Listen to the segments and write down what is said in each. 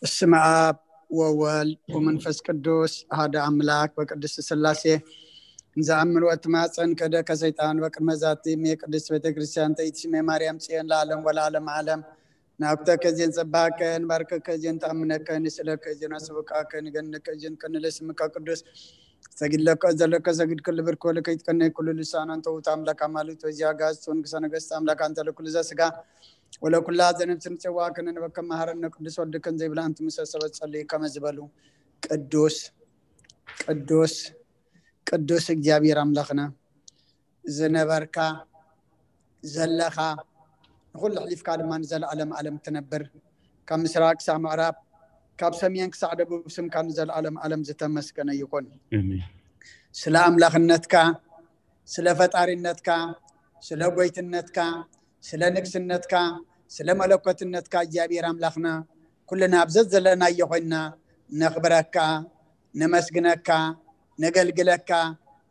በስመ አብ ወወልድ ወመንፈስ ቅዱስ አሐደ አምላክ በቅድስት ሥላሴ። እንዘአምን ወትማጸን ከደከ ሰይጣን በቅድመ ዛቲ እሜ ቅድስት ቤተ ክርስቲያን ተይትስሜ ማርያም ጽዮን ለዓለም ወለዓለም ዓለም። ናብተከ ዜን ጸባከ ንባርከከ ዜን ተአምነከ ንስእለከ ዜን አስብቃከ ንገንከ ዜን ከንለ ስምከ ቅዱስ። ሰጊድ ለከ ዘለከ ሰጊድ ክል ብርክ ወለከ ይትቀነ ኩሉ ልሳን አንተ ውእቱ አምላክ አማልክት ወዚያ ጋዝ ንግሰ ነገስት አምላክ አንተ ለኩሉ ዘስጋ ወለኩላ ዘነፍስ ንጽዋ ከነንበከ መሐረነ ቅዱስ ወድከን ዘይብላ አንቱ ምሰ ሰበት ጸልዩ ከመ ዝበሉ ቅዱስ ቅዱስ ቅዱስ እግዚኣብሔር አምላክና ዝነበርካ ዘለኻ ንኹሉ ኣሕሊፍካ ድማ ንዘለኣለም ኣለም ትነብር፣ ካብ ምስራቅ ክሳብ ምዕራብ፣ ካብ ሰሜን ክሳዕ ደቡብ ስምካ ንዘለኣለም ኣለም ዝተመስገነ ይኹን። ስለ ኣምላኽነትካ፣ ስለ ፈጣሪነትካ፣ ስለ ጎይትነትካ፣ ስለ ንግስነትካ፣ ስለ መለኮትነትካ እግዚኣብሔር ኣምላኽና ኩልና ኣብ ዘዘለናዮ ኮይንና ነኽብረካ፣ ነመስግነካ፣ ነገልግለካ፣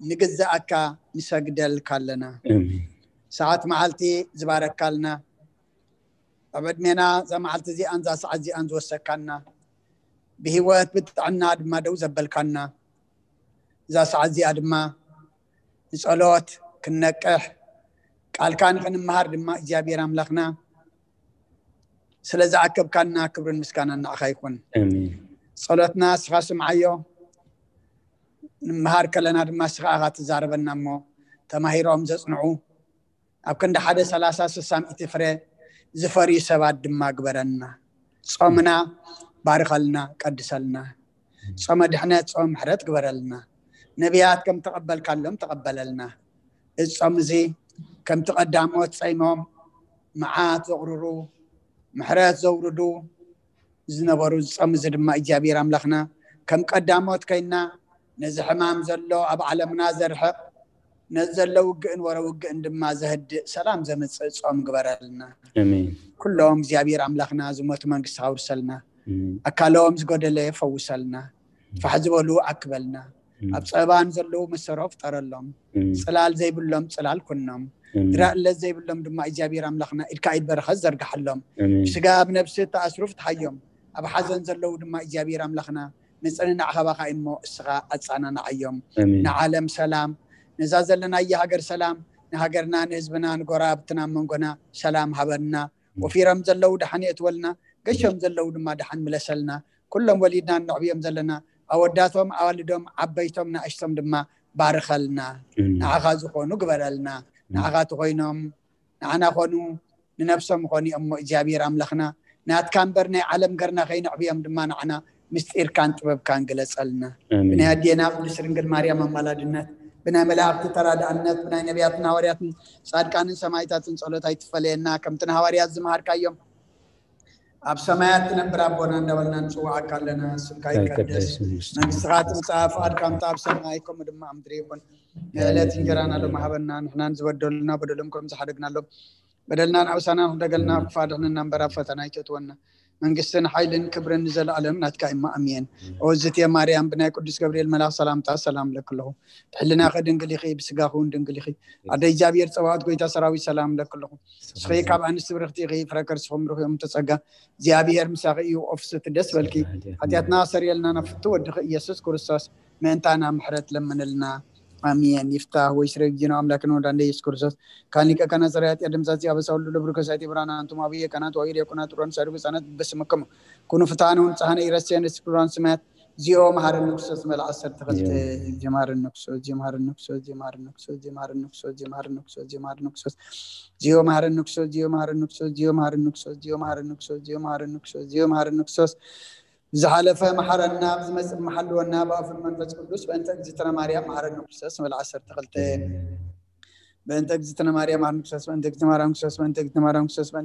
ንግዛኣካ፣ ንሰግደልካ ኣለና። ሰዓት መዓልቲ ዝባረካልና፣ ኣብ ዕድሜና እዛ መዓልቲ እዚኣን እዛ ሰዓት እዚኣን ዝወሰካና፣ ብህይወት ብጥዕና ድማ ደው ዘበልካና፣ እዛ ሰዓት እዚኣ ድማ ንጸሎት ክንነቅሕ፣ ቃልካ ንኽንምሃር ድማ እግዚኣብሔር ኣምላኽና ስለ ዝኣከብካና ክብርን ምስጋናን ንዓኻ ይኹን። ጸሎትና እስኻ ስምዓዮ፣ ንምሃር ከለና ድማ እስኻ ኢኻ ትዛረበና እሞ፣ ተማሂሮም ዘጽንዑ፣ ኣብ ክንዲ ሓደ ሰላሳ ስሳ ሚእቲ ፍረ ዝፈርዩ ሰባት ድማ ግበረና። ጾምና ባርኸልና፣ ቀድሰልና። ጾመ ድሕነት፣ ጾም ምሕረት ግበረልና። ነቢያት ከም ተቐበልካሎም ተቐበለልና። እዚ ጾም እዚ ከምቲ ቀዳሞት ጸይሞም መዓት ዘቑርሩ፣ ምሕረት ዘውርዱ ዝነበሩ፣ እዚ ጾም እዚ ድማ እግዚኣብሔር ኣምላኽና ከም ቀዳሞት ኮይንና ነዚ ሕማም ዘሎ ኣብ ዓለምና ዘርሕቕ፣ ነዚ ዘሎ ውግእን ወረ ውግእን ድማ ዘህድእ ሰላም ዘምጽእ ጾም ግበረልና። ኩሎም እግዚኣብሔር ኣምላኽና ዝሞቱ መንግስቲ ኣውርሰልና። ኣካሎም ዝጎደለ ፈውሰልና። ፋሕ ዝበሉ ኣክበልና። ኣብ ጸባን ዘለዉ መሰሮ ፍጠረሎም። ጽላል ዘይብሎም ጽላል ኩኖም። ድራእለት ዘይብሎም ድማ እግዚኣብሔር ኣምላኽና ኢድካ ኢድ በረኸት ዘርግሓሎም። ስጋ ኣብ ነብሲ ተኣስሩ ፍትሓዮም። ኣብ ሓዘን ዘለዉ ድማ እግዚኣብሔር ኣምላኽና ምጽንናዕ ካባኻ እሞ እስኻ ኣጻናናዓዮም። ንዓለም ሰላም፣ ነዛ ዘለናያ ሃገር ሰላም፣ ንሃገርና፣ ንህዝብና፣ ንጎረባብትና፣ መንጎና ሰላም ሃበና። ወፊሮም ዘለዉ ደሓን የእትወልና፣ ገሾም ዘለዉ ድማ ደሓን ምለሰልና። ኩሎም ወሊድና ነዕብዮም ዘለና ኣወዳቶም፣ ኣዋልዶም፣ ዓበይቶም፣ ንኣሽቶም ድማ ባርኸልና። ንዓኻ ዝኾኑ ግበረልና። ንዓኻ ተኾይኖም ንዓና ኾኑ፣ ንነብሶም ኾኑ እዮም እሞ እግዚኣብሔር ኣምላኽና ናትካ እምበር ናይ ዓለም ገርና ከይነዕብዮም ድማ ንዓና ምስጢርካን ጥበብካን ግለጸልና። ብናይ ኣዴና ቅድስት ድንግል ማርያም ኣማላድነት፣ ብናይ መላእኽቲ ተራዳእነት፣ ብናይ ነቢያትን ሃዋርያትን ጻድቃንን ሰማይታትን ጸሎት ኣይትፈለየና። ከምቲ ንሃዋርያት ዝመሃርካዮም ኣብ ሰማያት ትነብር ኣቦና እንዳበልና ንጽውዓካ ኣለና። ስምካ ይቀደስ፣ መንግስትኻ ትምጻእ፣ ፍቓድካ ምጻእ ኣብ ሰማይ ከምኡ ድማ ኣብ ምድሪ ይኹን። የዕለት እንጀራና ሎሚ ሃበና፣ ንሕናን ዝበደሉና በደሎም ከም ዝሓደግናሎም በደልናን ኣውሳናን ክደገልና ክፋ ድሕንና እምበር ኣብ ፈተና ኣይተእትወና። መንግስትን ሓይልን ክብርን ንዘለኣለም ናትካ እማ ኣሜን። ኦ ዝትየ ማርያም ብናይ ቅዱስ ገብርኤል መልኣኽ ሰላምታ ሰላም ለክለኹ። ብሕልናኺ ድንግል ኢኺ፣ ብስጋኺ እውን ድንግል ኢኺ። ኣደ እግዚኣብሔር ጸባኦት ጎይታ ሰራዊት ሰላም ለክለኹ። ንስኺ ካብ ኣንስቲ ብርኽቲ ኢኺ፣ ፍረ ከርስኹም ብሩኽ እዮም ተጸጋ እግዚኣብሔር ምሳኺ እዩ። ኦፍስቲ ደስ በልኪ። ሓጢኣትና ሰሪየልና ናብ ፍቱ ወድኺ ኢየሱስ ክርስቶስ ምእንታና ምሕረት ለምንልና። ኣሜን። ይፍታህ ወይ ስረ ጊዜና ኣምላክን ወዳንደ ኢየሱስ ክርስቶስ ካን ሊቀ ካህናት ጸራያት ያደምጻት ያበሳ ሁሉ ለብሩ ከሳቲ ብራና አንቱም አብየ ካህናት ወይ ዲያቆናት ሮን ሳድጉ ጻነት በስምክሙ ኩኑ ፍትሃነ ወንጽሃነ ይረስየን እስክብራን ስማያት ዚኦ መሐረን ንክሶስ መልዓ ዓሰርተ ክልተ ዚኦ መሐረን ንክሶስ ዚኦ መሐረን ንክሶስ ዚኦ መሐረን ንክሶስ ዚኦ መሐረን ንክሶስ ዚኦ መሐረን ንክሶስ ዚኦ መሐረን ንክሶስ ዚኦ መሐረን ንክሶስ ዚኦ መሐረን ንክሶስ ዚኦ መሐረን ንክሶስ ዚኦ መሐረን ንክሶስ ዚኦ መሐረን ንክሶስ ዚኦ መሐረን ንክሶስ ዝሓለፈ መሓረና፣ ብዝመጽእ መሓልወና፣ ብኣፉን መንፈስ ቅዱስ በእንተ እግዝእትነ ማርያም መሓረነ ክርስቶስ ንብል ዓሰርተ ክልተ። በእንተ እግዝእትነ ማርያም መሓረነ ክርስቶስ በእንተ እግዝእትነ ማርያም ክርስቶስ በእንተ እግዝእትነ ማርያም ክርስቶስ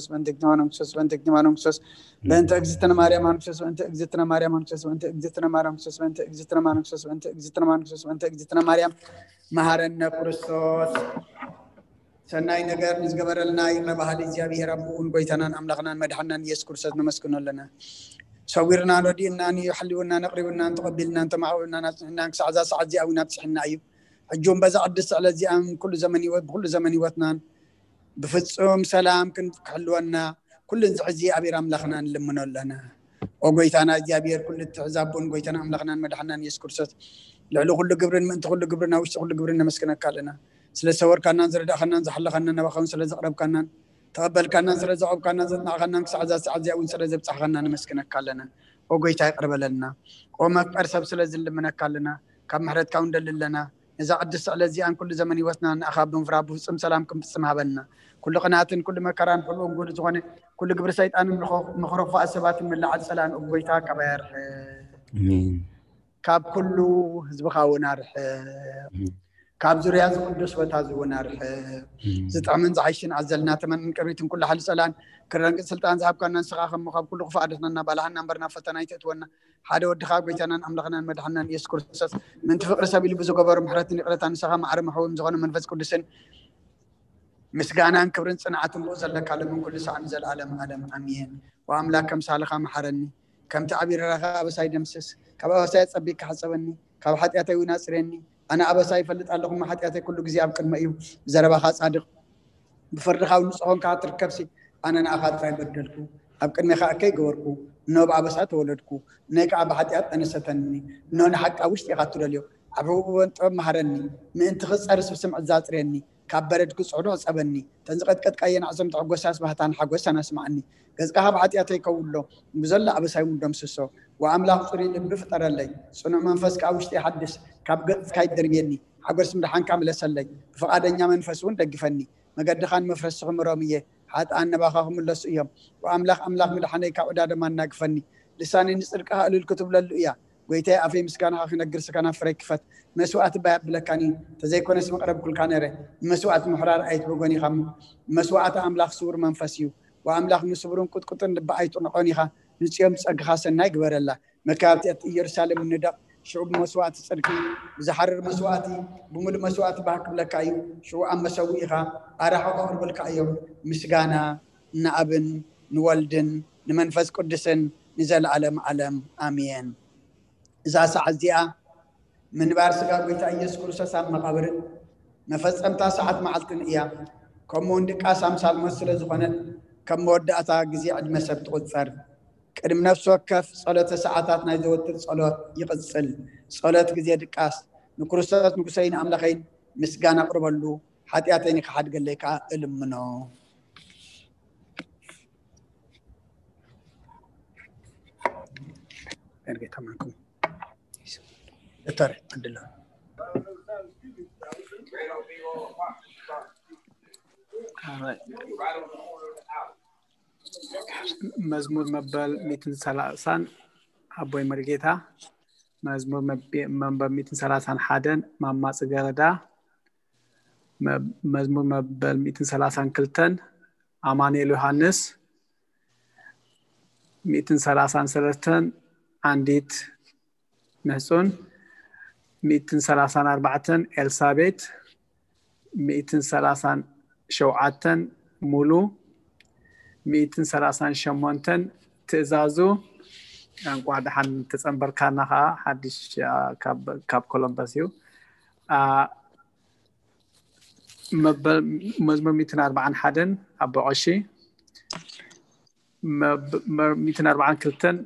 በእንተ እግዝእትነ ማርያም ክርስቶስ በእንተ እግዝእትነ ማርያም ክርስቶስ በእንተ እግዝእትነ ማርያም መሓረነ ክርስቶስ በእንተ እግዝእትነ ማርያም መሓረነ ክርስቶስ በእንተ እግዝእትነ ማርያም ክርስቶስ በእንተ እግዝእትነ ማርያም ክርስቶስ በእንተ እግዝእትነ ማርያም መሓረነ ክርስቶስ ሰናይ ነገር ንዝገበረልና ይቕረ በሃሊ እግዚኣብሔር ኣቦኡን ጎይታናን ኣምላኽናን መድሓናን ኢየሱስ ክርስቶስ ነመስግኖ ኣለና። ሰዊርናን ረዲእናን እዩ፣ ሓልውናን ኣቕሪቡናን ተቐቢልናን ተማዕቢልናን ኣጽኒዕናን ክሳዕ እዛ ሰዓት እዚኣ እውን ኣብጽሕና እዩ። ሕጂ እውን በዛ ቅድስቲ ዕለት እዚኣን ኩሉ ዘመን ህይወት ብኩሉ ዘመን ህይወትናን ብፍጹም ሰላም ክን- ክሕልወና ኩሉ ንዝሕዚ ኣቢር ኣምላኽና ንልምኖ ኣለና። ኦ ጎይታና እግዚኣብሔር ኩሉ እትሕዛቦን ጎይታና ኣምላኽናን መድሓናን የሱስ ክርስቶስ፣ ልዕሊ ኩሉ ግብርን ምእንቲ ኩሉ ግብርን ኣብ ውሽጢ ኩሉ ግብርን ነመስግነካ ኣለና። ስለ ዝሰወርካናን ዝረዳእኻናን ዝሓለኻናን ናባኻ እውን ስለ ዘቕረብካናን ተቐበልካናን ስለ ዘቐብካናን ዘጽናዕካናን ክሳዕ እዛ ሰዓት እዚኣ እውን ስለ ዘብጻሕካና ነመስግነካ ኣለና። ኦ ጎይታ ይቕርበለልና። ኦ መፍቀር ሰብ ስለ ዝልምነካ ኣለና። ካብ ምሕረትካ እውን ደሊ ኣለና። ነዛ ቅድስቲ ዕለት እዚኣን ኩሉ ዘመን ህይወትና ንኣኻ ብምፍራህ ብፍጹም ሰላም ክንፍጽም ሃበና። ኩሉ ቅንኣትን ኩሉ መከራን ሕሉውን ጉድ ዝኾነ ኩሉ ግብሪ ሰይጣንን ምኽሮፋእ ሰባትን ምልዓል ጸላእን ኦ ጎይታ ካባይ ኣርሕቕ። ካብ ኩሉ ህዝብኻ እውን ኣርሕቕ። ካብ ዙርያ እዚ ቅዱስ ቦታ እዚ እውን ኣርሕቕ። ዝጥዕምን ዝሓይሽን ኣዘልና ተመንን ቅሪትን ኩሉ ሓይሊ ጸላእን ክረንቅጽ ስልጣን ዝሃብካና ንስኻ ከም ካብ ኩሉ ክፉእ ኣድሕነና፣ ባልሃና እምበር ናብ ፈተና ኣይተእትወና። ሓደ ወድኻ ጎይታናን ኣምላኽናን መድሓናን ኢየሱስ ክርስቶስ ምእንቲ ፍቕሪ ሰብ ኢሉ ብዝገበሮ ምሕረትን ይቕረታን ንስኻ ማዕረ መሕወም ዝኾነ መንፈስ ቅዱስን ምስጋናን ክብርን ጽንዓትን ብኡ ዘለካ ለምን ኩሉ ሳዕ ንዘለኣለም ዓለም ኣሜን። ወኣምላክ ከምሳልኻ መሓረኒ፣ ከምቲ ዓቢ ርህራኸ ኣበሳይ ደምስስ። ካብ ኣበሳይ ኣጸቢቅካ ሕጸበኒ፣ ካብ ሓጢኣተይ እውን ኣጽርየኒ። ኣነ ኣበሳይ ይፈልጥ ኣለኹ፣ እሞ ሓጢኣተይ ኩሉ ግዜ ኣብ ቅድመ እዩ። ብዘረባኻ ጻድቕ፣ ብፍርድኻ እውን ንጹህ ኾንካ ትርከብሲ። ኣነ ንኣኻ ጥራይ በደልኩ፣ ኣብ ቅድሜኻ እከይ ገበርኩ። እነሆ ብኣበሳ ተወለድኩ፣ እነሆ ከኣ ብሓጢኣት ጠነሰተኒ። እነሆ ንሓቂ ኣብ ውሽጢ ኢኻ እትደልዮ፣ ኣብ ሕቡእ እወን ጥበብ መሃረኒ። ምእንቲ ክጸርስ ብስምዒት ዛጽርየኒ፣ ካብ በረድ ክጽዕዶ ሕጸበኒ። እተን ዝቐጥቀጥካየን ኣዕጽምቲ ሕጎሳስ ባህታን ሓጎሳን ኣስምዓኒ። ገጽካ ካብ ሓጢኣተይ ከውሎ፣ ብዘሎ ኣበሳይ እውን ደምስሶ። ወኣምላኽ ጽሩይ ልቢ ፍጠረለይ፣ ጽኑዕ መንፈስ ከኣ ውሽጢ ሓድስ። ካብ ገጽካ ይደርብየኒ፣ ሓጎስ ምድሓንካ ምለሰለይ። ብፍቓደኛ መንፈስ እውን ደግፈኒ፣ መገድኻን መፍረስኽን ምሮም እየ። ሓጥኣን ነባኻ ክምለሱ እዮም። ወኣምላኽ ኣምላኽ ምድሓነይ ካብ ዕዳ ደም ኣናግፈኒ። ልሳነይ ንጽድቅኻ እልል ክትብለሉ እያ። ጎይታይ ኣፈይ ምስጋናኻ ክነግር ስከናፍረይ ክፈት። መስዋእቲ እባ የብለካን እዩ፣ ተዘይኮነስ መቕረብኩልካ ነይረ። ንመስዋእቲ ምሕራር ኣይትበጎን ኢኻ እሞ፣ መስዋእቲ ኣምላኽ ስውር መንፈስ እዩ። ወኣምላኽ ንስቡርን ቁጥቁጥን ልቢ ኣይትንዕቆን ኢኻ። ንጽዮን ብጸግኻ ሰናይ ግበረላ። መካብቲ ኢየሩሳሌም ንደቕ። ሽዑ ብመስዋእቲ ጽድቂ፣ ብዝሓርር መስዋእቲ፣ ብምሉእ መስዋእቲ ባህ ክብለካ እዩ። ሽዑ ኣብ መሰውኢኻ ኣራሑ ከቕርቡልካ እዮም። ምስጋና ንኣብን ንወልድን ንመንፈስ ቅዱስን ንዘለኣለም ዓለም ኣሜን። እዛ ሰዓት እዚኣ ምንባር ስጋ ጎይታ ኢየሱስ ክርስቶስ ኣብ መቓብርን መፈጸምታ ሰዓት መዓልትን እያ። ከምኡ እውን ድቃስ ኣምሳል ሞት ስለ ዝኾነት፣ ከም መወዳእታ ግዜ ዕድመ ሰብ ትቑጸር። ቅድሚ ነፍሲ ወከፍ ጸሎተ ሰዓታት ናይ ዘወትር ጸሎት ይቕጽል። ጸሎት ግዜ ድቃስ። ንክርስቶስ ንጉሰይን ኣምላኸይን ምስጋና ኣቕርበሉ፣ ሓጢኣተይ ንክሓድገለይ ከኣ እልምኖ። ጌታ ማንኩም እተረ ዕድል መዝሙር መበል ሚእትን ሰላሳን ኣቦይ መሪጌታ፣ መዝሙር መበል ሚእትን ሰላሳን ሓደን ማማ ጽገረዳ፣ መዝሙር መበል ሚእትን ሰላሳን ክልተን ኣማኑኤል ዮሃንስ፣ ሚእትን ሰላሳን ሰለስተን ዓንዲት ምህጹን፣ ሚእትን ሰላሳን ኣርባዕተን ኤልሳቤት፣ ሚእትን ሰላሳን ሸውዓተን ሙሉ፣ ሚእትን ሰላሳን ሸሞንተን ትእዛዙ። እንቋዕ ደሓን ተጸንበርካና። ከዓ ሓድሽ ካብ ኮሎምበስ እዩ። መዝሙር ሚእትን ኣርባዓን ሓደን ኣቦ ቀሺ፣ ሚእትን ኣርባዓን ክልተን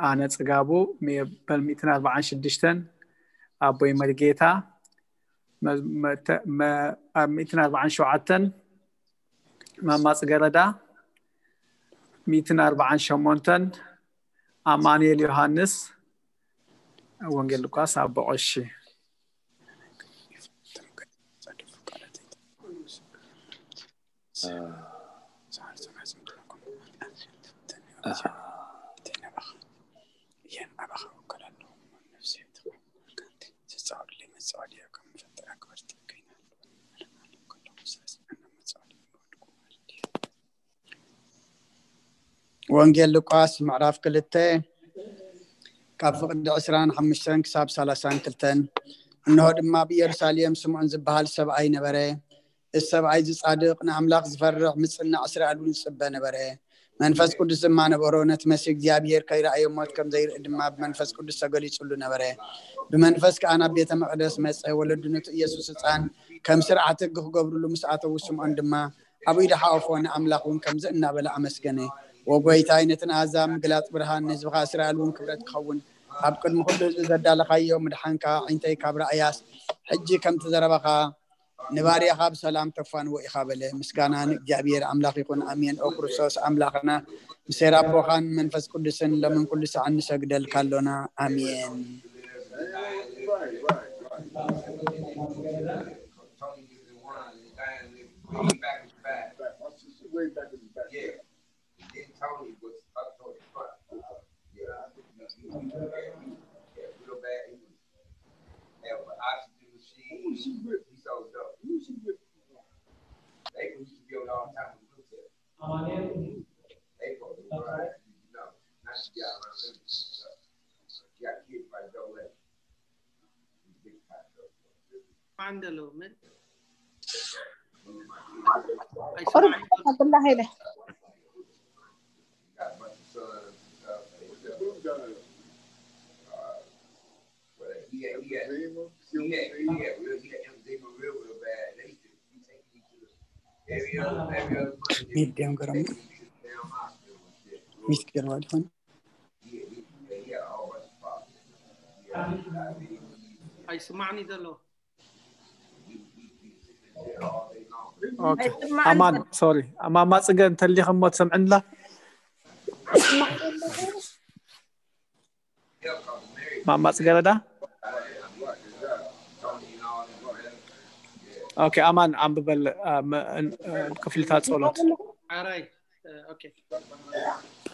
ኣነ ጽጋቡ፣ መበል ሚእትን ኣርባዓን ሽዱሽተን ኣቦይ መርጌታ፣ ኣብ ሚእትን ኣርባዓን ሸውዓተን ማማ ጽገረዳ፣ ሚእትን ኣርባዓን ሸሞንተን ኣማኑኤል ዮሃንስ፣ ወንጌል ሉቃስ ኣቦ ቀሺ። ወንጌል ሉቃስ ምዕራፍ ክልተ ካብ ፍቕዲ ዕስራን ሓሙሽተን ክሳብ ሰላሳን ክልተን። እንሆ ድማ ኣብ ኢየሩሳሌም ስምዖን ዝበሃል ሰብኣይ ነበረ። እዚ ሰብኣይ እዚ ጻድቕ፣ ንኣምላኽ ዝፈርሕ፣ ምጽናዕ እስራኤል እውን ዝጽበ ነበረ። መንፈስ ቅዱስ ድማ ነበሮ። ነቲ መሲህ እግዚኣብሔር ከይረኣዮ ሞት ከም ዘይርኢ ድማ ብመንፈስ ቅዱስ ተገሊጹሉ ነበረ። ብመንፈስ ከኣ ናብ ቤተ መቕደስ መጸ። ወለዱ ነቲ ኢየሱስ ህጻን ከም ስርዓት ሕጊ ክገብሩሉ ምስ ኣተዉ፣ ስምዖን ድማ ኣብኡ ኢዱ ሓቖፎ፣ ንኣምላኽ እውን ከምዚ እናበለ ኣመስገነ። ወጎይታይ፣ ነቲ ንኣሕዛብ ምግላጽ ብርሃን፣ ንህዝብኻ እስራኤል እውን ክብረት ክኸውን፣ ኣብ ቅድሚ ኩሉ ህዝቢ ዘዳለኻዮ ምድሓንካ፣ ኣዒንተይ ካብ ራእያስ፣ ሕጂ ከምቲ ዘረባኻ ንባርያኻ ብሰላም ተፋንዎ ኢኻ በለ። ምስጋና ንእግዚኣብሔር ኣምላኽ ይኹን፣ ኣሜን። ኦ ክርስቶስ ኣምላኽና፣ ምስ ኣቦኻን መንፈስ ቅዱስን ሎምን ኩሉ ሰዓት ንሰግደልካ ኣሎና፣ ኣሜን። ቁሩብ ሓብላ ኢለ። ሚት ገይሮም ገረሙ። ሚት ገይርዋ ድኾን? ኣይስማዕኒ ዘሎ። ኦኬ። ኣማን፣ ሶሪ። ማማ ጽገ እንተሊኽሞ ትሰምዕንላ? ማማ ጽገረዳ? ኦኬ፣ ኣማን፣ ኣንብበል፣ እ፣ ም-፣ እ፣ ክፍልታት ጸሎት። ኣራይ፣ እ፣ ኦኬ።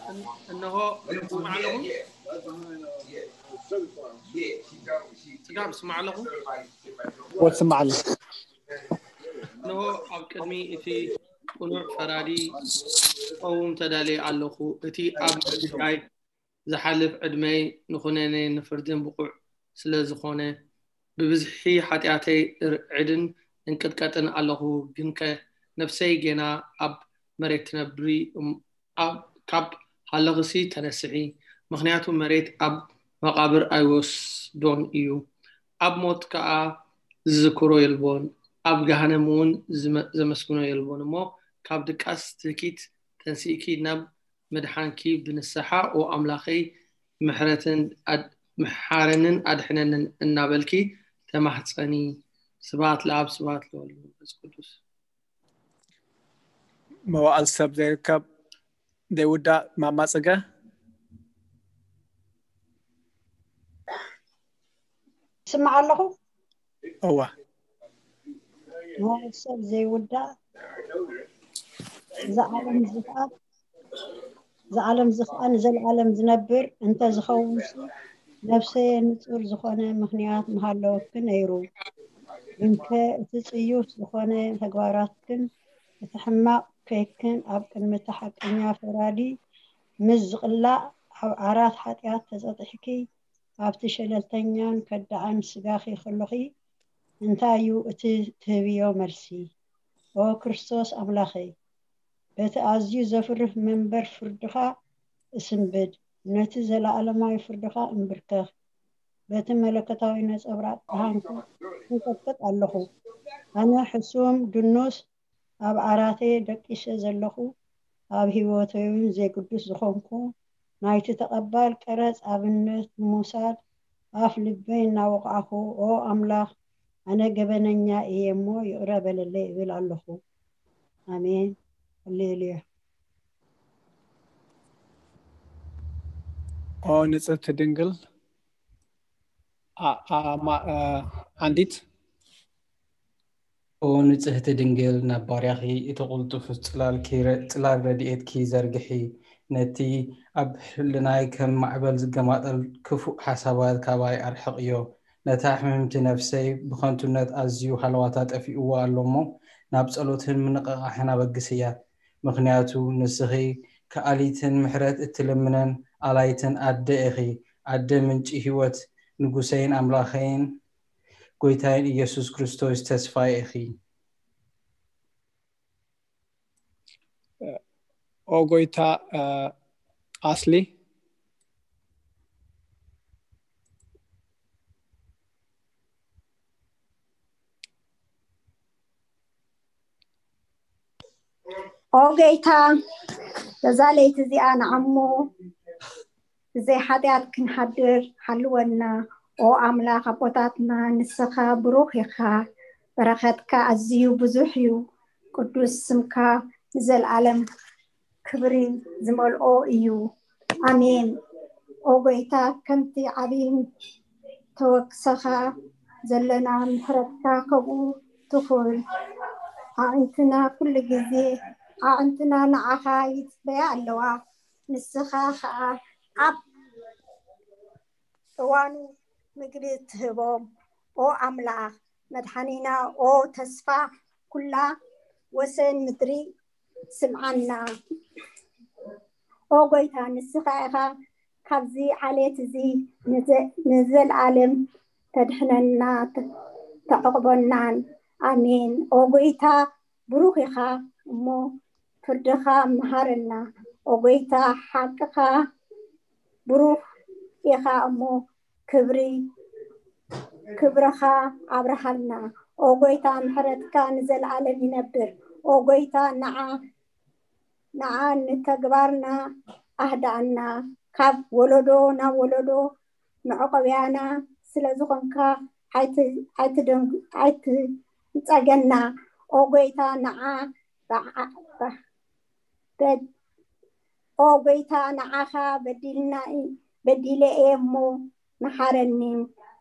እን-፣ እንሆ፣ ትስማዕ ኣለኹም? ጽጋብ፣ ትስማዕ ኣለኹም? ወትስማዕ ኣለኹ። እንሆ፣ ኣብ ቅድሚ እቲ ቅኑዕ ፈራዲ ክቐውም ተዳልየ ኣለኹ። እቲ ኣብ ምድላይ ዝሓልፍ ዕድመይ ንኹነኔ ንፍርድን ብቑዕ ስለ ዝኾነ፣ ብብዝሒ ሓጢኣተይ እርዕድን እንቅጥቀጥን ኣለኹ። ግንከ ነፍሰይ ጌና ኣብ መሬት ትነብሪ፣ እም-፣ ኣብ-፣ ካብ ሃለኽሲ ተነስሒ፣ ምኽንያቱ መሬት ኣብ መቓብር ኣይወስዶን እዩ። ኣብ ሞት ከኣ ዝዝክሮ የልቦን፣ ኣብ ገሃነም እውን ዝመ-፣ ዘመስግኖ የልቦን። እሞ ካብ ድቃስ ትህኪት ተንሲእኪ ናብ ምድሓንኪ ብንስሓ፣ ኦ ኣምላኸይ፣ ምሕረትን ኣድ-፣ ምሓረንን ኣድሕነንን እናበልኪ ተማህጸኒ። ስብሐት ለኣብ፣ ስብሐት ለወልድ መንፈስ ቅዱስ። መዋእል ሰብ ዘይርከብ ዘይውዳእ ማማ ጽገ። ስማዕ ኣለኹ። እዋ። መዋእል ሰብ ዘይውዳእ፣ እዛ ዓለም ዝኽኣት፣ እዛ ዓለም ዝኽኣ ንዘለኣለም ዝነብር እንተ ዝኸውንሲ፣ ነፍሰየ ንጹር ዝኾነ ምኽንያት ምሃለወኪ ነይሩ። ግንከ እቲ ጽዩፍ ዝኾነ ተግባራትክን እቲ ሕማቕ ከይክን ኣብ ቅድሚ እቲ ሓቀኛ ፈራዲ ምስ ዝቕላዕ፣ ኣብ ዓራት ሓጢኣት ተጸጢሕኪ፣ ኣብቲ ሸለልተኛን ከዳዕን ስጋኺ ከሎኺ፣ እንታይ እዩ እቲ ትህብዮ መልሲ? ኦ ክርስቶስ ኣምላኸይ፣ በቲ ኣዝዩ ዘፍርህ መንበር ፍርድኻ እስንብድ፣ ነቲ ዘለኣለማዊ ፍርድኻ እንብርከኽ። በቲ መለኮታዊ ነጸብራቕ ብርሃንካ እንቀጥቅጥ ኣለኹ። ኣነ ሕሱም፣ ድኑስ፣ ኣብ ዓራተይ ደቂሰ ዘለኹ፣ ኣብ ህይወተይ እውን ዘይግዱስ ዝኾንኩ፣ ናይቲ ተቐባል ቀረጽ ኣብነት ንምውሳድ ኣፍ ልበይ እናወቕዕኹ፣ ኦ ኣምላኽ፣ ኣነ ገበነኛ እየ እሞ ይቕረ በለለይ እብል ኣለኹ። ኣሜን። ሃሌሉያ። ኦ ንጽህቲ ድንግል፣ ኣ-፣ ኣ-፣ ማ-፣ እ፣ ዓንዲት። ኦ ንጽህቲ ድንግል፣ ናብ ባርያኺ እቲ ቅልጡፍ ጽላልኪ ረ-፣ ጽላል ረድኤትኪ ዘርግሒ። ነቲ ኣብ ህልናይ ከም ማዕበል ዝገማጠል ክፉእ ሓሳባት ካባይ ኣርሕቕዮ። ነታ ሕምምቲ ነፍሰይ ብኸንቱነት ኣዝዩ ሃለዋታ ጠፊእዋ ኣሎ እሞ፣ ናብ ጸሎትን ምንቕቓሕን ኣበግስያ። ምኽንያቱ ንስኺ ከኣሊትን ምሕረት እትልምንን ኣላይትን ኣደ ኢኺ። ኣደ ምንጪ ህይወት፣ ንጉሰይን ኣምላኸይን ጎይታይን ኢየሱስ ክርስቶስ ተስፋይ ኢኺ። ኦ ጎይታ፣ እ፣ ኣስሊ። ኦ ጎይታ፣ በዛ ለይቲ እዚኣ ንዓሞ ብዘይ ሓጢኣት ክንሓድር ሓልወና። ኦ ኣምላኽ ኣቦታትና፣ ንስኻ ብሩኽ ኢኻ፣ በረኸትካ ኣዝዩ ብዙሕ እዩ። ቅዱስ ስምካ ንዘለኣለም ክብሪ ዝመልኦ እዩ። ኣሜን። ኦ ጎይታ፣ ከምቲ ዓብይን ተወክሰኻ ዘለና ምሕረትካ ከምኡ ትኹን። ኣዕንትና ኩሉ ግዜ ኣዕንትና ንዓኻ ይጽበያ ኣለዋ። ንስኻ ኸኣ ኣብ እዋኑ ምግቢ ትህቦም። ኦ ኣምላኽ መድሓኒና፣ ኦ ተስፋ ኩላ ወሰን ምድሪ ስምዓና። ኦ ጎይታ፣ ንስኻ ኢኻ ካብዚ ዓሌት እዚ ንዘ-፣ ንዘለኣለም ተድሕነና፣ ተ-፣ ተዕቕበናን። ኣሜን። ኦ ጎይታ፣ ብሩኽ ኢኻ እሞ ፍርድኻ መሃረና። ኦ ጎይታ፣ ሓቅኻ ብሩኽ ኢኻ እሞ ክብሪ፣ ክብርኻ ኣብርሃልና። ኦ ጎይታ፣ ምሕረትካ ንዘለኣለም ይነብር። ኦ ጎይታ፣ ንዓ፣ ንዓ ንተግባርና ኣህድኣና። ካብ ወለዶ ናብ ወለዶ መዕቆብያና ስለ ዝኾንካ፣ ኣይት-፣ ኣይትደንግ-፣ ኣይትንጸገና። ኦ ጎይታ፣ ንዓ በዓ-፣ በ-፣ በ-፣ ኦ ጎይታ፣ ንዓኻ በዲልና ኢ-፣ በዲለ እየ እሞ መሓረኒ፣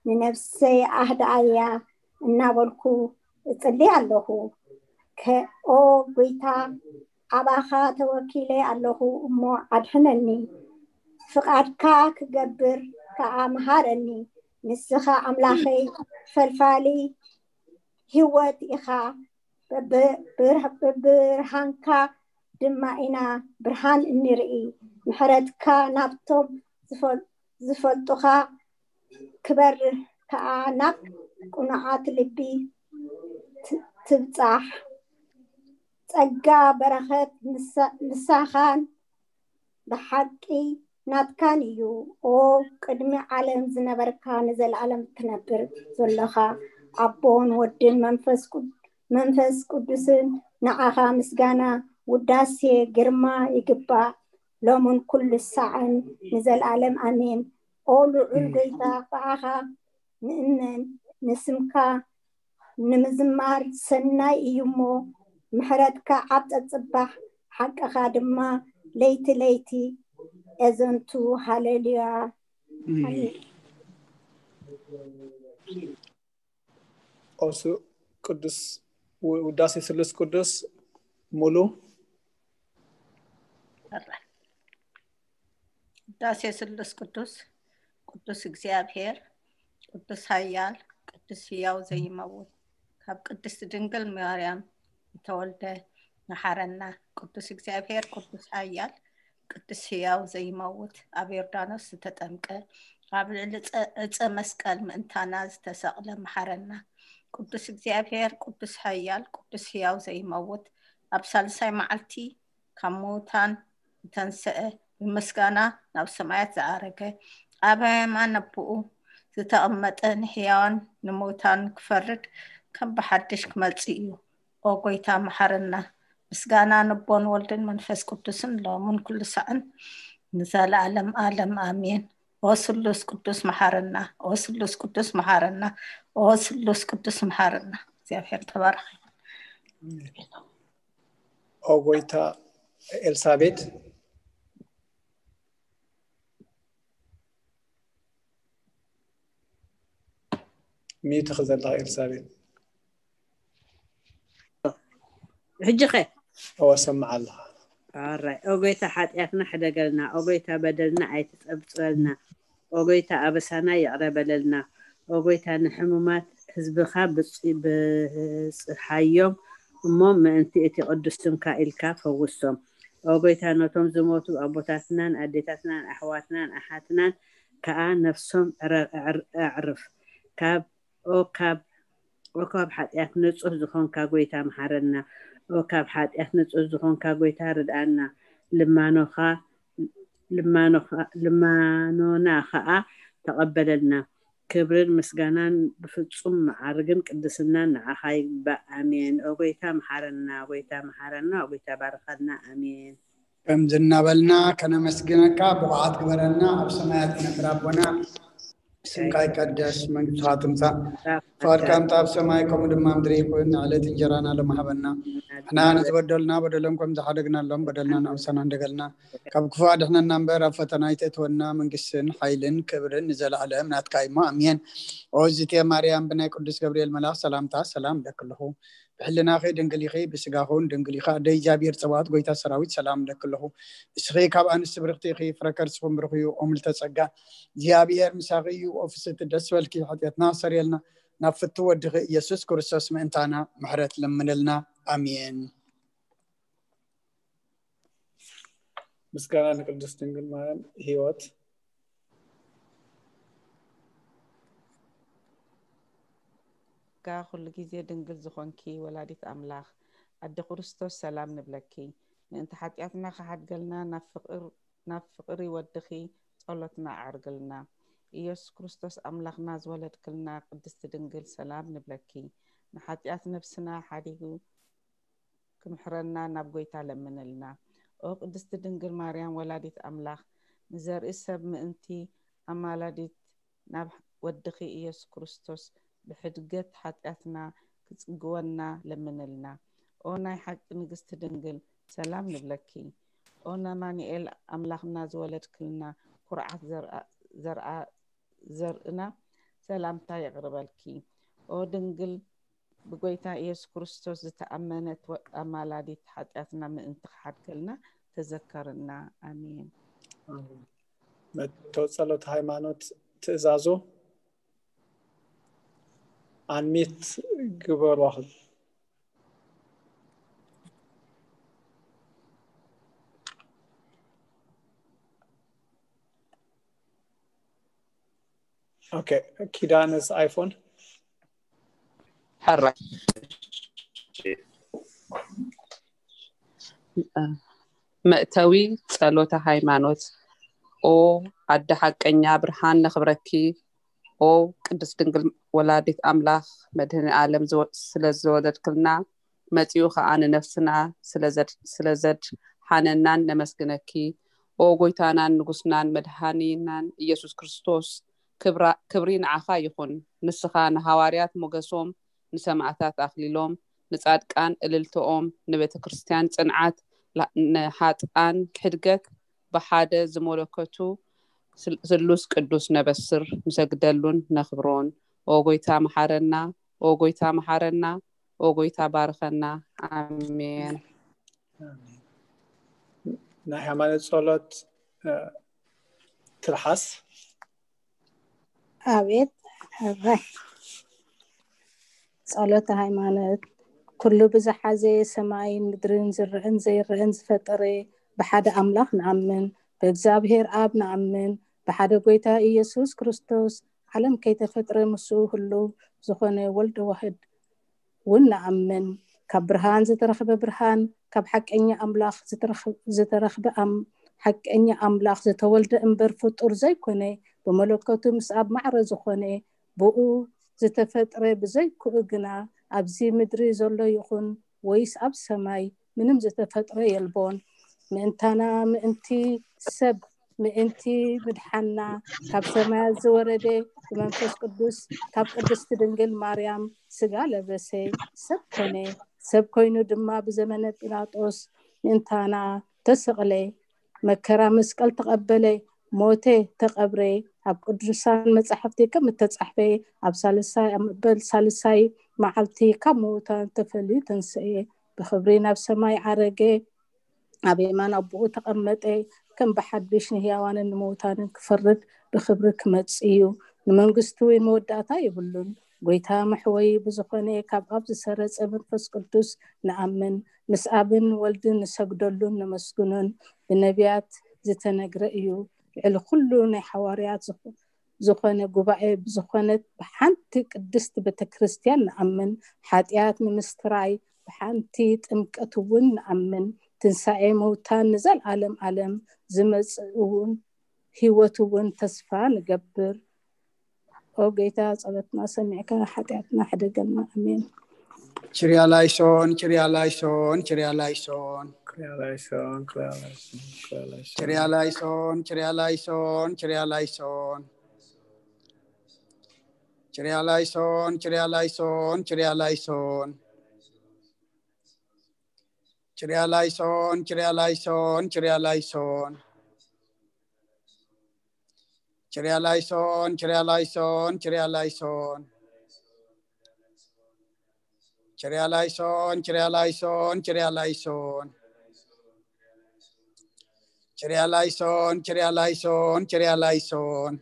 ንነፍሰይ ኣህድኣያ እናበልኩ እጽሊ ኣለኹ። ከ-፣ ኦ ጎይታ፣ ኣባኻ ተወኪለ ኣለኹ እሞ ኣድሕነኒ። ፍቓድካ ክገብር ከኣ መሃረኒ። ንስኻ ኣምላኸይ ፈልፋሊ ህይወት ኢኻ። በብ-፣ ብር-፣ ብብርሃንካ ድማ ኢና ብርሃን እንርኢ። ምሕረትካ ናብቶም ዝፈል-፣ ዝፈልጡኻ ክበርህ ከኣ ናብ ቅኑዓት ልቢ ት-፣ ትብጻሕ። ጸጋ በረኸት ምሳ-፣ ምሳኻን ብሓቂ ናትካን እዩ። ኦ ቅድሚ ዓለም ዝነበርካ፣ ንዘለኣለም ትነብር ዘለኻ፣ ኣቦን ወድን መንፈስ ቅዱ-፣ መንፈስ ቅዱስን፣ ንዓኻ ምስጋና፣ ውዳሴ፣ ግርማ ይግባእ፣ ሎምን ኩሉ ሳዕን ንዘለኣለም ኣሜን። ኦ ልዑል ጎይታ፣ ብኣኻ ንእመን፣ ንስምካ ንምዝማር ሰናይ እዩ እሞ፣ ምሕረትካ ኣብ ጸጽባሕ፣ ሓቅኻ ድማ ለይቲ ለይቲ የዘንቱ። ሃሌሉያ። ኣሜን። ኦሱ ቅዱስ ው-፣ ውዳሴ ስሉስ ቅዱስ ሙሉ። ውዳሴ ስሉስ ቅዱስ። ቅዱስ እግዚኣብሔር፣ ቅዱስ ኃያል፣ ቅዱስ ሕያው ዘይመውት፣ ካብ ቅድስት ድንግል ማርያም ዝተወልደ፣ መሓረና። ቅዱስ እግዚኣብሔር፣ ቅዱስ ኃያል፣ ቅዱስ ሕያው ዘይመውት፣ ኣብ ዮርዳኖስ ዝተጠምቀ፣ ኣብ ልዕሊ ጸ-፣ ዕፀ መስቀል ምእንታና ዝተሰቕለ፣ መሓረና። ቅዱስ እግዚኣብሔር፣ ቅዱስ ኃያል፣ ቅዱስ ሕያው ዘይመውት፣ ኣብ ሳልሳይ መዓልቲ ካብ ምውታን ዝተንስአ፣ ብምስጋና ናብ ሰማያት ዝዓረገ፣ ኣብ የማን ኣቦኡ ዝተቐመጠ፣ ንሕያዋን ንሙታን ክፈርድ ከም ብሓድሽ ክመጽእ እዩ። ኦ ጐይታ መሓረና። ምስጋና ንቦን ወልድን መንፈስ ቅዱስን ሎምን ኩሉ ሳዕን ንዘለዓለም ዓለም ኣሜን። ኦ ስሉስ ቅዱስ መሓረና። ኦ ስሉስ ቅዱስ መሓረና። ኦ ስሉስ ቅዱስ መሓረና። እግዚኣብሔር ተባረኽ። ኦ ጐይታ ኤልሳቤት ሚዩት ኢኺ ዘለኺ ኤልሳቤጥ። ሕጂ ኸ? እወ፣ እሰምዕ ኣለኹ። ኣራይ። ኦ ጐይታ፣ ሓጢኣትና ሕደገልና። ኦ ጐይታ፣ በደልና ኣይትጸብጽበልና። ኦ ጐይታ፣ ኣበሳና ይቕረ በለልና። ኦ ጐይታ፣ ንሕሙማት ህዝብኻ ብጽ-፣ ብጽሓዮም እሞ፣ ምእንቲ እቲ ቅዱስ ስምካ ኢልካ ፈውሶም። ኦ ጐይታ፣ ነቶም ዝሞቱ ኣቦታትናን ኣዴታትናን ኣሕዋትናን ኣሓትናን ከኣ ነፍሶም ዕረ-፣ ኣዕር-፣ ኣዕርፍ። ካብ ኦ ካብ ኦ ካብ ሓጢኣት ንጹህ ዝኾንካ ጐይታ መሓረና። ኦ ካብ ሓጢኣት ንጹህ ዝኾንካ ጐይታ ርድኣና። ልማኖኻ ልማኖኻ ልማኖና ኸኣ ተቐበለልና። ክብርን ምስጋናን ብፍጹም መዓርግን ቅድስናን ንዓኻ ይግባእ። ኣሜን። ኦ ጐይታ መሓረና፣ ጐይታ መሓረና፣ ኦ ጐይታ ባርኸልና። ኣሜን። ከምዚ እናበልና ከነመስግነካ ብቑዓት ግበረና። ኣብ ሰማያት ትነብር ኣቦና፣ ስምካ ይቀደስ፣ መንግስትኻ ትምጻእ፣ ፍቓድካ ምጻእ ኣብ ሰማይ ከምኡ ድማ ምድሪ ይኹን። ንዕለት እንጀራና ሎሚ ሃበና። ንሕና ንዝበደሉና በደሎም ከም ዝሓደግናሎም በደልና ንኣውሰና እንደገልና፣ ካብ ክፉእ ኣድሕነና እምበር ኣብ ፈተና ኣይተእትወና። መንግስትን ሓይልን ክብርን ንዘለኣለም ናትካ እሞ ኣሜን። ኦ ዝቴ ማርያም፣ ብናይ ቅዱስ ገብርኤል መልኣኽ ሰላምታ ሰላም እለኪ ኣለኹ። ብሕልናኺ ድንግል ኢኺ፣ ብስጋኹ እውን ድንግል ኢኺ። ኣደይ እግዚኣብሔር ጸባኦት፣ ጎይታ ሰራዊት፣ ሰላም እለኪ ኣለኹ። እስኺ ካብ ኣንስቲ ብርኽቲ ኢኺ፣ ፍረ ከርስኹም ብሩኽ እዩ። ኦ ምልዕተ ጸጋ፣ እግዚኣብሔር ምሳኺ እዩ። ኦ ፍስሕቲ ደስ በልኪ፣ ሓጢኣትና ኣሰርየልና፣ ናብ ፍቱ ወድኺ ኢየሱስ ክርስቶስ ምእንታና ምሕረት ለምንልና። ኣሜን። ምስጋና ንቅድስት ድንግል ማርያም ህይወት። ጋ ኩሉ ግዜ ድንግል ዝኾንኪ ወላዲት ኣምላኽ ኣደ ክርስቶስ ሰላም ንብለኪ። ምእንቲ ሓጢኣትና ክሓድገልና ናብ ፍቕር ናብ ፍቕሪ ወድኺ ጸሎትና ኣዕርግልና። ኢየሱስ ክርስቶስ ኣምላኽና ዝወለድክልና ቅድስቲ ድንግል ሰላም ንብለኪ። ንሓጢኣት ነብስና ሓዲጉ ክምሕረና ናብ ጎይታ ለምንልና። ኦ ቅድስቲ ድንግል ማርያም ወላዲት ኣምላኽ፣ ንዘርኢ ሰብ ምእንቲ ኣማላዲት ናብ ወድኺ ኢየሱስ ክርስቶስ ብሕድገት ሓጢኣትና ክጽግወና ለምንልና። ኦ ናይ ሓቂ ንግስቲ ድንግል ሰላም ንብለኪ። ኦ ናማኑኤል ኣምላኽና ዝወለድክልና ኩርዓት ዘርኣ- ዘርኣ- ዘርእና ሰላምታ የቕርበልኪ። ኦ ድንግል ብጎይታ ኢየሱስ ክርስቶስ ዝተኣመነት ወ- ኣማላዲት ሓጢኣትና ምእንቲ ክሓድገልና ተዘከርና። ኣሜን። መቶ ጸሎት ሃይማኖት ትእዛዙ ኣንሚት ግበሩ። ኦኬ፣ ኪዳነስ ኣይፎን። ሕራይ። መእተዊ ጸሎተ ሃይማኖት። ኦ ኣደ ሓቀኛ ብርሃን ነኽብረኪ። ኦ ቅድስት ድንግል ወላዲት ኣምላኽ መድህኒ ዓለም ዝወ- ስለ ዝወለድክልና መጺኡ ኸኣ ንነፍስና ስለ ዘድ- ስለ ዘድሓነናን ነመስግነኪ። ኦ ጎይታናን ንጉስናን መድሃኒናን ኢየሱስ ክርስቶስ ክብራ- ክብሪ ንዓኻ ይኹን። ንስኻ ንሃዋርያት ሞገሶም ንሰማዕታት ኣኽሊሎም ንጻድቃን እልልትኦም ንቤተ ክርስቲያን ጽንዓት ንሓጥኣን ሕድገት ብሓደ ዝመለከቱ ስሉስ ቅዱስ ነበስር ንሰግደሉን ነኽብሮን። ኦ ጎይታ መሓረና፣ ኦ ጎይታ መሓረና፣ ኦ ጎይታ ባርኸና። ኣሜን። ናይ ሃይማኖት ጸሎት ትልሓስ። ኣቤት ሕራይ ጸሎተ ሃይማኖት። ኩሉ ብዝሓዘ ሰማይን ምድርን ዝረአን ዘይረአን ዝፈጠረ ብሓደ ኣምላኽ ንኣምን፣ ብእግዚኣብሔር ኣብ ንኣምን፣ ብሓደ ጎይታ ኢየሱስ ክርስቶስ ዓለም ከይተፈጥረ ምስኡ ህሉው ዝኾነ ወልድ ዋህድ እውን ንኣምን። ካብ ብርሃን ዝተረኽበ ብርሃን፣ ካብ ሓቀኛ ኣምላኽ ዝተረኽበ ኣም ሓቀኛ ኣምላኽ ዝተወልደ እምበር ፍጡር ዘይኮነ፣ ብመለኮቱ ምስ ኣብ ማዕረ ዝኾነ ብኡ ዝተፈጥረ ብዘይክኡ ግና ኣብዚ ምድሪ ዘሎ ይኹን ወይስ ኣብ ሰማይ ምንም ዝተፈጥረ የልቦን። ምእንታና ምእንቲ ሰብ ምእንቲ ምድሓንና ካብ ሰማያት ዝወረደ ብመንፈስ ቅዱስ ካብ ቅድስቲ ድንግል ማርያም ስጋ ለበሰ፣ ሰብ ኮነ። ሰብ ኮይኑ ድማ ብዘመነ ጲላጦስ ምእንታና ተሰቕለ፣ መከራ መስቀል ተቐበለ፣ ሞተ፣ ተቐብረ። ኣብ ቅዱሳን መጻሕፍቲ ከም እተጻሕፈ ኣብ ሳልሳይ ኣብ መበል ሳልሳይ መዓልቲ ካብ ምዉታን ተፈልዩ ተንስኤ፣ ብኽብሪ ናብ ሰማይ ዓረገ። ኣብ የማን ኣቦኡ ተቐመጠ። ከም ብሓድሽ ንህያዋንን ንምውታንን ክፈርድ ብኽብሪ ክመጽእ እዩ። ንመንግስቱ እውን መወዳእታ የብሉን። ጎይታ መሕወዪ ብዝኾነ ካብ ኣብ ዝሰረጸ መንፈስ ቅዱስ ንኣምን፣ ምስ ኣብን ወልድን ንሰግደሉን ነመስግኖን ብነቢያት ዝተነግረ እዩ። ልዕሊ ኩሉ ናይ ሓዋርያት ዝኾነ ጉባኤ ብዝኾነት ብሓንቲ ቅድስቲ ቤተ ክርስቲያን ንኣምን። ሓጢኣት ንምስትራይ ብሓንቲ ጥምቀት እውን ንኣምን። ትንሳኤ ምውታን ንዘለኣለም ዓለም ዝመጽእ እውን ህይወት እውን ተስፋ ንገብር። ኦ ጎይታ ጸሎትና ሰሚዕካ ሓጢኣትና ሕደገልና። ኣሜን። ችርያ ላይሶን ችርያ ላይሶን ችርያ ላይሶን Kriya Laison, Kriya Laison, Kriya Laison. Kriya Laison, Kriya Laison, Kriya Laison. Kriya Laison, Kriya Laison, Kriya Laison. Kriya Laison, Kriya Laison, Kriya Laison. Kriya Laison, Kriya Laison, Kriya Laison. Kriya Laison, Kriya Laison, Kriya Laison. Kriya Laison, Kriya Laison, Kriya Laison.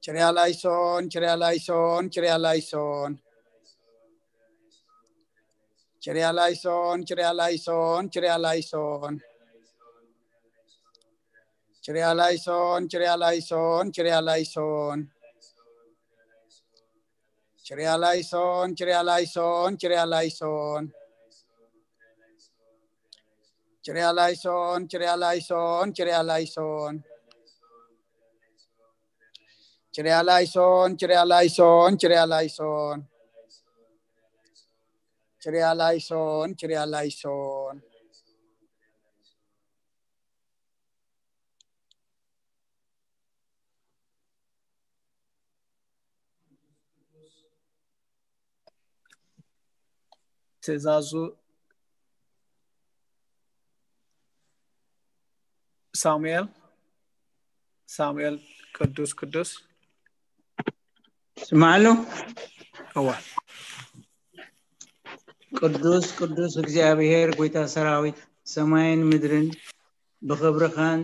Kriya Laison, Kriya Laison, Kriya Laison. Kriya Laison, Kriya Laison, Kriya Laison. Kriya Laison, Kriya Laison, Kriya Laison. Kriya Laison, Kriya Laison, Kriya Laison. Kriya Laison, Kriya Laison, Kriya Laison. Kriya Laison, Kriya Laison, Kriya Laison. Kriya Laison, Kriya Laison. ትእዛዙ ሳሙኤል፣ ሳሙኤል ቅዱስ ቅዱስ። ስማዕ ኣሎ። እዋ ቅዱስ ቅዱስ እግዚኣብሔር ጎይታ ሰራዊት፣ ሰማይን ምድርን ብኽብርኻን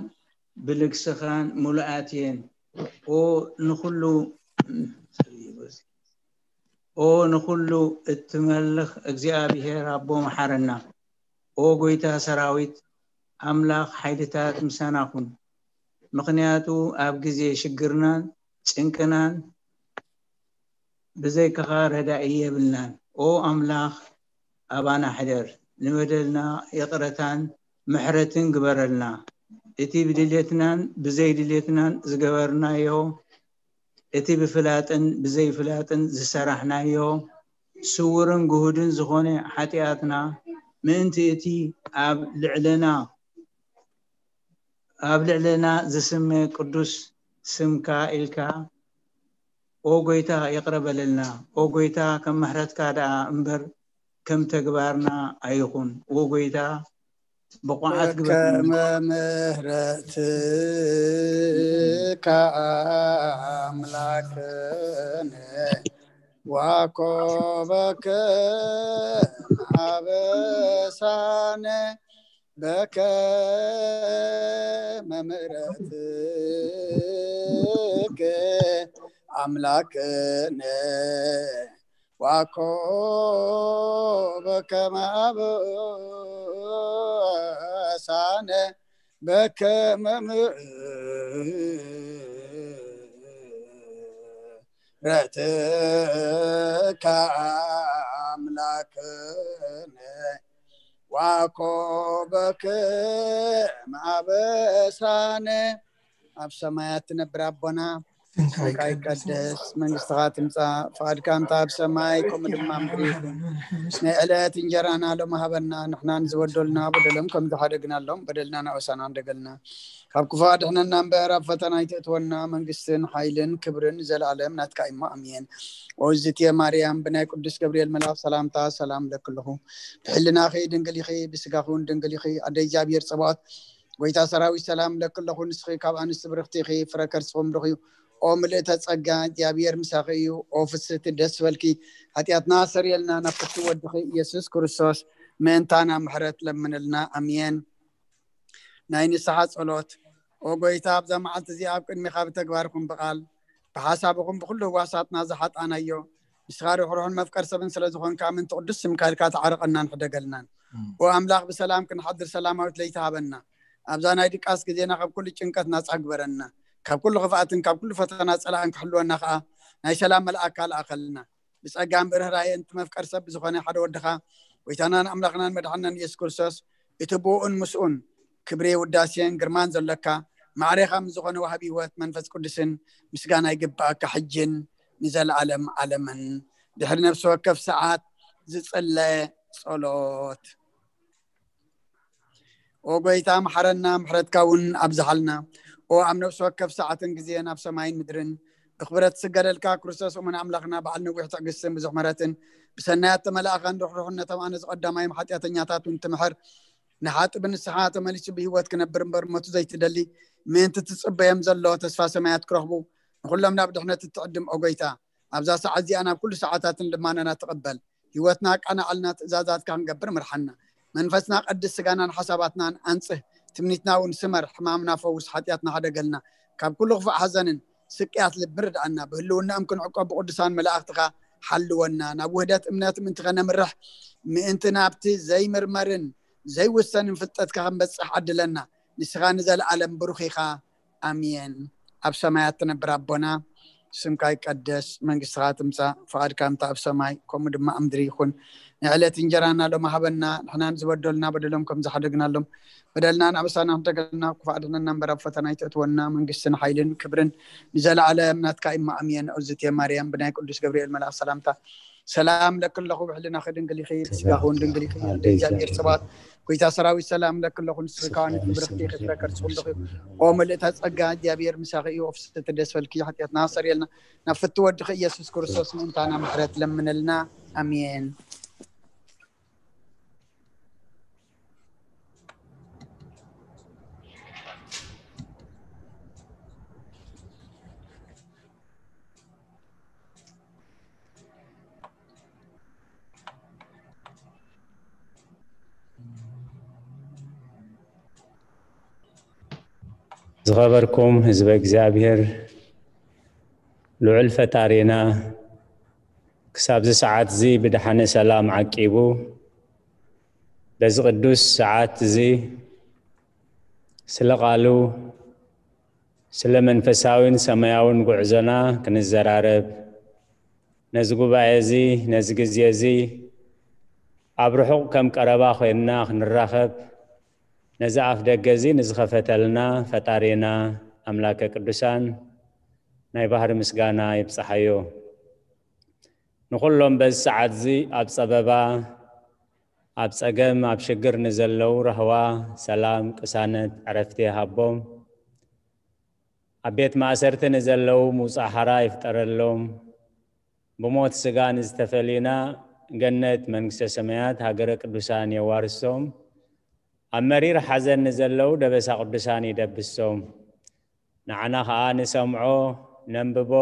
ብልግስኻን ምሉኣት እየን። ኦ ንኹሉ ኦ ንኹሉ እትመልኽ እግዚኣብሔር ኣቦ መሓረና። ኦ ጎይታ ሰራዊት ኣምላኽ ሓይልታት ምሳና ኩን። ምኽንያቱ ኣብ ግዜ ሽግርናን ጭንቅናን ብዘይካኻ ረዳኢ የብልናን። ኦ ኣምላኽ ኣባና ሕደር፣ ንበደልና ይቕረታን ምሕረትን ግበረልና። እቲ ብድሌትናን ብዘይድሌትናን ዝገበርናዮ፣ እቲ ብፍላጥን ብዘይፍላጥን ዝሰራሕናዮ፣ ስውርን ግሁድን ዝኾነ ሓጢኣትና፣ ምእንቲ እቲ ኣብ ልዕለና ኣብ ልዕለና ዝስመ ቅዱስ ስምካ ኢልካ፣ ኦ ጎይታ፣ ይቕረ በለልና። ኦ ጎይታ፣ ከም ምሕረትካ ደኣ እምበር ከም ተግባርና ኣይኹን። ኦ ጎይታ፣ ብቑዓት ግበረና። በከመ ምሕረትካ ኣምላክነ ዋኮ በከመ ኣበሳነ በከመ ምሕረትከ ኣምላክነ ዋኮ በከመ ኣበሳነ በከመ ምሕረትከ ኣምላክነ ዋኮ በከመ ኣበሳነ። ኣብ ሰማያት ትነብር ኣቦና፣ ስምካ ይቀደስ፣ መንግስትኻ ትምጻእ፣ ፍቓድካ እንተ ኣብ ሰማይ ከምኡ ድማ ኣብ ምድሪ ይኹን። ናይ ዕለት እንጀራና ሎሚ ሃበና፣ ንሕና ንዝበደሉና በደሎም ከም ዝሓደግናሎም በደልና ንኣበሳና እንደገልና፣ ካብ ክፉ ኣድሕነና እምበር ኣብ ፈተና ኣይትእትወና። መንግስትን ሓይልን ክብርን ንዘለኣለም ናትካ እሞ ኣሜን። ኦ እዝትየ ማርያም፣ ብናይ ቅዱስ ገብርኤል መልኣኽ ሰላምታ ሰላም እብለኪ ኣለኹ። ብሕልናኺ ድንግል ኢኺ፣ ብስጋኺ እውን ድንግል ኢኺ። ኣደ እግዚኣብሔር ጸባኦት፣ ጎይታ ሰራዊት ሰላም እብለኪ ኣለኹ። ንስኺ ካብ ኣንስቲ ብርኽቲ ኢኺ፣ ፍረ ከርስኺ እውን ብሩኽ እዩ። ኦ ምልእተ ጸጋ፣ እግዚኣብሔር ምሳኺ እዩ። ኦ ፍስህቲ ደስ በልኪ፣ ሓጢኣትና ኣሰርየልና፣ ናብ ፍትው ወድኺ ኢየሱስ ክርስቶስ ምእንታና ምሕረት ለምንልና። ኣሜን። ናይ ንስሓ ጸሎት። ኦ ጎይታ፣ ኣብዛ መዓልቲ እዚኣ ኣብ ቅድሚኻ ብተግባርኩም ብቓል ብሓሳብኹም ብኹሉ ህዋሳትና ዝሓጣናዮ፣ ንስኻ ርሕሩሕን መፍቀር ሰብን ስለ ዝኾንካ፣ ምእንቲ ቅዱስ ስምካ ኢልካ ተዓረቐናን ሕደገልናን። ኦ ኣምላኽ፣ ብሰላም ክንሓድር ሰላማዊት ለይቲ ሃበና። ኣብዛ ናይ ድቃስ ግዜና ካብ ኩሉ ጭንቀት ናጻ ግበረና። ካብ ኩሉ ክፍኣትን ካብ ኩሉ ፈተና ጸላእን ክሕልወና ከኣ ናይ ሰላም መልኣካ ልኣኸልና። ብጸጋን ብርህራሄን እቲ መፍቀር ሰብ ብዝኾነ ሓደ ወድኻ፣ ጎይታናን ኣምላኽናን መድሓንናን ኢየሱስ ክርስቶስ፣ እቲ ብኡኡን ምስኡን ክብሪ ውዳሴን ግርማን ዘለካ፣ ማዕሬኻ ምስ ዝኾነ ወሃቢ ህይወት መንፈስ ቅዱስን ምስጋና ይግብኣካ፣ ሕጅን ንዘለኣለም ዓለምን። ድሕሪ ነፍሲ ወከፍ ሰዓት ዝጽለ ጸሎት። ኦ ጎይታ፣ መሓረና፣ ምሕረትካ እውን ኣብዝሓልና። ኦ ኣብ ነፍሲ ወከፍ ሰዓትን ግዜን ኣብ ሰማይን ምድርን ብኽብረት ዝስገደልካ ክርስቶስ እሙን ኣምላኽና፣ በዓል ነዊሕ ትዕግስትን ብዙሕ ምሕረትን፣ ብሰናያት ተመላእኻን ርሕሩሕን፣ ነቶም ኣነ ዝቐዳማዮም ሓጢኣተኛታት እውን ትምሕር፣ ንሓጢእ ብንስሓ ተመሊሱ ብህይወት ክነብር እምበር፣ ሞቱ ዘይትደሊ፣ ምእንቲ ትጽበዮም ዘሎ ተስፋ ሰማያት ክረኽቡ፣ ንኹሎም ናብ ድሕነት እትዕድም፣ ኦ ጎይታ፣ ኣብዛ ሰዓት እዚኣ ናብ ኩሉ ሰዓታትን ልማናና ትቐበል። ህይወትና ኣቃናዕልና፣ ትእዛዛትካ ክንገብር ምርሓና። መንፈስና ቀድስ፣ ስጋናን ሓሳባትናን ኣንጽህ። ትምኒትና እውን ስመር፣ ሕማምና ፈውስ፣ ሓጢኣትና ሓደገልና። ካብ ኩሉ ክፉእ ሓዘንን ስቅያት ልቢ ርድኣና። ብህልውናኦም ክንዕቆብ ብቅዱሳን መላእኽትኻ ሓልወና። ናብ ውህደት እምነት ምእንቲ ከነምርሕ፣ ምእንቲ ናብቲ ዘይምርመርን ዘይውሰንን ፍልጠትካ ክንበጽሕ ዓድለና። ንስኻ ንዘለኣለም ብሩኽ ኢኻ። ኣሜን። ኣብ ሰማያት ትነብር ኣቦና፣ ስምካ ይቀደስ፣ መንግስትኻ ትምጻእ፣ ፍቓድካ እንተ ኣብ ሰማይ ከምኡ ድማ ኣብ ምድሪ ይኹን። ንዕለት እንጀራና ሎሚ ሃበና፣ ንሕና ንዝበደሉና በደሎም ከም ዝሓደግናሎም፣ በደልና ንኣበሳና ክንደገልና፣ ክፉእ ኣድሕነና እምበር ኣብ ፈተና ኣይተእትወና፣ መንግስትን ሓይልን ክብርን ንዘለኣለም ናትካ እዩ። ኣሜን። እግዝእትየ ማርያም፣ ብናይ ቅዱስ ገብርኤል መልኣኽ ሰላምታ ሰላም ለኪ ኣለኹ፣ ብሕልናኺ ድንግል ኢኺ፣ ብስጋኺ እውን ድንግል ኢኺ። ኣደ እግዚኣብሔር ጸባኦት፣ ጎይታ ሰራዊት ሰላም ለኪ ኣለኹ፣ ንስኺ ከኣ ንእቲ ብርኽቲ ኢኺ፣ ፍረ ከርሲ ኩሉ ኢኺ። ኦ ምልእተ ጸጋ፣ እግዚኣብሔር ምሳኺ እዩ፣ ኦ ፍስሕቲ ደስ በልኪ፣ ሓጢኣትና ኣስተሰርየልና፣ ናብ ፍትው ወድኺ ኢየሱስ ክርስቶስ ምእንታና ምሕረት ለምነልና። ኣሜን። ዝኸበርኩም ህዝበ እግዚኣብሔር፣ ልዑል ፈጣሪና ክሳብዚ ሰዓት እዚ ብደሓነ ሰላም ዓቂቡ፣ በዚ ቅዱስ ሰዓት እዚ ስለ ቃሉ፣ ስለ መንፈሳዊን ሰማያውን ጉዕዞና ክንዘራረብ፣ ነዚ ጉባኤ እዚ፣ ነዚ ግዜ እዚ ኣብ ርሑቕ ከም ቀረባ ኮይንና ክንራኸብ፣ ነዚ ኣፍ ደገ እዚ ንዝኸፈተልና ፈጣሪና ኣምላከ ቅዱሳን ናይ ባህሪ ምስጋና ይብጽሓዮ። ንኹሎም በዚ ሰዓት እዚ ኣብ ጸበባ፣ ኣብ ጸገም፣ ኣብ ሽግር ንዘለዉ ራህዋ፣ ሰላም፣ ቅሳነት፣ ዕረፍቲ ይሃቦም። ኣብ ቤት ማእሰርቲ ንዘለዉ ምውጻእ ሓራ ይፍጠረሎም። ብሞት ስጋ ንዝተፈልዩና ገነት መንግስተ ሰማያት ሃገረ ቅዱሳን የዋርሶም። ኣብ መሪር ሓዘን ንዘለዉ ደበሳ ቅዱሳን ይደብሶም። ንዓና ኸኣ ንሰምዖ፣ ነንብቦ፣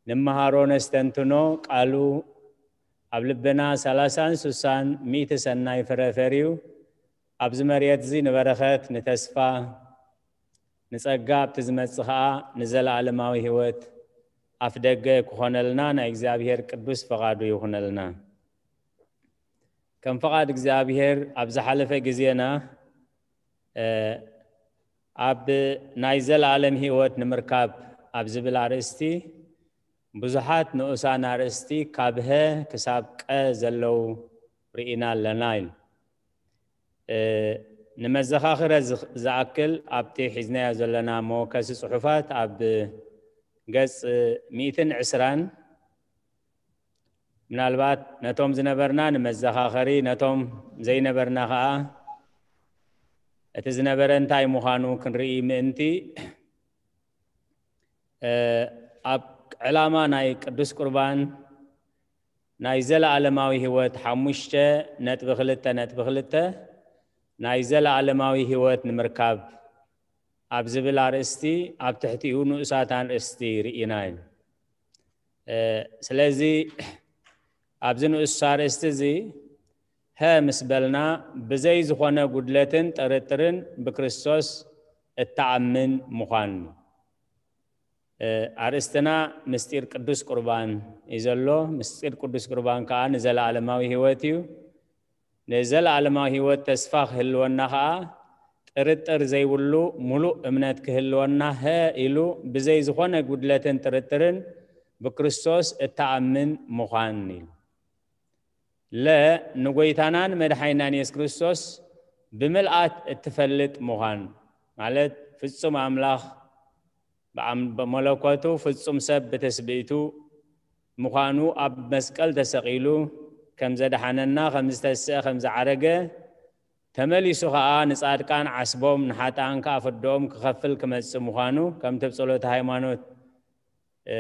ንመሃሮ፣ ነስተንትኖ ቃሉ ኣብ ልብና ሰላሳን ሱሳን ሚእቲ ሰናይ ፍረ ፈርዩ ኣብዚ መሬት እዚ ንበረኸት፣ ንተስፋ፣ ንጸጋ ኣብቲ ዝመጽእ ኸኣ ንዘለኣለማዊ ህይወት ኣፍ ደገ ክኾነልና ናይ እግዚኣብሔር ቅዱስ ፈቓዱ ይኹነልና። ከም ፈቓድ እግዚኣብሔር ኣብ ዝሓለፈ ግዜና፣ እ፣ ኣብ ናይ ዘለኣለም ህይወት ንምርካብ ኣብ ዝብል ኣርእስቲ ብዙሓት ንኡሳን ኣርእስቲ ካብ ሀ ክሳብ ቀ ዘለዉ ርኢና ኣለና ኢሉ። እ፣ ንመዘኻኽረ ዝኽ-፣ ዝኣክል ኣብቲ ሒዝናዮ ዘለና መወከሲ ጽሑፋት ኣብ ገጽ ሚእትን ዕስራን ምናልባት ነቶም ዝነበርና ንመዘኻኸሪ፣ ነቶም ዘይነበርና ኸኣ እቲ ዝነበረ እንታይ ምዃኑ ክንርኢ ምእንቲ፣ እ፣ ኣብ ዕላማ ናይ ቅዱስ ቁርባን ናይ ዘለኣለማዊ ህይወት ሓሙሽተ ነጥቢ ክልተ ነጥቢ ክልተ ናይ ዘለኣለማዊ ህይወት ንምርካብ ኣብ ዝብል ኣርእስቲ ኣብ ትሕቲኡ ንኡሳት ኣርእስቲ ርኢና እዩ። እ፣ ስለዚ ኣብዚ ንኡስ ኣርእስቲ እዚ ሀ ምስ በልና ብዘይ ዝኾነ ጉድለትን ጥርጥርን ብክርስቶስ እተኣምን ምዃን እዩ። እ፣ ኣርእስትና ምስጢር ቅዱስ ቁርባን እዩ ዘሎ። ምስጢር ቅዱስ ቁርባን ከኣ ንዘለኣለማዊ ህይወት እዩ። ንዘለኣለማዊ ህይወት ተስፋ ክህልወና ኸኣ ጥርጥር ዘይብሉ ምሉእ እምነት ክህልወና ሀ ኢሉ ብዘይ ዝኾነ ጉድለትን ጥርጥርን ብክርስቶስ እተኣምን ምዃን ኢሉ። ለ ንጎይታናን መድሓኒናን የሱስ ክርስቶስ ብምልኣት እትፈልጥ ምዃን፣ ማለት ፍጹም ኣምላኽ ብኣም-፣ ብመለኮቱ ፍጹም ሰብ ብትስብእቱ ምዃኑ ኣብ መስቀል ተሰቒሉ ከም ዘድሓነና፣ ከም ዝተስአ፣ ከም ዝዓረገ፣ ተመሊሱ ኸኣ ንጻድቃን ዓስቦም፣ ንሓጥኣን ከኣ ፍርድኦም ክኸፍል ክመጽእ ምዃኑ፣ ከምቲ ኣብ ጸሎተ ሃይማኖት፣ እ፣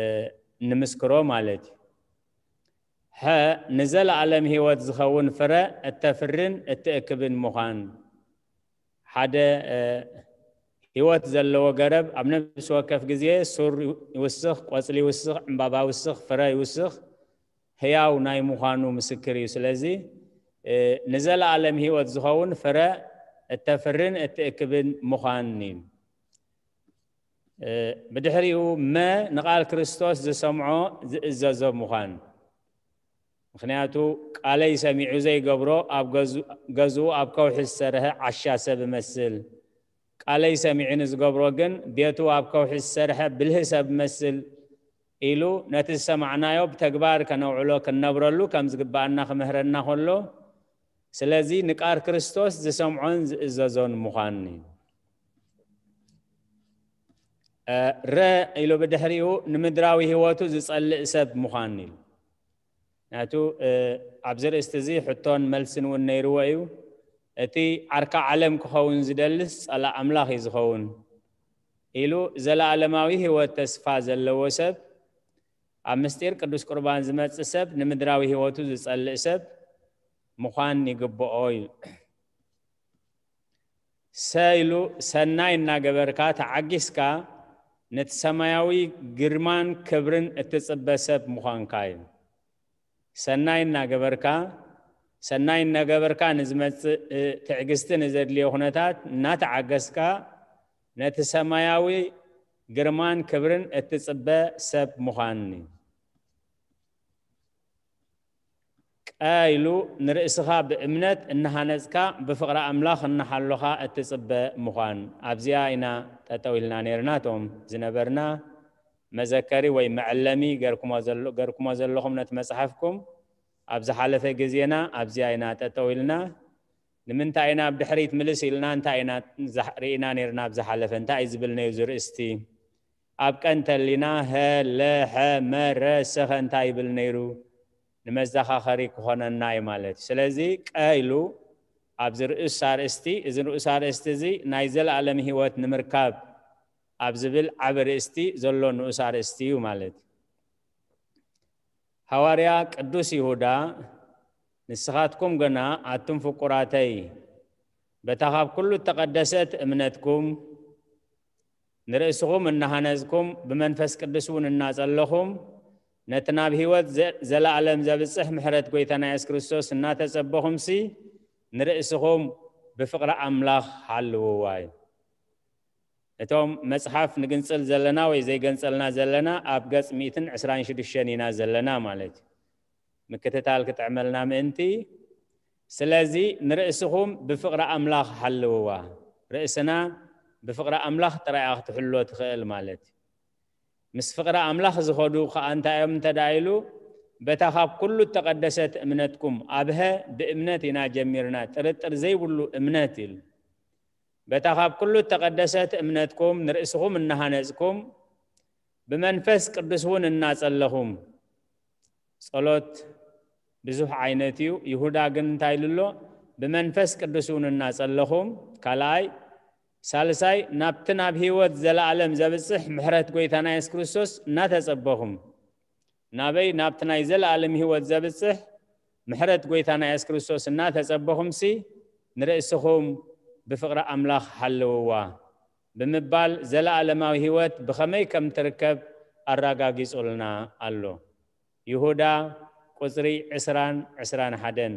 ንምስክሮ ማለት እዩ። ሐ፣ ንዘለኣለም ህይወት ዝኸውን ፍረ እተፍርን እትእክብን ምዃን። ሓደ፣ እ፣ ህይወት ዘለዎ ገረብ ኣብ ነፍሲ ወከፍ ግዜ ሱር ይውስኽ፣ ቆጽሊ ይውስኽ፣ ዕምባባ ይውስኽ፣ ፍረ ይውስኽ፣ ህያው ናይ ምዃኑ ምስክር እዩ። ስለዚ፣ እ፣ ንዘለኣለም ህይወት ዝኸውን ፍረ እተፍርን እትእክብን ምዃን እዩ። እ፣ ብድሕሪኡ መ ንቓል ክርስቶስ ዝሰምዖ ዝእዘዞ ምዃን። ምኽንያቱ ቃለይ ሰሚዑ ዘይገብሮ ኣብ ገዙ-፣ ገዝኡ ኣብ ከውሒ ዝሰርሐ ዓሻ ሰብ እመስል። ቃለይ ሰሚዑ ንዝገብሮ ግን ቤቱ ኣብ ከውሒ ዝሰርሐ ብልሂ ሰብ እመስል ኢሉ ነቲ ዝሰማዕናዮ ብተግባር ከነውዕሎ ክንነብረሉ ከም ዝግብኣና ክምህረና ከሎ፣ ስለዚ ንቃል ክርስቶስ ዝሰምዖን ዝእዘዞን ምዃን እዩ። እ፣ ረ ኢሉ ብድሕሪኡ ንምድራዊ ህይወቱ ዝጸልእ ሰብ ምዃን እዩ። ናቱ፣ እ፣ ኣብዚ ርእስቲ እዚ ሕቶን መልስን እውን ነይርዎ እዩ። እቲ ዓርካ ዓለም ክኸውን ዝደልስ ጸላእ ኣምላኽ እዩ ዝኸውን ኢሉ ዘለኣለማዊ ህይወት ተስፋ ዘለዎ ሰብ፣ ኣብ ምስጢር ቅዱስ ቁርባን ዝመጽእ ሰብ ንምድራዊ ህይወቱ ዝጸልእ ሰብ ምዃን ይግብኦ እዩ። ሰ ኢሉ ሰናይ እናገበርካ ተዓጊስካ ነቲ ሰማያዊ ግርማን ክብርን እትጽበ ሰብ ምዃንካ እዩ። ሰናይ እናገበርካ፣ ሰናይ እናገበርካ ንዝመጽእ፣ እ፣ ትዕግስቲ ንዘድልዮ ኩነታት እናተዓገስካ ነቲ ሰማያዊ ግርማን ክብርን እትጽበ ሰብ ምዃን እዩ። ቀ ኢሉ ንርእስኻ ብእምነት እናሃነጽካ ብፍቕሪ ኣምላኽ እናሓሎኻ እትጽበ ምዃን። ኣብዚኣ ኢና ጠጠው ኢልና ነይርና። እቶም ዝነበርና መዘከሪ ወይ መዐለሚ ገርኩሞ ዘሎ-፣ ገርኩሞ ዘለኹም ነቲ መጽሓፍኩም ኣብ ዝሓለፈ ግዜና ኣብዚኣ ኢና ጠጠው ኢልና። ንምንታይ ኢና ኣብ ድሕሪት ምልስ ኢልና፣ እንታይ ኢና ዝሓ-፣ ርኢና ነይርና ኣብ ዝሓለፈ? እንታይ እዩ ዝብል ነዩ ዝርእስቲ? ኣብ ቀ እንተሊና፣ ሀ፣ ለ፣ ሐ፣ መ፣ ረ፣ ሰኸ እንታይ ይብል ነይሩ? ንመዘኻኸሪ ክኾነና እዩ ማለት እዩ። ስለዚ ቀ ኢሉ ኣብዚ ርእስ ኣርእስቲ፣ እዚ ርእስ ኣርእስቲ እዚ ናይ ዘለኣለም ህይወት ንምርካብ ኣብ ዝብል ዓቢ ርእስቲ ዘሎ ንኡስ ኣርእስቲ እዩ ማለት እዩ። ሃዋርያ ቅዱስ ይሁዳ፣ ንስኻትኩም ግና ኣቱም ፍቁራተይ፣ በታ ካብ ኩሉ እተቐደሰት እምነትኩም ንርእስኹም እናሃነጽኩም፣ ብመንፈስ ቅዱስ እውን እናጸለኹም፣ ነቲ ናብ ህይወት ዘ-፣ ዘለኣለም ዘብጽሕ ምሕረት ጐይታና የሱስ ክርስቶስ እናተጸበኹምሲ፣ ንርእስኹም ብፍቕሪ ኣምላኽ ሃልውዋ እዩ። እቶም መጽሓፍ ንግንጽል ዘለና ወይ ዘይገንጸልና ዘለና ኣብ ገጽ ሚእትን ዕስራን ሽዱሽተን ኢና ዘለና ማለት እዩ። ምክትታል ክጥዕመልና ምእንቲ። ስለዚ ንርእስኹም ብፍቕሪ ኣምላኽ ሃልውዋ። ርእስና ብፍቕሪ ኣምላኽ ጥራይ እያ ክትሕሎ ትኽእል ማለት እዩ። ምስ ፍቕሪ ኣምላኽ ዝኸዱ ከኣ እንታይ እዮም እንተ ደኣ ኢሉ፣ በታ ካብ ኩሉ እተቐደሰት እምነትኩም፣ ኣብሀ ብእምነት ኢና ጀሚርና፣ ጥርጥር ዘይብሉ እምነት ኢሉ። በታ ካብ ኩሉ እተቐደሰት እምነትኩም ንርእስኹም እናሃነጽኩም፣ ብመንፈስ ቅዱስ እውን እናጸለኹም። ጸሎት ብዙሕ ዓይነት እዩ። ይሁዳ ግን እንታይ ኢሉ ኣሎ? ብመንፈስ ቅዱስ እውን እናጸለኹም። ካልኣይ፣ ሳልሳይ፣ ናብቲ ናብ ህይወት ዘለኣለም ዘብጽሕ ምሕረት ጐይታና የሱስ ክርስቶስ እናተጸበኹም። ናበይ? ናብቲ ናይ ዘለኣለም ህይወት ዘብጽሕ ምሕረት ጐይታና የሱስ ክርስቶስ እናተጸበኹምሲ፣ ንርእስኹም ብፍቕሪ ኣምላኽ ሃልውዋ ብምባል፣ ዘለኣለማዊ ህይወት ብኸመይ ከም ትርከብ ኣረጋጊጹልና ኣሎ። ይሁዳ ቁጽሪ ዕስራን ዕስራን ሓደን።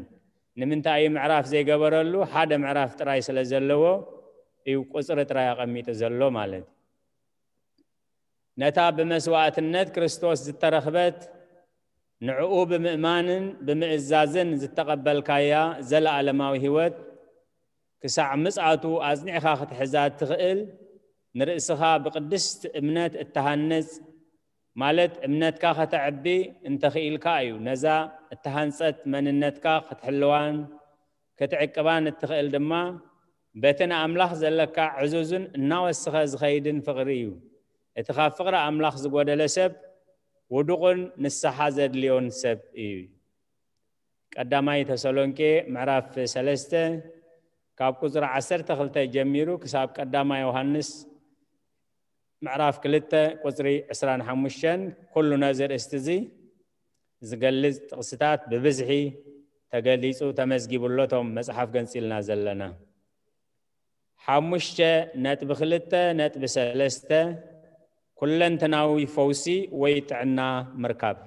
ንምንታይ እዩ ምዕራፍ ዘይገበረሉ? ሓደ ምዕራፍ ጥራይ ስለ ዘለዎ እዩ ቁጽሪ ጥራይ ኣቐሚጡ ዘሎ ማለት እዩ። ነታ ብመስዋእትነት ክርስቶስ ዝተረኽበት፣ ንዕኡ ብምእማንን ብምእዛዝን ዝተቐበልካያ ዘለኣለማዊ ህይወት፣ ክሳዕ ምጽኣቱ ኣጽኒዕኻ ክትሕዛ እትኽእል፣ ንርእስኻ ብቅድስቲ እምነት እትሃንጽ፣ ማለት እምነትካ ከተዕቢ እንተኽኢልካ እዩ። ነዛ እተሃንጸት መንነትካ ክትሕልዋን ክትዕቅባን እትኽእል ድማ፣ በቲ ንኣምላኽ ዘለካ ዕዙዝን እናወሰኸ ዝኸይድን ፍቕሪ እዩ። እቲ ካብ ፍቕሪ ኣምላኽ ዝጎደለ ሰብ፣ ውዱቕን ንስሓ ዘድልዮን ሰብ እዩ። ቀዳማይ ተሰሎንቄ ምዕራፍ ሰለስተ ካብ ቁጽሪ ዓሰርተ ክልተ ጀሚሩ ክሳብ ቀዳማይ ዮሃንስ ምዕራፍ ክልተ ቁጽሪ ዕስራን ሓሙሽተን፣ ኩሉ ነዚ ርእስቲ እዚ ዝገልጽ ጥቕስታት ብብዝሒ ተገሊጹ ተመዝጊቡ ኣሎ። እቶም መጽሓፍ ገንጺልና ዘለና ሓሙሽተ ነጥቢ ክልተ ነጥቢ ሰለስተ፣ ኩለንተናዊ ፈውሲ ወይ ጥዕና ምርካብ።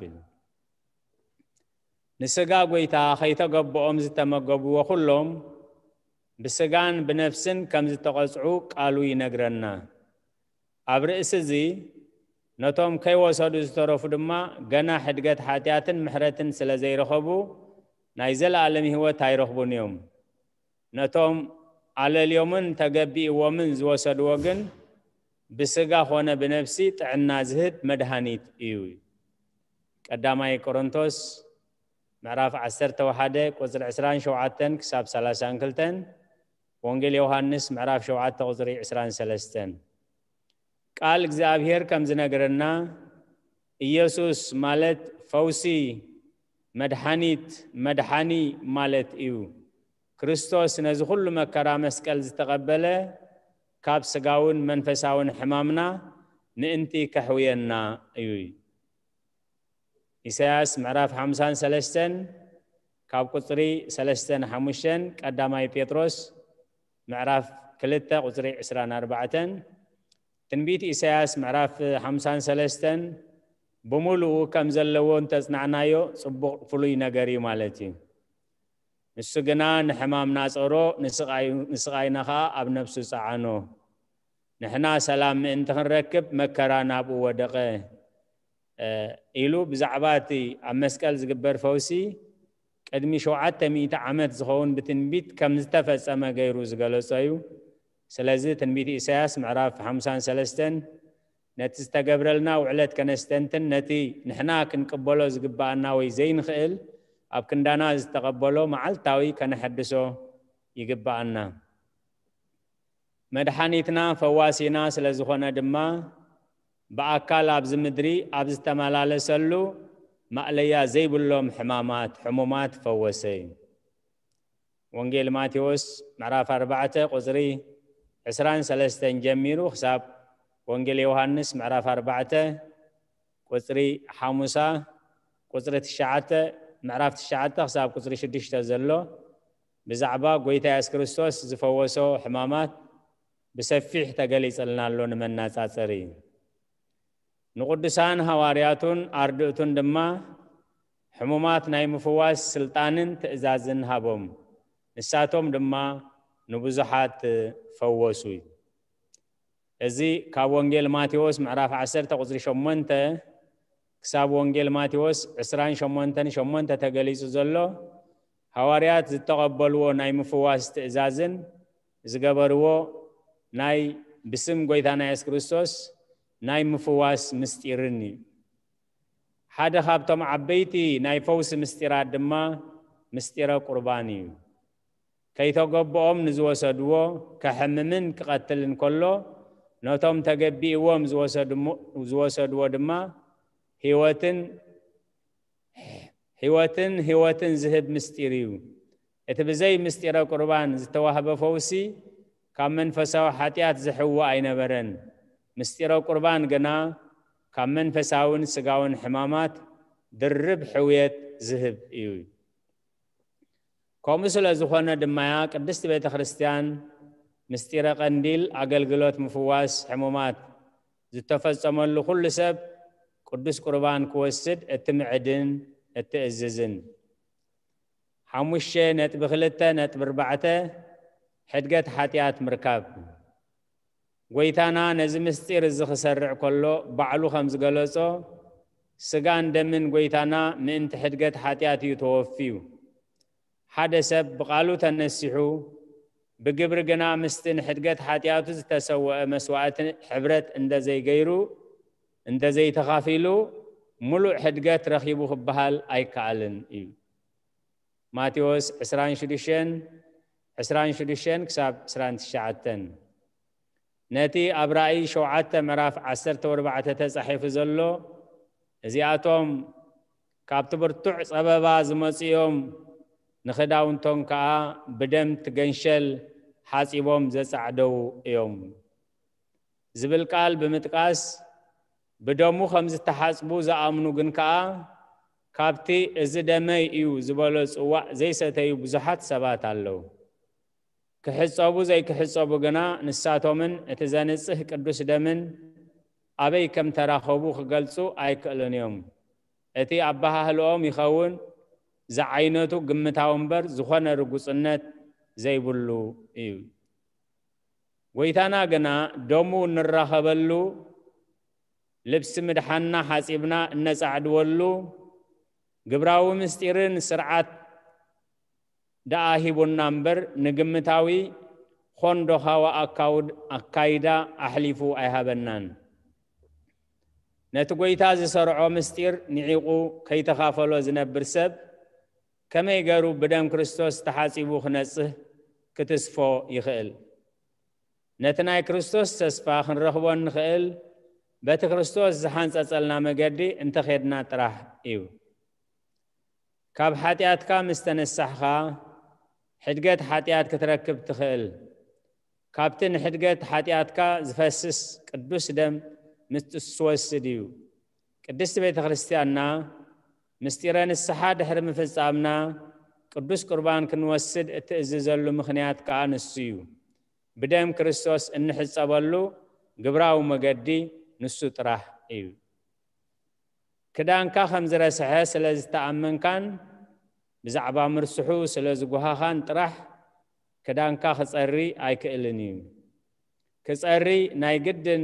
ንስጋ ጎይታ ከይተገብኦም ዝተመገብዎ ኩሎም ብስጋን ብነፍስን ከም ዝተቐጽዑ ቃሉ ይነግረና። ኣብ ርእሲ እዚ ነቶም ከይወሰዱ ዝተረፉ ድማ ገና ሕድገት ሓጢኣትን ምሕረትን ስለ ዘይረኸቡ ናይ ዘለኣለም ህይወት ኣይረኽቡን እዮም። ነቶም ኣለልዮምን ተገቢእዎምን ዝወሰድዎ ግን ብስጋ ኾነ ብነፍሲ ጥዕና ዝህብ መድሃኒት እዩ። ቀዳማይ ቆሮንቶስ ምዕራፍ ዓሰርተ ሓደ ቁጽሪ ዕስራን ሸውዓተን ክሳብ ሰላሳን ክልተን፣ ወንጌል ዮሃንስ ምዕራፍ ሸውዓተ ቁጽሪ ዕስራን ሰለስተን። ቃል እግዚኣብሔር ከም ዝነግረና፣ ኢየሱስ ማለት ፈውሲ፣ መድሓኒት፣ መድሓኒ ማለት እዩ። ክርስቶስ ነዚ ኩሉ መከራ መስቀል ዝተቐበለ ካብ ስጋውን መንፈሳውን ሕማምና ምእንቲ ከሕውየና እዩ። ኢሳያስ ምዕራፍ ሓምሳን ሰለስተን ካብ ቁጽሪ ሰለስተን ሓሙሽተን፣ ቀዳማይ ጴጥሮስ ምዕራፍ ክልተ ቁጽሪ ዕስራን ኣርባዕተን፣ ትንቢት ኢሳያስ ምዕራፍ ሓምሳን ሰለስተን ብምሉኡ ከም ዘለዎ እንተጽናዕናዮ ጽቡቕ ፍሉይ ነገር እዩ ማለት እዩ። ንሱ ግና ንሕማምና ጸሮ፣ ንስቓይ-፣ ንስቓይና ኸኣ ኣብ ነፍሱ ጸዓኖ። ንሕና ሰላም ምእንቲ ክንረክብ መከራ ናብኡ ወደቐ፣ እ፣ ኢሉ ብዛዕባ እቲ ኣብ መስቀል ዝግበር ፈውሲ ቅድሚ ሸውዓተ ሚእቲ ዓመት ዝኸውን ብትንቢት ከም ዝተፈጸመ ገይሩ ዝገለጾ እዩ። ስለዚ ትንቢት ኢሳያስ ምዕራፍ ሓምሳን ሰለስተን ነቲ ዝተገብረልና ውዕለት ከነስተንትን ነቲ ንሕና ክንቅበሎ ዝግብኣና ወይ ዘይንኽእል ኣብ ክንዳና ዝተቐበሎ መዓልታዊ ከነሐድሶ ይግብኣና። መድሓኒትና ፈዋሲና ስለ ዝኾነ ድማ ብኣካል ኣብዚ ምድሪ ኣብ ዝተመላለሰሉ ማእለያ ዘይብሎም ሕማማት፣ ሕሙማት ፈወሰ እዩ። ወንጌል ማቴዎስ ምዕራፍ ኣርባዕተ ቁጽሪ ዕስራን ሰለስተን ጀሚሩ ክሳብ ወንጌል ዮሃንስ ምዕራፍ ኣርባዕተ ቁጽሪ ሓሙሳ፣ ቁጽሪ ትሽዓተ፣ ምዕራፍ ትሽዓተ ክሳብ ቁጽሪ ሽዱሽተ ዘሎ ብዛዕባ ጎይታ የሱስ ክርስቶስ ዝፈወሶ ሕማማት ብሰፊሕ ተገሊጸልና ኣሎ። ንመናጻጸሪ፣ ንቕዱሳን ሃዋርያቱን ኣርድእቱን ድማ ሕሙማት ናይ ምፍዋስ ስልጣንን ትእዛዝን ሃቦም። ንሳቶም ድማ ንብዙሓት ፈወሱ። እዚ ካብ ወንጌል ማቴዎስ ምዕራፍ ዓሰርተ ቁጽሪ ሸሞንተ ክሳብ ወንጌል ማቴዎስ ዕስራን ሸሞንተን ሸሞንተ ተገሊጹ ዘሎ፣ ሃዋርያት ዝተቐበልዎ ናይ ምፍዋስ ትእዛዝን ዝገበርዎ ናይ ብስም ጎይታና የሱስ ክርስቶስ ናይ ምፍዋስ ምስጢርን እዩ። ሓደ ካብቶም ዓበይቲ ናይ ፈውሲ ምስጢራት ድማ ምስጢረ ቁርባን እዩ። ከይተገብኦም ንዝወሰድዎ፣ ከሕምምን ክቐትልን ከሎ፣ ነቶም ተገቢእዎም ዝወሰድሞ-፣ ዝወሰድዎ ድማ ህይወትን፣ ህይወትን፣ ህይወትን ዝህብ ምስጢር እዩ። እቲ ብዘይ ምስጢረ ቁርባን ዝተዋህበ ፈውሲ ካብ መንፈሳዊ ሓጢኣት ዝሕዊ ኣይነበረን። ምስጢረ ቁርባን ግና ካብ መንፈሳውን ስጋውን ሕማማት ድርብ ሕውየት ዝህብ እዩ። ከምኡ ስለ ዝኾነ ድማያ ቅድስቲ ቤተ ክርስቲያን ምስጢረ ቀንዲል ኣገልግሎት ምፍዋስ ሕሙማት ዝተፈጸመሉ ኩሉ ሰብ ቅዱስ ቁርባን ክወስድ እትምዕድን እትእዝዝን። ሓሙሽተ ነጥቢ ክልተ ነጥቢ ኣርባዕተ፣ ሕድገት ሓጢኣት ምርካብ። ጎይታና ነዚ ምስጢር እዚ ክሰርዕ ከሎ ባዕሉ ከም ዝገለጾ፣ ስጋን ደምን ጎይታና ምእንቲ ሕድገት ሓጢኣት እዩ ተወፍዩ። ሓደ ሰብ ብቓሉ ተነሲሑ፣ ብግብሪ ግና ምስቲ ንሕድገት ሓጢኣቱ ዝተሰወአ መስዋእቲ ሕብረት እንተዘይገይሩ፣ እንተዘይተኻፊሉ፣ ምሉእ ሕድገት ረኺቡ ክበሃል ኣይከኣልን እዩ። ማቴዎስ ዕስራን ሽዱሽተን፣ ዕስራን ሽዱሽተን ክሳብ ዕስራን ትሽዓተን። ነቲ ኣብ ራእይ ሸውዓተ ምዕራፍ ዓሰርተ ኣርባዕተ ተጻሒፉ ዘሎ፣ እዚኣቶም ካብቲ ብርቱዕ ጸበባ ዝመጹ እዮም፣ ንኽዳውንቶም ከኣ ብደም ትገንሸል ሓጺቦም ዘጻዕደዉ እዮም። ዝብል ቃል ብምጥቃስ፣ ብደሙ ከም ዝተሓጽቡ ዝኣምኑ ግን ከኣ፣ ካብቲ "እዚ ደመይ እዩ" ዝበሎ ጽዋእ ዘይሰተዩ ብዙሓት ሰባት ኣለዉ። ክሕጸቡ ዘይክሕጸቡ ግና፣ ንሳቶምን እቲ ዘንጽህ ቅዱስ ደምን ኣበይ ከም ተራኸቡ ክገልጹ ኣይክእሉን እዮም። እቲ ኣበሃህልኦም ይኸውን ዝዓይነቱ ግምታዊ እምበር፣ ዝኾነ ርጉጽነት ዘይብሉ እዩ። ጎይታና ግና፣ ደሙ እንራኸበሉ፣ ልብሲ ምድሓንና ሓጺብና እነጻዕድወሉ፣ ግብራዊ ምስጢርን ስርዓት ደኣ ሂቡና እምበር፣ ንግምታዊ ኾንዶኻዊ ኣካውድ-፣ ኣካይዳ ኣሕሊፉ ኣይሃበናን። ነቲ ጎይታ ዝሰርዖ ምስጢር ንዒቑ ከይተኻፈሎ ዝነብር ሰብ፣ ከመይ ገሩ ብደም ክርስቶስ ተሓጺቡ ክነጽህ፣ ክትስፎ ይኽእል? ነቲ ናይ ክርስቶስ ተስፋ ክንረኽቦ እንኽእል፣ በቲ ክርስቶስ ዝሓንጸጸልና መገዲ እንተኼድና ጥራሕ እዩ። ካብ ሓጢኣትካ ምስ ተነሳሕኻ፣ ሕድገት ሓጢኣት ክትረክብ ትኽእል። ካብቲ ንሕድገት ሓጢኣትካ ዝፈስስ ቅዱስ ደም ምስ ትወስድ እዩ። ቅድስቲ ቤተ ክርስቲያንና፣ ምስጢረ ንስሓ ድሕሪ ምፍጻምና፣ ቅዱስ ቁርባን ክንወስድ እትእዝዘሉ ምኽንያት ከኣ ንሱ እዩ። ብደም ክርስቶስ እንሕጸበሉ ግብራዊ መገዲ ንሱ ጥራሕ እዩ። ክዳንካ ከም ዝረስሐ ስለ ዝተኣመንካን ብዛዕባ ምርስሑ ስለ ዝጓሃኻን ጥራሕ፣ ክዳንካ ክጸሪ ኣይክእልን እዩ። ክጸሪ ናይ ግድን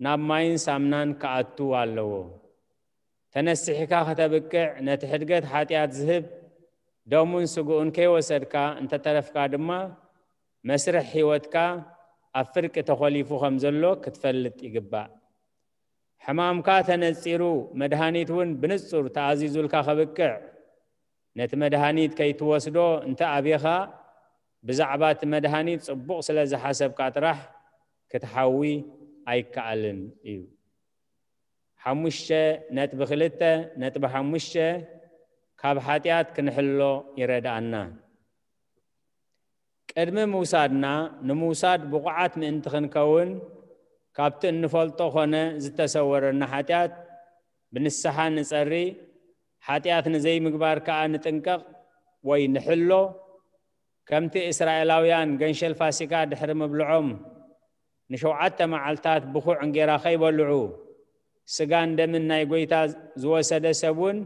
ናብ ማይን ሳምናን ክኣቱ ኣለዎ። ተነሲሕካ ከተብቅዕ፣ ነቲ ሕድገት ሓጢኣት ዝህብ ደሙን ስግኡን ከይወሰድካ እንተተረፍካ ድማ፣ መስርሕ ህይወትካ ኣብ ፍርቂ ተኾሊፉ ከም ዘሎ ክትፈልጥ ይግባእ። ሕማምካ ተነጺሩ፣ መድሃኒት እውን ብንጹር ተኣዚዙልካ ከብቅዕ፣ ነቲ መድሃኒት ከይትወስዶ እንተ ኣቤኻ፣ ብዛዕባ እቲ መድሃኒት ጽቡቕ ስለ ዝሓሰብካ ጥራሕ ክትሓዊ ኣይከኣልን እዩ። ሓሙሽተ ነጥቢ ክልተ ነጥቢ ሓሙሽተ ካብ ሓጢኣት ክንሕሎ ይረድኣና። ቅድሚ ምውሳድና፣ ንምውሳድ ብቑዓት ምእንቲ ክንከውን፣ ካብቲ እንፈልጦ ኾነ ዝተሰወረና ሓጢኣት ብንስሓ ንጸሪ፣ ሓጢኣት ንዘይምግባር ከኣ ንጥንቀቕ ወይ ንሕሎ። ከምቲ እስራኤላውያን ገንሸል ፋሲካ ድሕሪ ምብልዖም፣ ንሸውዓተ መዓልታት ብኹዕ እንጌራ ከይበልዑ፣ ስጋን ደምን ናይ ጐይታ ዝወሰደ ሰብ እውን፣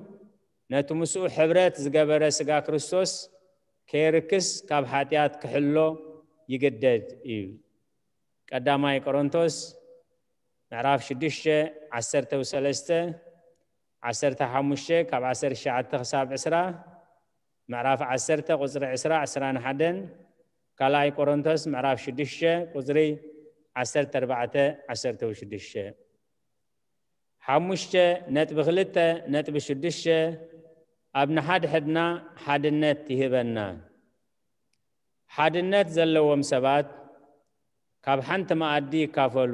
ነቲ ምስኡ ሕብረት ዝገበረ ስጋ ክርስቶስ ከየርክስ ካብ ሓጢኣት ክሕሎ ይግደድ እዩ። ቀዳማይ ቆሮንቶስ ምዕራፍ ሽዱሽተ፣ ዓሰርተ ወሰለስተ፣ ዓሰርተ ሓሙሽተ ካብ ዓሰርተ ትሽዓተ ክሳብ ዕስራ፣ ምዕራፍ ዓሰርተ ቁጽሪ ዕስራ፣ ዕስራን ሓደን፣ ካልኣይ ቆሮንቶስ ምዕራፍ ሽዱሽተ ቁጽሪ ዓሰርተ ኣርባዕተ፣ ዓሰርተ ሽዱሽተ። ሓሙሽተ ነጥቢ ክልተ ነጥቢ ሽዱሽተ ኣብ ንሓድሕድና ሓድነት ይህበና። ሓድነት ዘለዎም ሰባት ካብ ሓንቲ መኣዲ ይካፈሉ።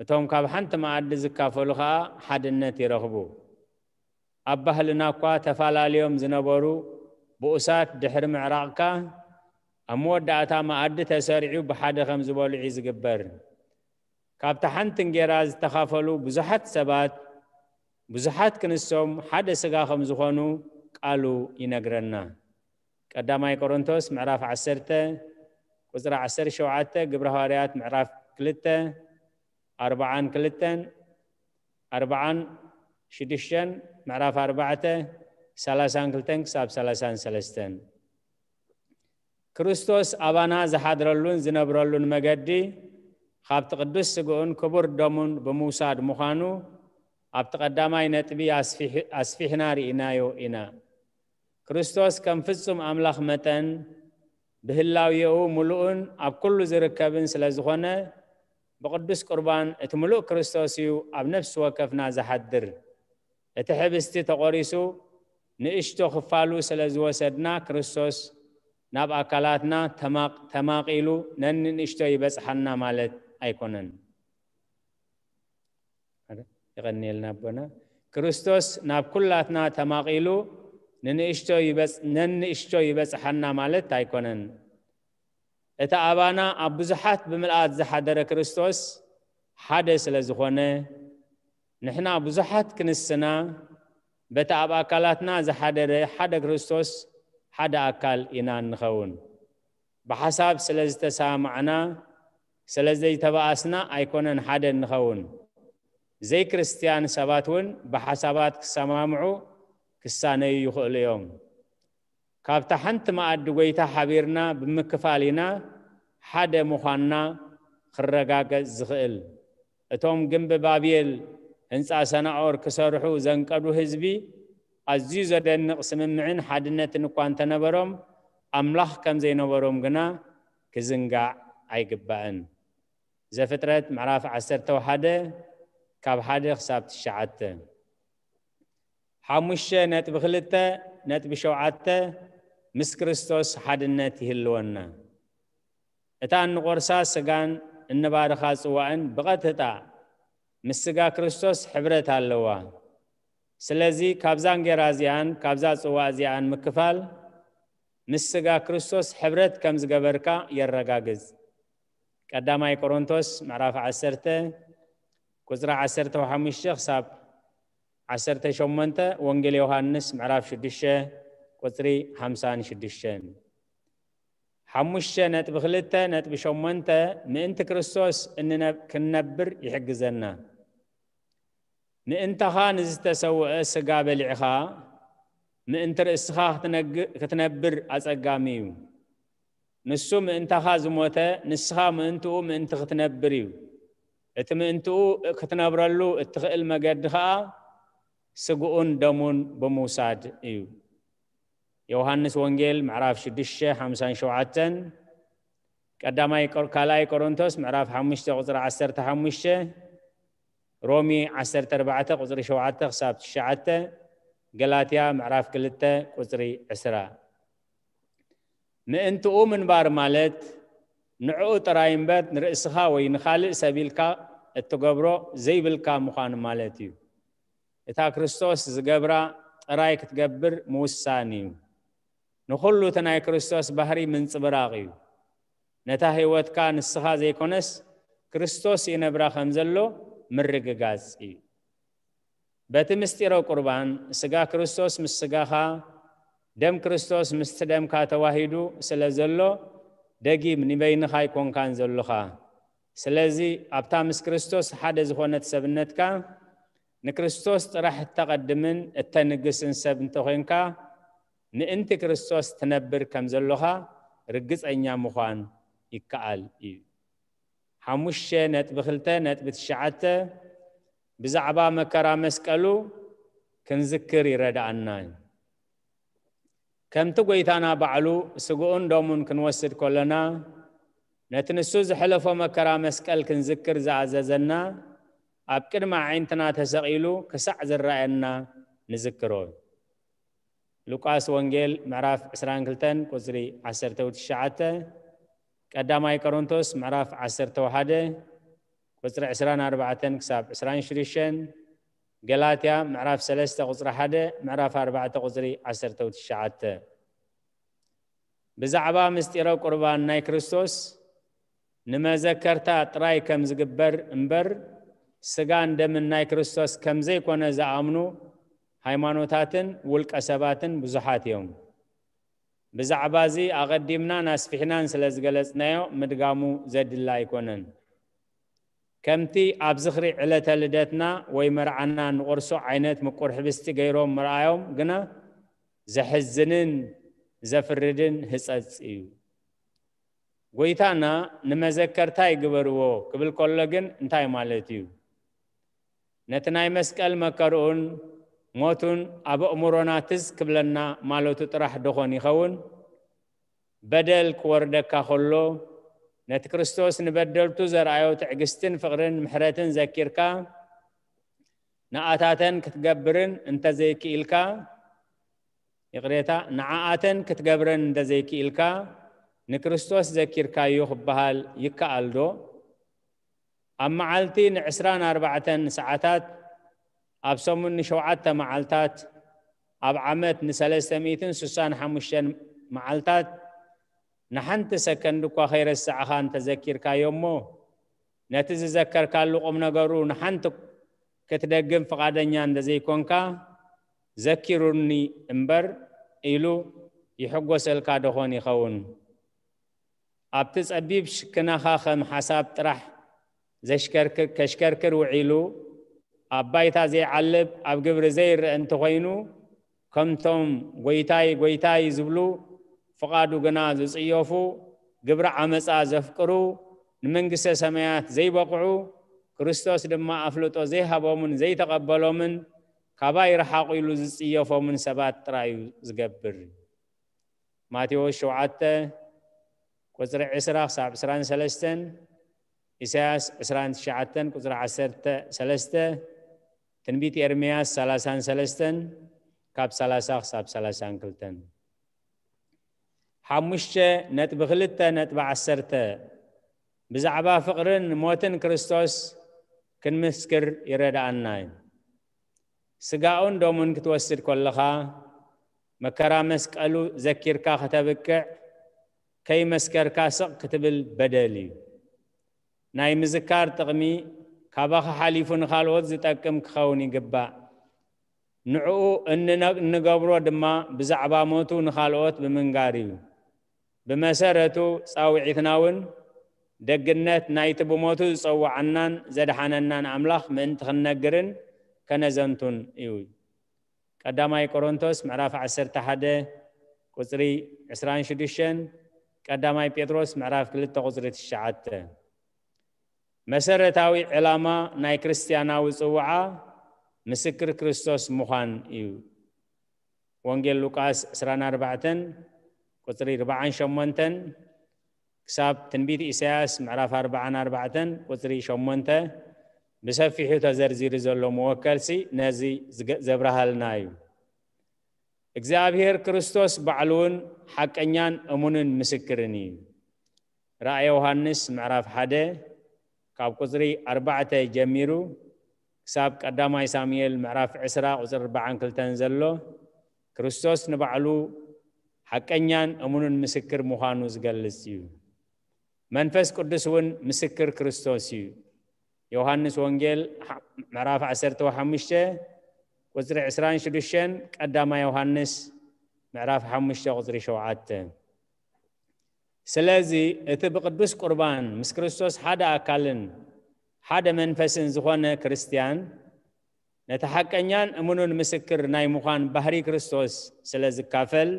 እቶም ካብ ሓንቲ መኣዲ ዝካፈሉ ኸኣ ሓድነት ይረኽቡ። ኣብ ባህልና እኳ ተፈላለዮም ዝነበሩ ብኡሳት ድሕሪ ምዕራቕካ፣ ኣብ መወዳእታ መኣዲ ተሰሪዑ ብሓደ ከም ዝበልዑ እዩ ዝግበር። ካብታ ሓንቲ እንጌራ ዝተኻፈሉ ብዙሓት ሰባት፣ ብዙሓት ክንሶም ሓደ ስጋ ከም ዝኾኑ ቃሉ ይነግረና። ቀዳማይ ቆሮንቶስ ምዕራፍ ዓሰርተ ቁጽሪ ዓሰርተ ሸውዓተ፣ ግብረ ሃዋርያት ምዕራፍ ክልተ፣ ኣርብዓን ክልተን፣ ኣርብዓን ሽዱሽተን፣ ምዕራፍ ኣርባዕተ፣ ሰላሳን ክልተን ክሳብ ሰላሳን ሰለስተን። ክርስቶስ ኣባና ዝሓድረሉን ዝነብረሉን መገዲ፣ ካብቲ ቅዱስ ስግኡን ክቡር ደሙን ብምውሳድ ምዃኑ፣ ኣብቲ ቀዳማይ ነጥቢ ኣስፊሕ-፣ ኣስፊሕና ርኢናዮ ኢና። ክርስቶስ ከም ፍጹም ኣምላኽ መጠን፣ ብህላዌኡ ምሉእን ኣብ ኩሉ ዝርከብን ስለ ዝኾነ፣ ብቅዱስ ቁርባን እቲ ምሉእ ክርስቶስ እዩ ኣብ ነፍሲ ወከፍና ዝሓድር። እቲ ሕብስቲ ተቖሪሱ ንእሽቶ ክፋሉ ስለ ዝወሰድና፣ ክርስቶስ ናብ ኣካላትና ተማቕ-፣ ተማቒሉ ነንንእሽቶ ይበጽሓና ማለት ኣይኮነን። የቐንየልና ኣቦና። ክርስቶስ ናብ ኩላትና ተማቒሉ ንንእሽቶ ይበጽ-፣ ነንእሽቶ ይበጽሓና ማለት ኣይኮነን። እቲ ኣባና ኣብ ብዙሓት ብምልኣት ዝሓደረ ክርስቶስ ሓደ ስለ ዝኾነ፣ ንሕና ብዙሓት ክንስና፣ በቲ ኣብ ኣካላትና ዝሓደረ ሓደ ክርስቶስ ሓደ ኣካል ኢና እንኸውን። ብሓሳብ ስለ ዝተሰማማዕና፣ ስለ ዘይተባኣስና ኣይኮነን ሓደ እንኸውን። ዘይክርስትያን ሰባት እውን ብሓሳባት ክሰማምዑ፣ ክሳነዩ ይኽእሉ እዮም። ካብታ ሓንቲ መኣዲ ጐይታ ሓቢርና ብምክፋል ኢና ሓደ ምዃንና ክረጋገጽ ዝኽእል። እቶም ግምቢ ባቤል፣ ህንጻ ሰናኦር ክሰርሑ ዘንቀዱ ህዝቢ፣ ኣዝዩ ዘደንቕ ስምምዕን ሓድነትን እኳ እንተነበሮም፣ ኣምላኽ ከም ዘይነበሮም ግና ክዝንጋዕ ኣይግባእን። ዘፍጥረት ምዕራፍ ዓሰርተ ሓደ ካብ ሓደ ክሳብ ትሽዓተ። ሓሙሽተ ነጥቢ ክልተ ነጥቢ ሸውዓተ፣ ምስ ክርስቶስ ሓድነት ይህልወና። እታ እንቆርሳ ስጋን እንባርኻ ጽዋእን ብቐጥታ ምስ ስጋ ክርስቶስ ሕብረት ኣለዋ። ስለዚ ካብዛ እንጌራ እዚኣን ካብዛ ጽዋ እዚኣን ምክፋል ምስ ስጋ ክርስቶስ ሕብረት ከም ዝገበርካ የረጋግጽ። ቀዳማይ ቆሮንቶስ ምዕራፍ ዓሰርተ ቁጽሪ ዓሰርተ ሓሙሽተ ክሳብ ዓሰርተ ሸሞንተ፣ ወንጌል ዮሃንስ ምዕራፍ ሽዱሽተ ቁጽሪ ሓምሳን ሽዱሽተን። ሓሙሽተ ነጥቢ ክልተ ነጥቢ ሸሞንተ፣ ምእንቲ ክርስቶስ እንነ-፣ ክንነብር ይሕግዘና። ምእንታኻ ንዝተሰውአ ስጋ በሊዕኻ ምእንቲ ርእስኻ ክትነግ-፣ ክትነብር ኣጸጋሚ እዩ። ንሱ ምእንታኻ ዝሞተ፣ ንስኻ ምእንትኡ ምእንቲ ክትነብር እዩ። እቲ ምእንትኡ ክትነብረሉ እትኽእል መገዲ ኸኣ ስግኡን ደሙን ብምውሳድ እዩ። ዮሃንስ ወንጌል ምዕራፍ ሽዱሽተ ሓምሳን ሸውዓተን፣ ቀዳማይ ቆር-፣ ካልኣይ ቆሮንቶስ ምዕራፍ ሓሙሽተ ቁጽሪ ዓሰርተ ሓሙሽተ፣ ሮሜ ዓሰርተ ኣርባዕተ ቁጽሪ ሸውዓተ ክሳብ ትሽዓተ፣ ገላትያ ምዕራፍ ክልተ ቁጽሪ ዕስራ። ምእንትኡ ምንባር ማለት ንዕኡ ጥራይ እምበር ንርእስኻ ወይ ንኻልእ ሰብ ኢልካ እትገብሮ ዘይብልካ ምዃን ማለት እዩ። እታ ክርስቶስ ዝገብራ ጥራይ ክትገብር ምውሳን እዩ። ንኹሉ እቲ ናይ ክርስቶስ ባህሪ ምንጽብራቕ እዩ። ነታ ህይወትካ ንስኻ ዘይኮነስ ክርስቶስ ይነብራ ከም ዘሎ ምርግጋጽ እዩ። በቲ ምስጢረ ቁርባን ስጋ ክርስቶስ ምስ ስጋኻ፣ ደም ክርስቶስ ምስቲ ደምካ ተዋሂዱ ስለ ዘሎ፣ ደጊም ንበይንኻ ኣይኮንካን ዘሎኻ። ስለዚ ኣብታ ምስ ክርስቶስ ሓደ ዝኾነት ሰብነትካ፣ ንክርስቶስ ጥራሕ እተቐድምን እተንግስን ሰብ እንተኾይንካ፣ ምእንቲ ክርስቶስ ትነብር ከም ዘሎኻ ርግጸኛ ምዃን ይከኣል እዩ። ሓሙሽተ ነጥቢ ክልተ ነጥቢ ትሽዓተ፣ ብዛዕባ መከራ መስቀሉ ክንዝክር ይረድኣና እዩ። ከምቲ ጐይታና ባዕሉ ስግኡን ደሙን ክንወስድ ከለና፣ ነቲ ንሱ ዘሕለፎ መከራ መስቀል ክንዝክር ዝኣዘዘና፣ ኣብ ቅድሚ ኣዒንትና ተሰቒሉ ክሳዕ ዝረኣየና ንዝክሮ። ሉቃስ ወንጌል ምዕራፍ ዕስራን ክልተን ቁጽሪ ዓሰርተ ትሽዓተ፣ ቀዳማይ ቆሮንቶስ ምዕራፍ ዓሰርተ ሓደ ቁጽሪ ዕስራን ኣርባዕተን ክሳብ ዕስራን ሽዱሽተን፣ ገላትያ ምዕራፍ ሰለስተ ቁጽሪ ሓደ፣ ምዕራፍ ኣርባዕተ ቁጽሪ ዓሰርተ ትሽዓተ። ብዛዕባ ምስጢረ ቁርባን ናይ ክርስቶስ ንመዘከርታ ጥራይ ከም ዝግበር እምበር፣ ስጋን ደምን ናይ ክርስቶስ ከም ዘይኮነ ዝኣምኑ ሃይማኖታትን ውልቀ ሰባትን ብዙሓት እዮም። ብዛዕባ እዚ ኣቐዲምናን ኣስፊሕናን ስለ ዝገለጽናዮ ምድጋሙ ዘድሊ ኣይኮነን። ከምቲ ኣብ ዝኽሪ ዕለተ ልደትና ወይ መርዓና ንቖርሶ ዓይነት ምቁር ሕብስቲ ገይሮም ምርኣዮም ግና ዘሕዝንን ዘፍርድን ህጸጽ እዩ። ጐይታና ንመዘከርታይ ግበርዎ ክብል ከሎ ግን እንታይ ማለት እዩ? ነቲ ናይ መስቀል መከርኡን ሞቱን ኣብ ኣእምሮና ትዝ ክብለና ማለቱ ጥራሕ ደኾን ይኸውን? በደል ክወርደካ ከሎ፣ ነቲ ክርስቶስ ንበደልቱ ዘርኣዮ ትዕግስትን ፍቕርን ምሕረትን ዘኪርካ፣ ንኣታተን ክትገብርን እንተዘይክኢልካ፣ ይቕሬታ፣ ንዓኣተን ክትገብረን እንተዘይክኢልካ፣ ንክርስቶስ ዘኪርካዮ ክበሃል ይከኣል ዶ? ኣብ መዓልቲ ንዕስራን ኣርባዕተን ሰዓታት፣ ኣብ ሰሙን ንሸውዓተ መዓልታት፣ ኣብ ዓመት ንሰለስተ ሚእትን ስሳን ሓሙሽተን መዓልታት ንሓንቲ ሰከንድ እኳ ከይረሳዕኻ እንተዘኪርካዮ እሞ፣ ነቲ ዝዘከርካሉ ቁም ነገሩ ንሓንቲ ክትደግም ፍቓደኛ እንተዘይኮንካ፣ "ዘኪሩኒ እምበር" ኢሉ ይሕጎሰልካ ደኾን ይኸውን? ኣብቲ ጸቢብ ሽክናኻ ከም ሓሳብ ጥራሕ ዘሽከርክር፣ ከሽከርክር ውዒሉ፣ ኣብ ባይታ ዘይዓልብ፣ ኣብ ግብሪ ዘይረአ እንተኾይኑ፣ ከምቶም "ጎይታይ፣ ጎይታይ" ዝብሉ፣ ፍቓዱ ግና ዝጽየፉ፣ ግብሪ ዓመጻ ዘፍቅሩ፣ ንመንግስተ ሰማያት ዘይበቕዑ፣ ክርስቶስ ድማ ኣፍልጦ ዘይሃቦምን ዘይተቐበሎምን፣ ካባይ ርሓቑ ኢሉ ዝጽየፎምን ሰባት ጥራይ እዩ ዝገብር። ማቴዎስ ሸውዓተ ቁጽሪ ዕስራ ክሳብ ዕስራን ሰለስተን፣ ኢሳያስ ዕስራን ትሽዓተን ቁጽሪ ዓሰርተ ሰለስተ፣ ትንቢት ኤርምያስ ሰላሳን ሰለስተን ካብ ሰላሳ ክሳብ ሰላሳን ክልተን። ሓሙሽተ ነጥቢ ክልተ ነጥቢ ዓሰርተ፣ ብዛዕባ ፍቕርን ሞትን ክርስቶስ ክንምስክር ይረድኣና እዩ። ስጋኡን ደሙን ክትወስድ ከለኻ፣ መከራ መስቀሉ ዘኪርካ ከተብቅዕ፣ ከይመስከርካ ስቕ ክትብል በደል እዩ። ናይ ምዝካር ጥቕሚ፣ ካባኻ ሓሊፉ ንኻልኦት ዝጠቅም ክኸውን ይግባእ። ንዕኡ እንነ-፣ እንገብሮ ድማ ብዛዕባ ሞቱ ንኻልኦት ብምንጋር እዩ። ብመሰረቱ፣ ጻውዒትና እውን፣ ደግነት ናይቲ ብሞቱ ዝጸውዓናን ዘድሓነናን ኣምላኽ ምእንቲ ክንነግርን ከነዘንቱን እዩ። ቀዳማይ ቆሮንቶስ ምዕራፍ ዓሰርተ ሓደ ቁጽሪ ዕስራን ሽዱሽተን፣ ቀዳማይ ጴጥሮስ ምዕራፍ ክልተ ቁጽሪ ትሽዓተ። መሰረታዊ ዕላማ ናይ ክርስትያናዊ ጽውዓ ምስክር ክርስቶስ ምዃን እዩ። ወንጌል ሉቃስ ዕስራን ኣርባዕተን ቁጽሪ ኣርባዓን ሸሞንተን ክሳብ ትንቢት ኢሳያስ ምዕራፍ ኣርባዓን ኣርባዕተን ቁጽሪ ሸሞንተ ብሰፊሑ ተዘርዚሩ ዘሎ መወከልሲ ነዚ ዝገ-፣ ዘብርሃልና እዩ። እግዚኣብሔር ክርስቶስ ባዕሉ እውን ሓቀኛን እሙንን ምስክርን እዩ። ራእየ ዮሃንስ ምዕራፍ ሓደ ካብ ቁጽሪ ኣርባዕተ ጀሚሩ ክሳብ ቀዳማይ ሳሙኤል ምዕራፍ ዕስራ ቁጽሪ ኣርባዓን ክልተን ዘሎ፣ ክርስቶስ ንባዕሉ ሓቀኛን እሙንን ምስክር ምዃኑ ዝገልጽ እዩ። መንፈስ ቅዱስ እውን ምስክር ክርስቶስ እዩ። ዮሃንስ ወንጌል ሓ-፣ ምዕራፍ ዓሰርተ ሓሙሽተ ቁጽሪ ዕስራን ሽዱሽተን፣ ቀዳማይ ዮሃንስ ምዕራፍ ሓሙሽተ ቁጽሪ ሸውዓተ። ስለዚ እቲ ብቅዱስ ቁርባን ምስ ክርስቶስ ሓደ ኣካልን ሓደ መንፈስን ዝኾነ ክርስትያን፣ ነቲ ሓቀኛን እሙንን ምስክር ናይ ምዃን ባህሪ ክርስቶስ ስለ ዝካፈል፣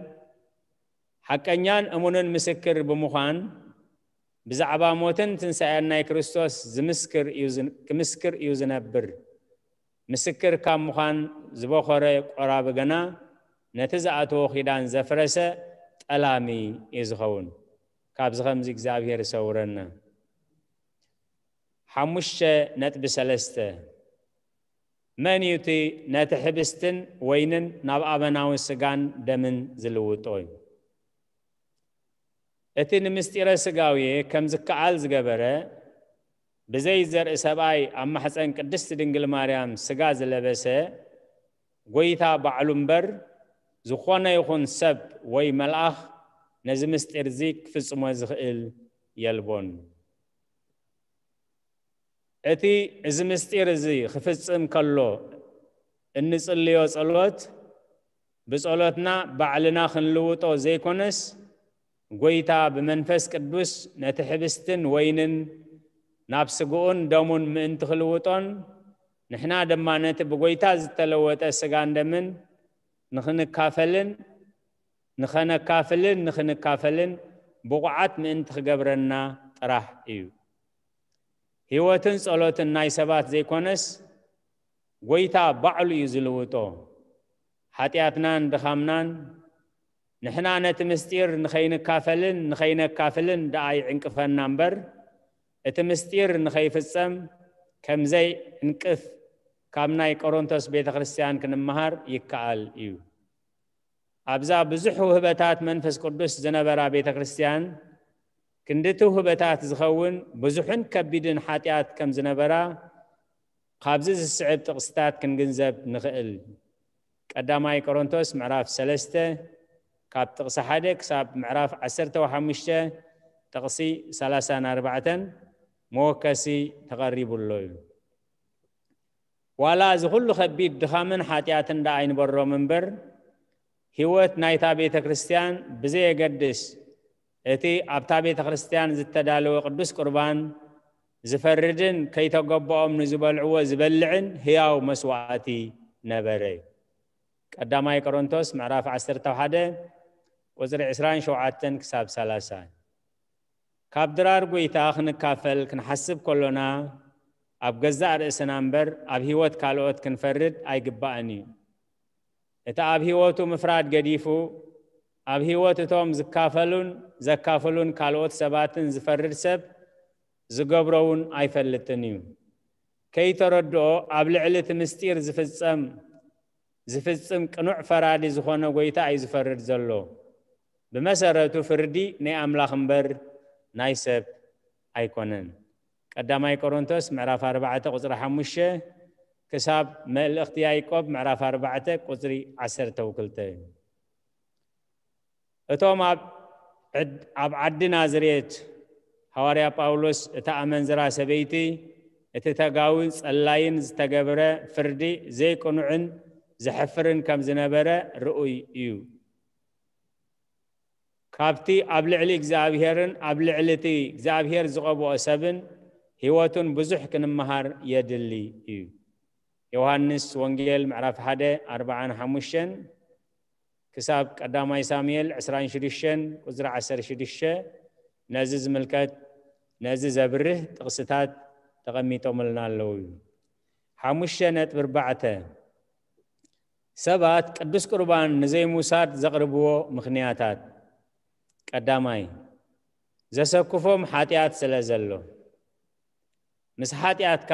ሓቀኛን እሙንን ምስክር ብምዃን፣ ብዛዕባ ሞትን ትንሳኤን ናይ ክርስቶስ ዝምስክር እዩ ዝን-፣ ክምስክር እዩ ዝነብር። ምስክር ካብ ምዃን ዝበኾረ ቆራቢ ግና፣ ነቲ ዝኣተዎ ኪዳን ዘፍረሰ ጠላሚ እዩ ዝኸውን። ካብዚ ከምዚ እግዚኣብሔር ይሰውረና። ሓሙሽተ ነጥቢ ሰለስተ፣ መን እዩ እቲ ነቲ ሕብስትን ወይንን ናብ ኣበናዊ ስጋን ደምን ዝልውጦ እዩ? እቲ ንምስጢረ ስጋዌ ከም ዝከኣል ዝገበረ፣ ብዘይ ዘርኢ ሰብኣይ ኣብ ማሕፀን ቅድስቲ ድንግል ማርያም ስጋ ዝለበሰ፣ ጎይታ ባዕሉ እምበር፣ ዝኾነ ይኹን ሰብ ወይ መልኣኽ ነዚ ምስጢር እዚ ክፍጽሞ ዝኽእል የልቦን። እቲ እዚ ምስጢር እዚ ክፍጽም ከሎ እንጽልዮ ጸሎት፣ ብጸሎትና ባዕልና ክንልውጦ ዘይኮነስ፣ ጎይታ ብመንፈስ ቅዱስ ነቲ ሕብስትን ወይንን ናብ ስግኡን ደሙን ምእንቲ ክልውጦን፣ ንሕና ድማ ነቲ ብጎይታ ዝተለወጠ ስጋን ደምን ንኽንካፈልን፣ ንኸነካፍልን ንኽንካፈልን ብቑዓት ምእንቲ ክገብረና ጥራሕ እዩ። ህይወትን ጸሎትን ናይ ሰባት ዘይኮነስ፣ ጎይታ ባዕሉ እዩ ዝልውጦ። ሓጢኣትናን ድኻምናን፣ ንሕና ነቲ ምስጢር ንኸይንካፈልን ንኸይነካፍልን ደኣ ይዕንቅፈና እምበር፣ እቲ ምስጢር ንኸይፍጸም ከም ዘይዕንቅፍ ካብ ናይ ቆሮንቶስ ቤተ ክርስቲያን ክንመሃር ይከኣል እዩ። ኣብዛ ብዙሕ ውህበታት መንፈስ ቅዱስ ዝነበራ ቤተ ክርስቲያን፣ ክንድቲ ውህበታት ዝኸውን ብዙሕን ከቢድን ሓጢኣት ከም ዝነበራ፣ ካብዚ ዝስዕብ ጥቕስታት ክንግንዘብ ንኽእል። ቀዳማይ ቆሮንቶስ ምዕራፍ ሰለስተ ካብ ጥቕሲ ሓደ ክሳብ ምዕራፍ ዓሰርተ ሓሙሽተ ጥቕሲ ሰላሳን ኣርባዕተን መወከሲ ተቐሪቡ ኣሎ እዩ። ዋላ እዚ ኩሉ ከቢድ ድኻምን ሓጢኣትን ደኣ ኣይንበሮም እምበር፣ ህይወት ናይታ ቤተ ክርስቲያን ብዘየገድስ፣ እቲ ኣብታ ቤተ ክርስቲያን ዝተዳለወ ቅዱስ ቁርባን ዝፈርድን ከይተገበኦም ንዝበልዕዎ ዝበልዕን ህያው መስዋእቲ ነበረ። ቀዳማይ ቆሮንቶስ ምዕራፍ ዓሰርተ ሓደ ቁጽሪ ዕስራን ሸውዓተን ክሳብ ሰላሳ። ካብ ድራር ጎይታ ክንካፈል ክንሓስብ ከሎና፣ ኣብ ገዛእ ርእስና እምበር ኣብ ህይወት ካልኦት ክንፈርድ ኣይግባእን እዩ። እቲ ኣብ ህይወቱ ምፍራድ ገዲፉ፣ ኣብ ህይወት እቶም ዝካፈሉን ዘካፍሉን ካልኦት ሰባትን ዝፈርድ ሰብ ዝገብሮ እውን ኣይፈልጥን እዩ። ከይተረድኦ ኣብ ልዕሊ እቲ ምስጢር ዝፍጸም፣ ዝፍጽም ቅኑዕ ፈራዲ ዝኾነ ጎይታ እዩ ዝፈርድ ዘሎ። ብመሰረቱ ፍርዲ ናይ ኣምላኽ እምበር ናይ ሰብ ኣይኮነን። ቀዳማይ ቆሮንቶስ ምዕራፍ ኣርባዕተ ቁጽሪ ሓሙሽተ ክሳብ መልእኽቲ ያዕቆብ ምዕራፍ ኣርባዕተ ቁጽሪ ዓሰርተ ክልተ እዩ። እቶም ኣብ ዕድ-፣ ኣብ ዓዲ ናዝሬት ሃዋርያ ጳውሎስ እታ ኣመንዝራ ሰበይቲ እቲ ተጋዊ ጸላይን ዝተገብረ ፍርዲ ዘይቅኑዕን ዘሕፍርን ከም ዝነበረ ርኡይ እዩ። ካብቲ ኣብ ልዕሊ እግዚኣብሄርን ኣብ ልዕሊ እቲ እግዚኣብሄር ዝቐብኦ ሰብን ህይወቱን ብዙሕ ክንመሃር የድሊ እዩ። ዮሃንስ ወንጌል ምዕራፍ ሓደ ኣርባዓን ሓሙሽተን ክሳብ ቀዳማይ ሳሙኤል ዕስራን ሽዱሽተን ቁጽሪ ዓሰርተ ሽዱሽተ ነዚ ዝምልከት፣ ነዚ ዘብርህ ጥቕስታት ተቐሚጦምልና ኣለዉ እዩ። ሓሙሽተ ነጥቢ ኣርባዕተ፣ ሰባት ቅዱስ ቁርባን ንዘይምውሳድ ዘቕርብዎ ምኽንያታት። ቀዳማይ፣ ዘሰክፎም ሓጢኣት ስለ ዘሎ። ምስ ሓጢኣትካ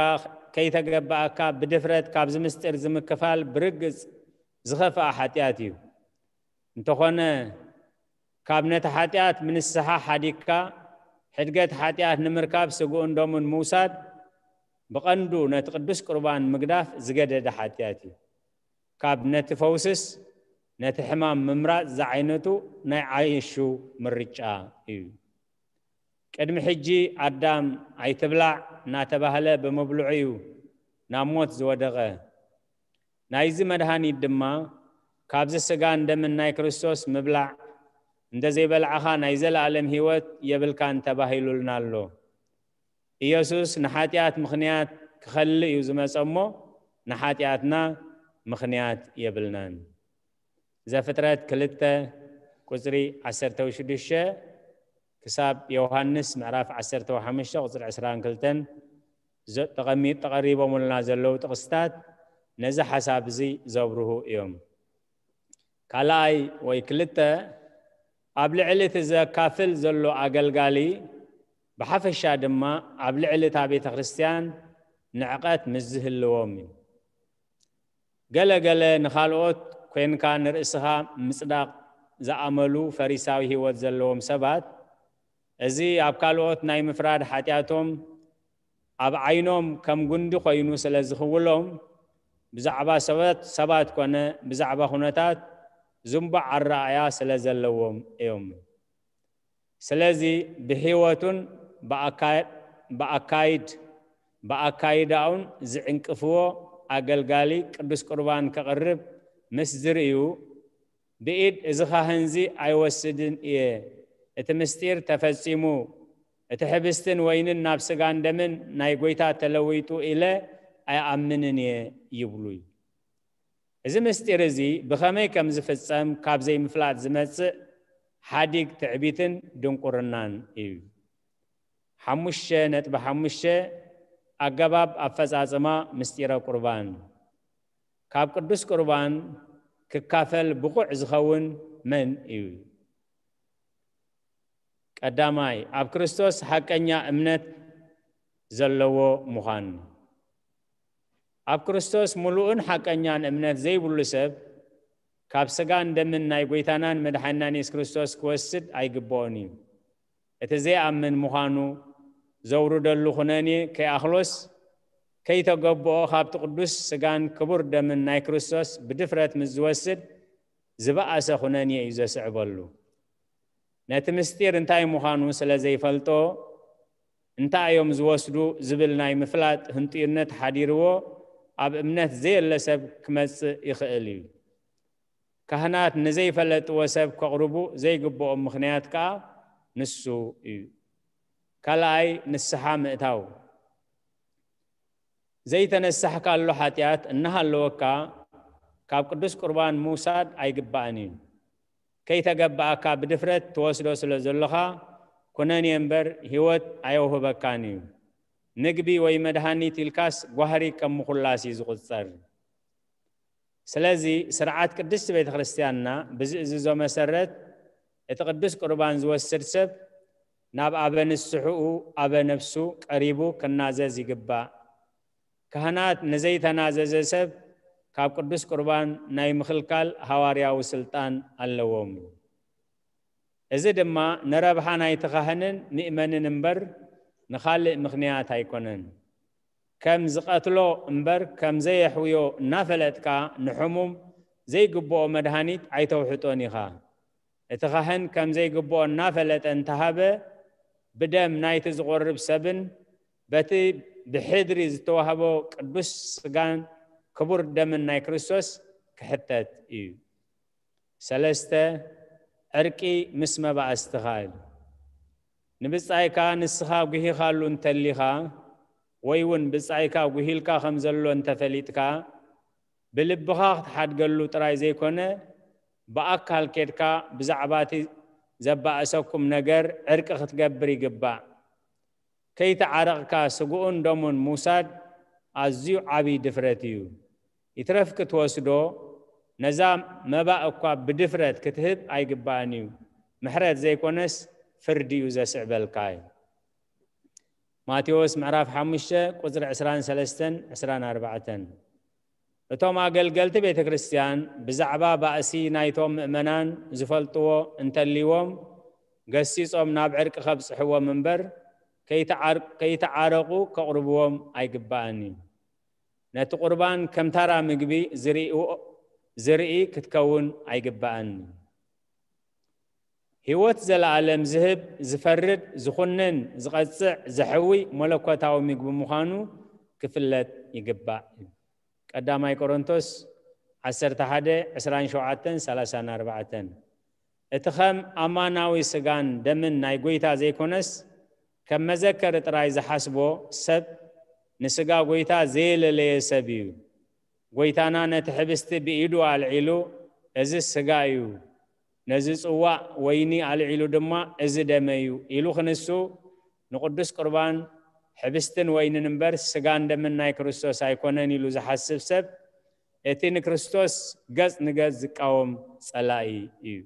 ከይተገባኣካ ብድፍረት ካብዚ ምስጢር ዝምክፋል ብርግጽ ዝኸፍኣ ሓጢኣት እዩ። እንተኾነ፣ ካብ ነቲ ሓጢኣት ምንስሓ ሓዲግካ፣ ሕድገት ሓጢኣት ንምርካብ ስግኡን ደሙን ምውሳድ፣ ብቐንዱ ነቲ ቅዱስ ቁርባን ምግዳፍ ዝገደደ ሓጢኣት እዩ። ካብ ነቲ ፈውስስ ነቲ ሕማም ምምራጽ ዝዓይነቱ ናይ ዓየሹ ምርጫ እዩ። ቅድሚ ሕጂ ኣዳም ኣይትብላዕ እናተባህለ ብምብልዑ እዩ ናብ ሞት ዝወደቐ። ናይዚ መድሃኒት ድማ ካብዚ ስጋን ደምን ናይ ክርስቶስ ምብላዕ፣ እንተ ዘይበላዕኻ ናይ ዘለኣለም ህይወት የብልካን ተባሂሉልና ኣሎ። ኢየሱስ ንሓጢኣት ምኽንያት ክኸልእ እዩ ዝመጸ እሞ፣ ንሓጢኣትና ምኽንያት የብልናን። ዘፍጥረት ክልተ ቁጽሪ ዓሰርተ ሽዱሽተ ክሳብ ዮሃንስ ምዕራፍ ዓሰርተ ሓሙሽተ ቁጽሪ ዕስራን ክልተን ዘ-፣ ተቐሚ-፣ ተቐሪቦምልና ዘለዉ ጥቕስታት ነዚ ሓሳብ እዚ ዘብርሁ እዮም። ካልኣይ ወይ ክልተ፣ ኣብ ልዕሊ እቲ ዘካፍል ዘሎ ኣገልጋሊ፣ ብሓፈሻ ድማ ኣብ ልዕሊ እታ ቤተ ክርስቲያን ንዕቐት ምስ ዝህልዎም እዩ። ገለ ገለ ንኻልኦት ኮንካ ንርእስኻ ምጽዳቕ ዝኣመሉ ፈሪሳዊ ህይወት ዘለዎም ሰባት፣ እዚ ኣብ ካልኦት ናይ ምፍራድ ሓጢኣቶም ኣብ ዓይኖም ከም ጉንዲ ኮይኑ ስለ ዝኽውሎም፣ ብዛዕባ ሰባት፣ ሰባት ኮነ ብዛዕባ ኩነታት ዝንቡዕ ኣረኣእያ ስለ ዘለዎም እዮም። ስለዚ ብህይወቱን ብኣካ-፣ ብኣካይድ-፣ ብኣካይዳኡን ዝዕንቅፍዎ ኣገልጋሊ ቅዱስ ቁርባን ከቕርብ ምስ ዝርእዩ፣ ብኢድ እዚ ካህንዚ ኣይወስድን እየ፣ እቲ ምስጢር ተፈጺሙ፣ እቲ ሕብስትን ወይንን ናብ ስጋን ደምን ናይ ጎይታ ተለዊጡ ኢለ ኣይኣምንን እየ ይብሉ እዩ። እዚ ምስጢር እዚ ብኸመይ ከም ዝፍጸም ካብ ዘይምፍላጥ ዝመጽእ ሓዲግ ትዕቢትን ድንቁርናን እዩ። ሓሙሽተ ነጥቢ ሓሙሽተ፣ ኣገባብ ኣፈጻጽማ ምስጢረ ቁርባን። ካብ ቅዱስ ቁርባን ክካፈል ብቑዕ ዝኸውን መን እዩ? ቀዳማይ፣ ኣብ ክርስቶስ ሓቀኛ እምነት ዘለዎ ምዃን። ኣብ ክርስቶስ ምሉእን ሓቀኛን እምነት ዘይብሉ ሰብ ካብ ስጋን ደምን ናይ ጎይታናን መድሓኒናን የሱስ ክርስቶስ ክወስድ ኣይግብኦን እዩ። እቲ ዘይኣምን ምዃኑ ዘውርደሉ ኩነኔ ከይኣኽሎስ፣ ከይተገብኦ ካብቲ ቅዱስ ስጋን ክቡር ደምን ናይ ክርስቶስ ብድፍረት ምስ ዝወስድ ዝበኣሰ ኩነኔ እዩ ዘስዕበሉ። ነቲ ምስጢር እንታይ ምዃኑ ስለ ዘይፈልጦ እንታይ እዮም ዝወስዱ ዝብል ናይ ምፍላጥ ህንጡይነት ሓዲርዎ ኣብ እምነት ዘየለ ሰብ ክመጽእ ይኽእል እዩ። ካህናት ንዘይፈለጥዎ ሰብ ከቕርቡ ዘይግብኦም ምኽንያት ከኣ ንሱ እዩ። ካልኣይ፣ ንስሓ ምእታው። ዘይተነሳሕካሉ ሓጢኣት እናሃለወካ ካብ ቅዱስ ቁርባን ምውሳድ ኣይግባእን እዩ። ከይተገባኣካ ብድፍረት ትወስዶ ስለ ዘለኻ ኩነኔ እምበር ህይወት ኣየውህበካን እዩ። ምግቢ ወይ መድሃኒት ኢልካስ ጓህሪ ከም ምኹላስ እዩ ዝቑጸር። ስለዚ ስርዓት ቅድስቲ ቤተ ክርስቲያንና ብዝእዝዞ መሰረት እቲ ቅዱስ ቁርባን ዝወስድ ሰብ ናብ ኣበ ንስሕኡ ኣበ ነፍሱ ቀሪቡ ክናዘዝ ይግባእ። ካህናት ንዘይተናዘዘ ሰብ ካብ ቅዱስ ቁርባን ናይ ምኽልካል ሃዋርያዊ ስልጣን ኣለዎም። እዚ ድማ ንረብሓ ናይቲ ካህንን ምእመንን እምበር ንኻልእ ምኽንያት ኣይኮነን። ከም ዝቐትሎ እምበር ከም ዘየሕውዮ እናፈለጥካ ንሕሙም ዘይግብኦ መድሃኒት ኣይተውሕጦን ኢኻ። እቲ ካህን ከም ዘይግብኦ እናፈለጠ እንተሃበ ብደም ናይቲ ዝቖርብ ሰብን በቲ ብሕድሪ ዝተዋህቦ ቅዱስ ስጋን ክቡር ደምን ናይ ክርስቶስ ክሕተት እዩ። ሰለስተ፣ ዕርቂ ምስ መባእስትኻ እዩ። ንብጻይካ ንስኻ ጉሂኻሉ እንተሊኻ ወይ እውን ብጻይካ ጉሂልካ ከም ዘሎ እንተፈሊጥካ ብልብኻ ክትሓድገሉ ጥራይ ዘይኮነ ብኣካል ኬድካ ብዛዕባ እቲ ዘባእሰኩም ነገር ዕርቂ ክትገብር ይግባእ። ከይተዓረቕካ ስግኡን ደሙን ምውሳድ ኣዝዩ ዓብዪ ድፍረት እዩ። ይትረፍ ክትወስዶ ነዛ መባእ እኳ ብድፍረት ክትህብ ኣይግባእን እዩ። ምሕረት ዘይኮነስ ፍርዲ እዩ ዘስዕበልካ እዩ። ማቴዎስ ምዕራፍ ሓሙሽተ ቁጽሪ ዕስራን ሰለስተን ዕስራን ኣርባዕተን። እቶም ኣገልገልቲ ቤተ ክርስቲያን ብዛዕባ ባእሲ ናይቶም ምእመናን ዝፈልጥዎ እንተልይዎም ገሲጾም ናብ ዕርቂ ከብጽሕዎም እምበር ከይተዓር- ከይተዓረቑ ከቕርብዎም ኣይግባእን እዩ። ነቲ ቁርባን ከም ታራ ምግቢ ዝርእይዎ- ዝርኢ ክትከውን ኣይግባእን እዩ። ህይወት ዘለኣለም ዝህብ፣ ዝፈርድ፣ ዝኹንን፣ ዝቐጽዕ፣ ዘሕዊ መለኮታዊ ምግቢ ምዃኑ ክፍለጥ ይግባእ። ቀዳማይ ቆሮንቶስ ዓሰርተ ሓደ፣ ዕስራን ሸውዓተን፣ ሰላሳን ኣርባዕተን። እቲ ከም ኣማናዊ ስጋን ደምን ናይ ጎይታ ዘይኮነስ ከም መዘከሪ ጥራይ ዝሓስቦ ሰብ ንስጋ ጎይታ ዘየለለየ ሰብ እዩ። ጎይታና ነቲ ሕብስቲ ብኢዱ ኣልዒሉ፣ "እዚ ስጋ እዩ፣ ነዚ ጽዋእ ወይኒ ኣልዒሉ ድማ፣ 'እዚ ደመ እዩ' ኢሉ ክንሱ፣ ንቅዱስ ቁርባን ሕብስትን ወይንን እምበር ስጋን ደምን ናይ ክርስቶስ ኣይኮነን ኢሉ ዝሓስብ ሰብ፣ እቲ ንክርስቶስ ገጽ ንገጽ ዝቃወም ጸላኢ እዩ።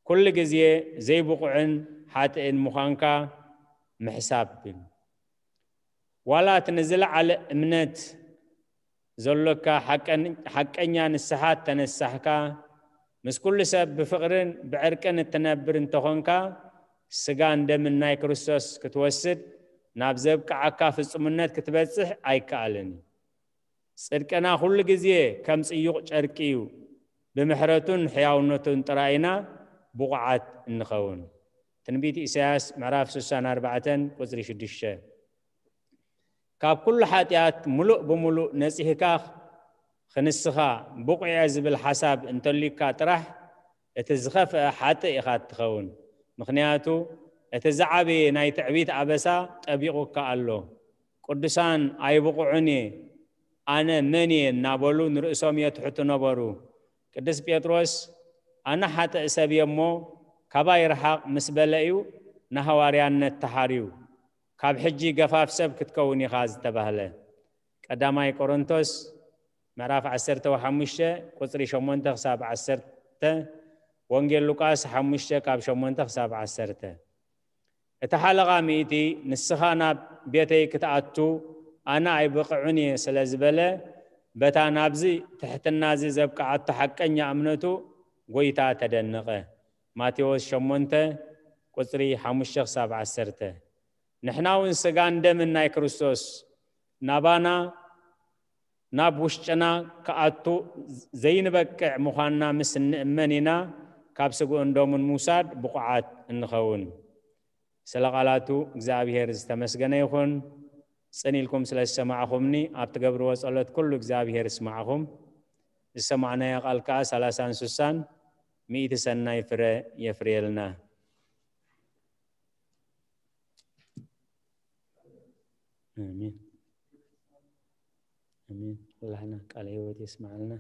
ኩሉ ግዜ ዘይብቑዕን ሓጥእን ምዃንካ ምሕሳብ። ዋላ እቲ ንዝለዓለ እምነት ዘሎካ ሓቀን- ሓቀኛ ንስሓ ተነሳሕካ፣ ምስ ኩሉ ሰብ ብፍቕርን ብዕርቅን እትነብር እንተኾንካ፣ ስጋን ደምን ናይ ክርስቶስ ክትወስድ ናብ ዘብቅዓካ ፍጹምነት ክትበጽሕ ኣይከኣልን። ጽድቅና ኩሉ ግዜ ከም ጽዩቕ ጨርቂ እዩ፣ ብምሕረቱን ሕያውነቱን ጥራይ ኢና ብቑዓት እንኸውን። ትንቢት ኢሳያስ ምዕራፍ ስሳን ኣርባዕተን ቁጽሪ ሽዱሽተ። ካብ ኩሉ ሓጢኣት ምሉእ ብምሉእ ነጺህካ ክንስኻ ብቑዕ እየ ዝብል ሓሳብ እንተልዩካ ጥራሕ እቲ ዝኸፍአ ሓጥእ ኢኻ እትኸውን። ምኽንያቱ እቲ ዝዓበየ ናይ ትዕቢት ኣበሳ ጠቢቑካ ኣሎ። ቅዱሳን ኣይብቑዕን እየ፣ ኣነ መን እየ እናበሉ ንርእሶም የትሕቱ ነበሩ። ቅዱስ ጴጥሮስ ኣነ ሓጥእ ሰብ እየ እሞ ካባይ ርሓቕ ምስ በለ እዩ ንሃዋርያነት ተሓርዩ። ካብ ሕጂ ገፋፍ ሰብ ክትከውን ኢኻ ዝተባህለ። ቀዳማይ ቆሮንቶስ ምዕራፍ ዓሰርተ ሓሙሽተ ቁጽሪ ሸሞንተ ክሳብ ዓሰርተ፣ ወንጌል ሉቃስ ሓሙሽተ ካብ ሸሞንተ ክሳብ ዓሰርተ። እቲ ሓለቓ ሚእቲ ንስኻ ናብ ቤተይ ክትኣቱ ኣነ ኣይብቕዕን እየ ስለ ዝበለ፣ በታ ናብዚ ትሕትና እዚ ዘብቅዓቶ ሓቀኛ እምነቱ ጐይታ ተደነቐ። ማቴዎስ ሸሞንተ ቁጽሪ ሓሙሽተ ክሳብ ዓሰርተ። ንሕና እውን ስጋን ደምን ናይ ክርስቶስ ናባና ናብ ውሽጥና ክኣቱ ዘይንበቅዕ ምዃንና ምስ እንእመን ኢና ካብ ስግኡን ደሙን ምውሳድ ብቑዓት እንኸውን። ስለ ቃላቱ እግዚኣብሔር ዝተመስገነ ይኹን። ጽን ኢልኩም ስለ ዝሰማዕኹምኒ፣ ኣብ ትገብርዎ ጸሎት ኩሉ እግዚኣብሔር ይስማዕኹም። ዝሰማዕናዮ ቃል ከኣ ሰላሳን ስሳን ሚእቲ ሰናይ ፍረ የፍርየልና። ኣሜን። ኣሜን። ኣላህና ቃለ ህይወት የስማዓልና።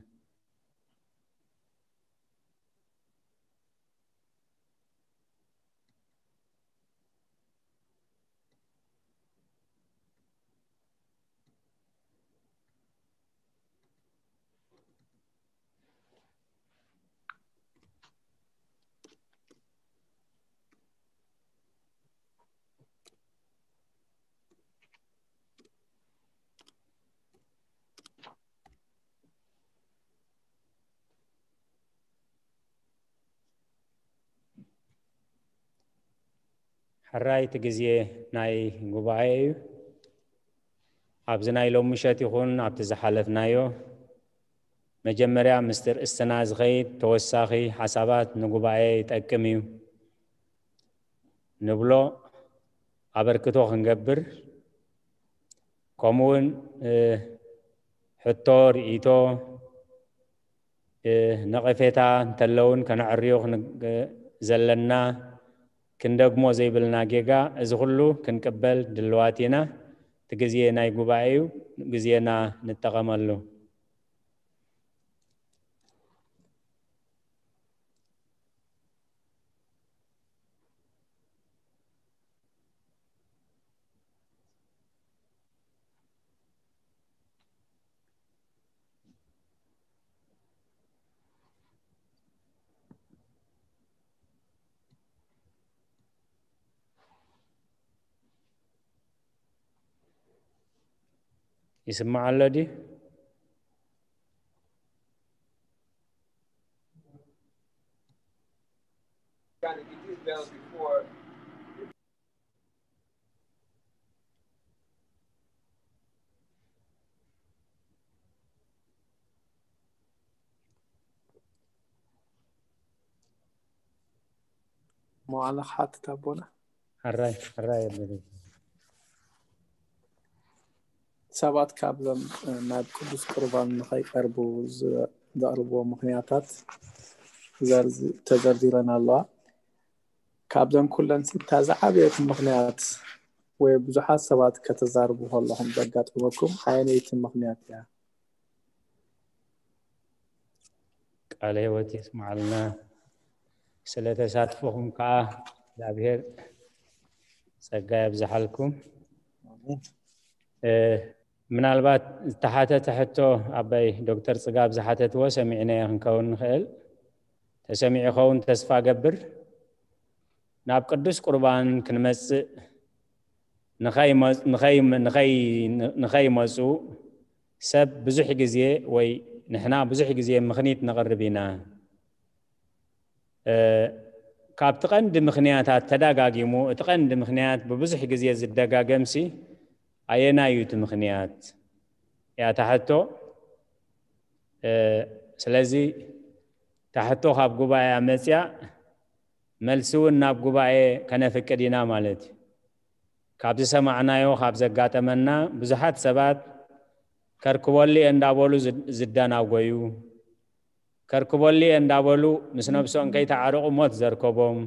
ሕራይ እቲ ግዜ ናይ ጉባኤ እዩ። ኣብዚ ናይ ሎም ምሸት ይኹን ኣብቲ ዝሓለፍናዮ መጀመርያ ምስቲ ርእስትና ዝኸይድ ተወሳኺ ሓሳባት ንጉባኤ ይጠቅም እዩ ንብሎ ኣበርክቶ ክንገብር፣ ከምኡውን ሕቶ፣ ርእይቶ፣ ነቐፌታ እንተለውን ከነዕርዮ ዘለና ክንደግሞ ዘይብልና ጌጋ፣ እዚ ኩሉ ክንቅበል ድልዋት ኢና። እቲ ግዜ ናይ ጉባኤ እዩ፣ ግዜና ንጠቐመሉ። ይስማዕ ኣሎ ድዩ? መዋዕለ ክሓትት ኣቦና። ሕራይ ሕራይ የብለይ። ሰባት ካብዞም ናብ ቅዱስ ቁርባን ንኸይቀርቡ ዘቕርብዎ ምኽንያታት ተዘርዚረን ኣለዋ። ካብዘን ኩለን እታ ዝዓበየት ምኽንያት ወይ ብዙሓት ሰባት ከተዛርቡ ከለኹም ዘጋጥመኩም ኣየነይቲ ምኽንያት እያ? ቃለ ህይወት የስማዓልና። ስለ ተሳትፎኹም ከዓ እግዚኣብሔር ጸጋ የብዝሓልኩም። ምናልባት ዝተሓተተ ሕቶ ኣባይ ዶክተር ጽጋብ ዝሓተትዎ ሰሚዕናዮ ክንከውን ንኽእል። ተሰሚዑ ኸውን ተስፋ ገብር። ናብ ቅዱስ ቁርባን ክንመጽእ ንኸይመፁ ሰብ ብዙሕ ግዜ ወይ ንሕና ብዙሕ ግዜ ምኽኒት ነቕርብ ኢና። ካብቲ ቀንዲ ምኽንያታት ተዳጋጊሙ እቲ ቀንዲ ምኽንያት ብብዙሕ ግዜ ዝደጋገምሲ ኣየናይ እዩ እቲ ምኽንያት እያ እታ ሕቶ። ስለዚ እታ ሕቶ ካብ ጉባኤ መፅያ መልሲ እውን ናብ ጉባኤ ከነፍቅድ ኢና ማለት እዩ። ካብ ዝሰማዕናዮ ካብ ዘጋጠመና ብዙሓት ሰባት ከርክበሉ እየ እንዳበሉ ዝደናጎዩ፣ ከርክበሉ እየ እንዳበሉ ምስ ነብሶም ከይተዓረቑ ሞት ዘርከቦም፣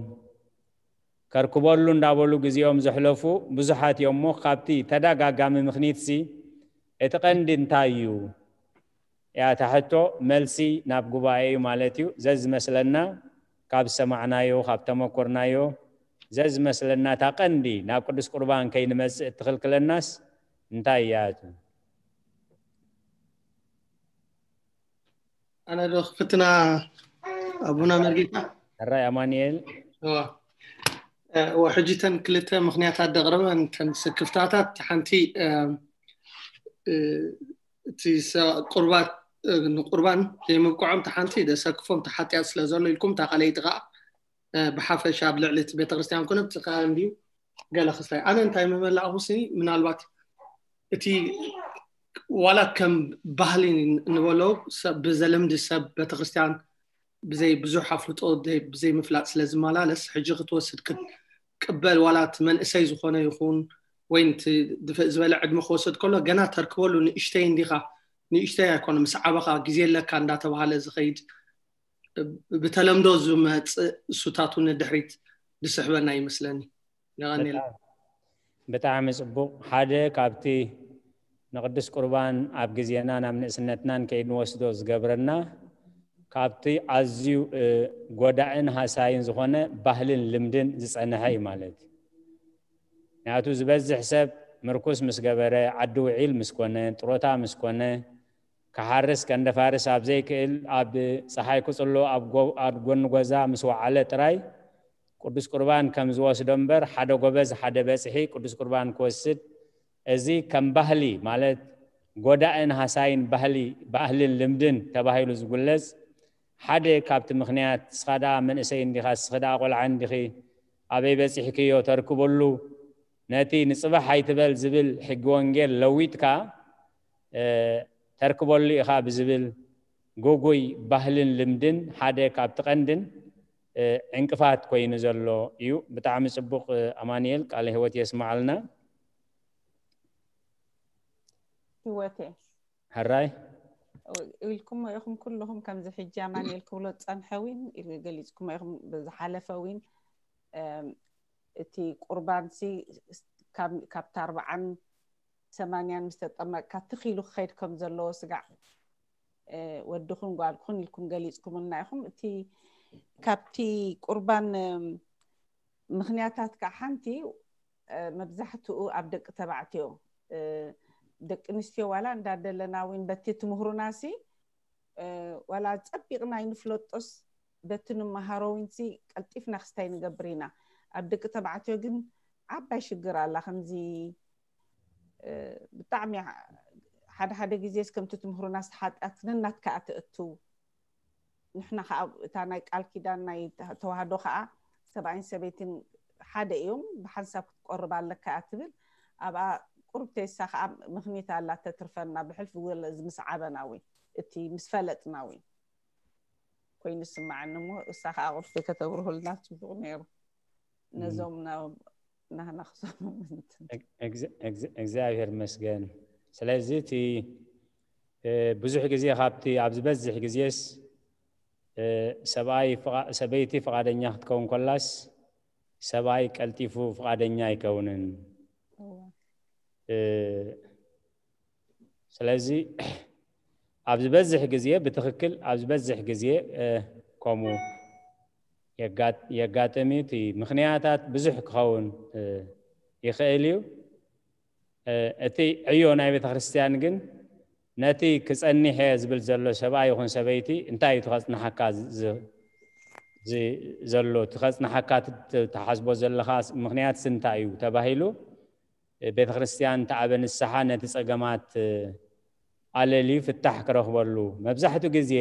ከርክበሉ እንዳበሉ ግዜኦም ዘሕለፉ ብዙሓት እዮም። እሞ ካብቲ ተደጋጋሚ ምኽኒትሲ እቲ ቀንዲ እንታይ እዩ? እያ እታ ሕቶ። መልሲ ናብ ጉባኤ እዩ ማለት እዩ። ዘዝመስለና ካብ ዝሰማዕናዮ ካብ ተመኮርናዮ ዘዝመስለና እታ ቀንዲ ናብ ቅዱስ ቁርባን ከይንመጽእ እትኽልክለናስ እንታይ እያ? ኣነ ዶ ክፍትና ኣቡና መርጌታ? ሕራይ ኣማኑኤል። እዋ እዋ ሕጂ ተን ክልተ ምኽንያታት ደቕረበ እንተን ስክፍታታት ሓንቲ እቲ ቁርባት ንቁርባን ዘይምብቅዖም ተሓንቲ ደሰክፎም ተሓጢኣት ስለ ዘሎ ኢልኩም እታ ካልኣይቲ ከዓ ብሓፈሻ ኣብ ልዕሊ እቲ ቤተክርስትያን ኮነ ብቲ ከባቢ እንድዩ ገለ ክስታይ ኣነ እንታይ ምመላእኹ ስኒ ምናልባት እቲ ዋላ ከም ባህሊ ንበሎ ሰብ ብዘለምዲ ሰብ ቤተክርስትያን ብዘይ ብዙሕ ኣፍልጦ ዘይ- ብዘይ ምፍላጥ ስለ ዝመላለስ ሕጂ ክትወስድ ክትቅበል ዋላ እቲ መንእሰይ ዝኾነ ይኹን ወይ እቲ ድፍእ ዝበለ ዕድመ ክወስድ ከሎ ገና ተርክበሉ ንእሽተይ እንዲኻ ንእሽተይ ኣይኮነ ምስ ዓበኻ ግዜ ኣለካ እንዳተባሃለ ዝኸይድ ብተለምዶ ዝመፅእ እሱታቱ ንድሕሪት ዝስሕበና ይመስለኒ። የቐንየልና። ብጣዕሚ ጽቡቕ። ሓደ ካብቲ ንቅዱስ ቁርባን ኣብ ግዜናን ኣብ ንእስነትናን ከይንወስዶ ዝገብረና ካብቲ ኣዝዩ እ፣ ጎዳእን ሃሳይን ዝኾነ ባህልን ልምድን ዝጸንሐ እዩ ማለት እዩ። ምክንያቱ ዝበዝሕ ሰብ ምርኩስ ምስ ገበረ፣ ዓዲ ውዒል ምስ ኮነ፣ ጥሮታ ምስ ኮነ፣ ክሓርስ ከንደፋርስ ኣብ ዘይክእል፣ ኣብ ጸሓይ ክጽሎ ኣብ ጎ- ኣብ ጎኒ ጎዛ ምስ ወዓለ ጥራይ ቅዱስ ቁርባን ከም ዝወስዶ እምበር ሓደ ጎበዝ ሓደ በጽሒ ቅዱስ ቁርባን ክወስድ እዚ ከም ባህሊ ማለት ጎዳእን ሃሳይን ባህሊ ባህልን ልምድን ተባሂሉ ዝጉለጽ ሓደ ካብቲ ምኽንያት ንስኻ ደኣ መንእሰይ እንዲኻ ንስኺ ደኣ ቆልዓ እንዲኺ ኣበይ በጺሕክዮ ተርክበሉ ነቲ ንጽባሕ ኣይትበል ዝብል ሕጊ ወንጌል ለዊጥካ እ፣ ተርክበሉ ኢኻ ብዝብል ግጉይ ባህልን ልምድን ሓደ ካብቲ ቀንድን እ፣ ዕንቅፋት ኮይኑ ዘሎ እዩ። ብጣዕሚ ጽቡቕ እ፣ ኣማኑኤል ቃለ ህይወት የስምዓልና። ህይወቴ ሕራይ ኢልኩሞ ኢኹም ኩልኹም ከምዚ ሕጂ ኣማኑኤል ክብሎ ዝጸንሐ እውን ኢሉ ገሊጽኩሞ ኢኹም ብዝሓለፈ እውን እም፣ እቲ ቁርባንሲ ካብ- ካብቲ ኣርባዓን ሰማንያን ምስ ተጠመቅካ ትኽ ኢሉ ክኸይድ ከም ዘለዎ ስጋዕ እ፣ ወድኹን ጓልኩን ኢልኩም ገሊጽኩምልና ኢኹም። እቲ ካብቲ ቁርባን እም፣ ምኽንያታት ከዓ ሓንቲ እ፣ መብዛሕትኡ ኣብ ደቂ ተባዕትዮ እ፣ ደቂ ኣንስትዮ ዋላ እንዳደለና እውን በቲ ትምህሩናሲ እ፣ ዋላ ጸቢቕና ይንፍለጦስ በቲ ንመሃሮ ውንሲ ቀልጢፍና ክስታይ ንገብር ኢና። ኣብ ደቂ ተባዕትዮ ግን ዓባይ ሽግር ኣላ። ከምዚ እ፣ ብጣዕሚ ሓደ ሓደ ግዜስ ከምቲ ትምህሩናስ ሓጢኣት ነናትካ እያ ትእቱ። ንሕና ከዓ እታ ናይ ቃል ኪዳን ናይ ተዋህዶ ከዓ ሰብኣይን ሰበይትን ሓደ እዮም፣ ብሓንሳብ ክትቆርብ ኣለካ እያ ትብል። ኣብኣ ቁርብ ተይሳ ከዓ ምኽኒት ኣላ ተትርፈና ብሕልፊ ወለ እዚ ምስ ዓበና እውን እቲ ምስ ፈለጥና እውን ኮይኑ ስምዓኒ እሞ እሳ ከዓ ቁርፊ ከተብርሁልና ፅቡቕ ነይሩ። ነዞም ናብ ናህና ክሰሙ ምንትን እግ- እግ- እግዚኣብሔር ይመስገን። ስለዚ እቲ እ፣ ብዙሕ ግዜ ካብቲ ኣብ ዝበዝሕ ግዜስ እ፣ ሰብኣይ ፍቓ- ሰበይቲ ፍቓደኛ ክትከውን ከላስ ሰብኣይ ቀልጢፉ ፍቓደኛ ኣይከውንን። እ፣ ስለዚ ኣብ ዝበዝሕ ግዜ ብትኽክል ኣብ ዝበዝሕ ግዜ እ፣ ከምኡ የጋ- የጋጥም እዩ። እቲ ምኽንያታት ብዙሕ ክኸውን እ፣ ይኽእል እዩ። እ፣ እቲ ዕዮ ናይ ቤተ ክርስቲያን ግን ነቲ ክጸኒሕ እየ ዝብል ዘሎ ሰብኣይ ይኹን ሰበይቲ እንታይ እዩ ትኸጽንሓካ ዝ- ዝ- ዘሎ ትኸጽንሓካ ት- ትሓስቦ ዘለኻ ምኽንያት እንታይ እዩ ተባሂሉ ቤተ ክርስቲያን ተኣበ ንስሓ ነቲ ጸገማት ኣለልዩ ፍታሕ ክረኽበሉ መብዛሕትኡ ግዜ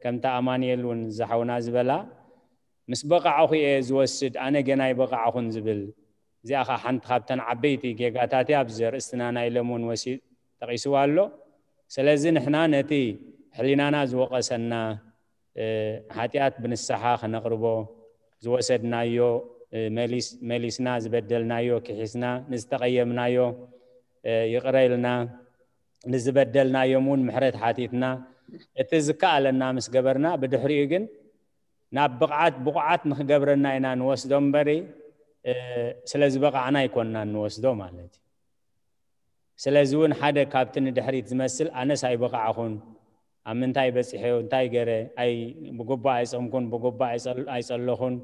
ከምቲ ኣማንኤል እውን ዝሓውና ዝበላ ምስ በቃዕኹ እየ ዝወስድ ኣነ ገና ይበቃዕኹን ዝብል እዚኣ ከዓ ሓንቲ ካብተን ዓበይቲ ጌጋታት እያ ኣብዚ ዘርእስትና ናይ ለሙን ወሲ ጠቂስዋ ኣሎ ስለዚ ንሕና ነቲ ሕሊናና ዝወቀሰና ሓጢኣት ብንስሓ ክነቕርቦ ዝወሰድናዮ መሊስና ዝበደልናዮ ክሒስና ንዝተቐየምናዮ ይቕረ ኢልና ንዝበደልናዮም እውን ምሕረት ሓቲትና እቲ ዝከኣለና ምስ ገበርና ብድሕሪኡ ግን ናብ ብቕዓት ብቑዓት ንክገብረና ኢና ንወስዶ እምበሪ ስለ ዝበቓዕና ኣይኮንና ንወስዶ ማለት እዩ ስለዚ እውን ሓደ ካብቲ ንድሕሪት ዝመስል ኣነስ ኣይበቓዕኹን ኣብ ምንታይ በፂሐ እንታይ ገረ ብጉባእ ኣይፀምኩን ብጉባእ ኣይፀለኹን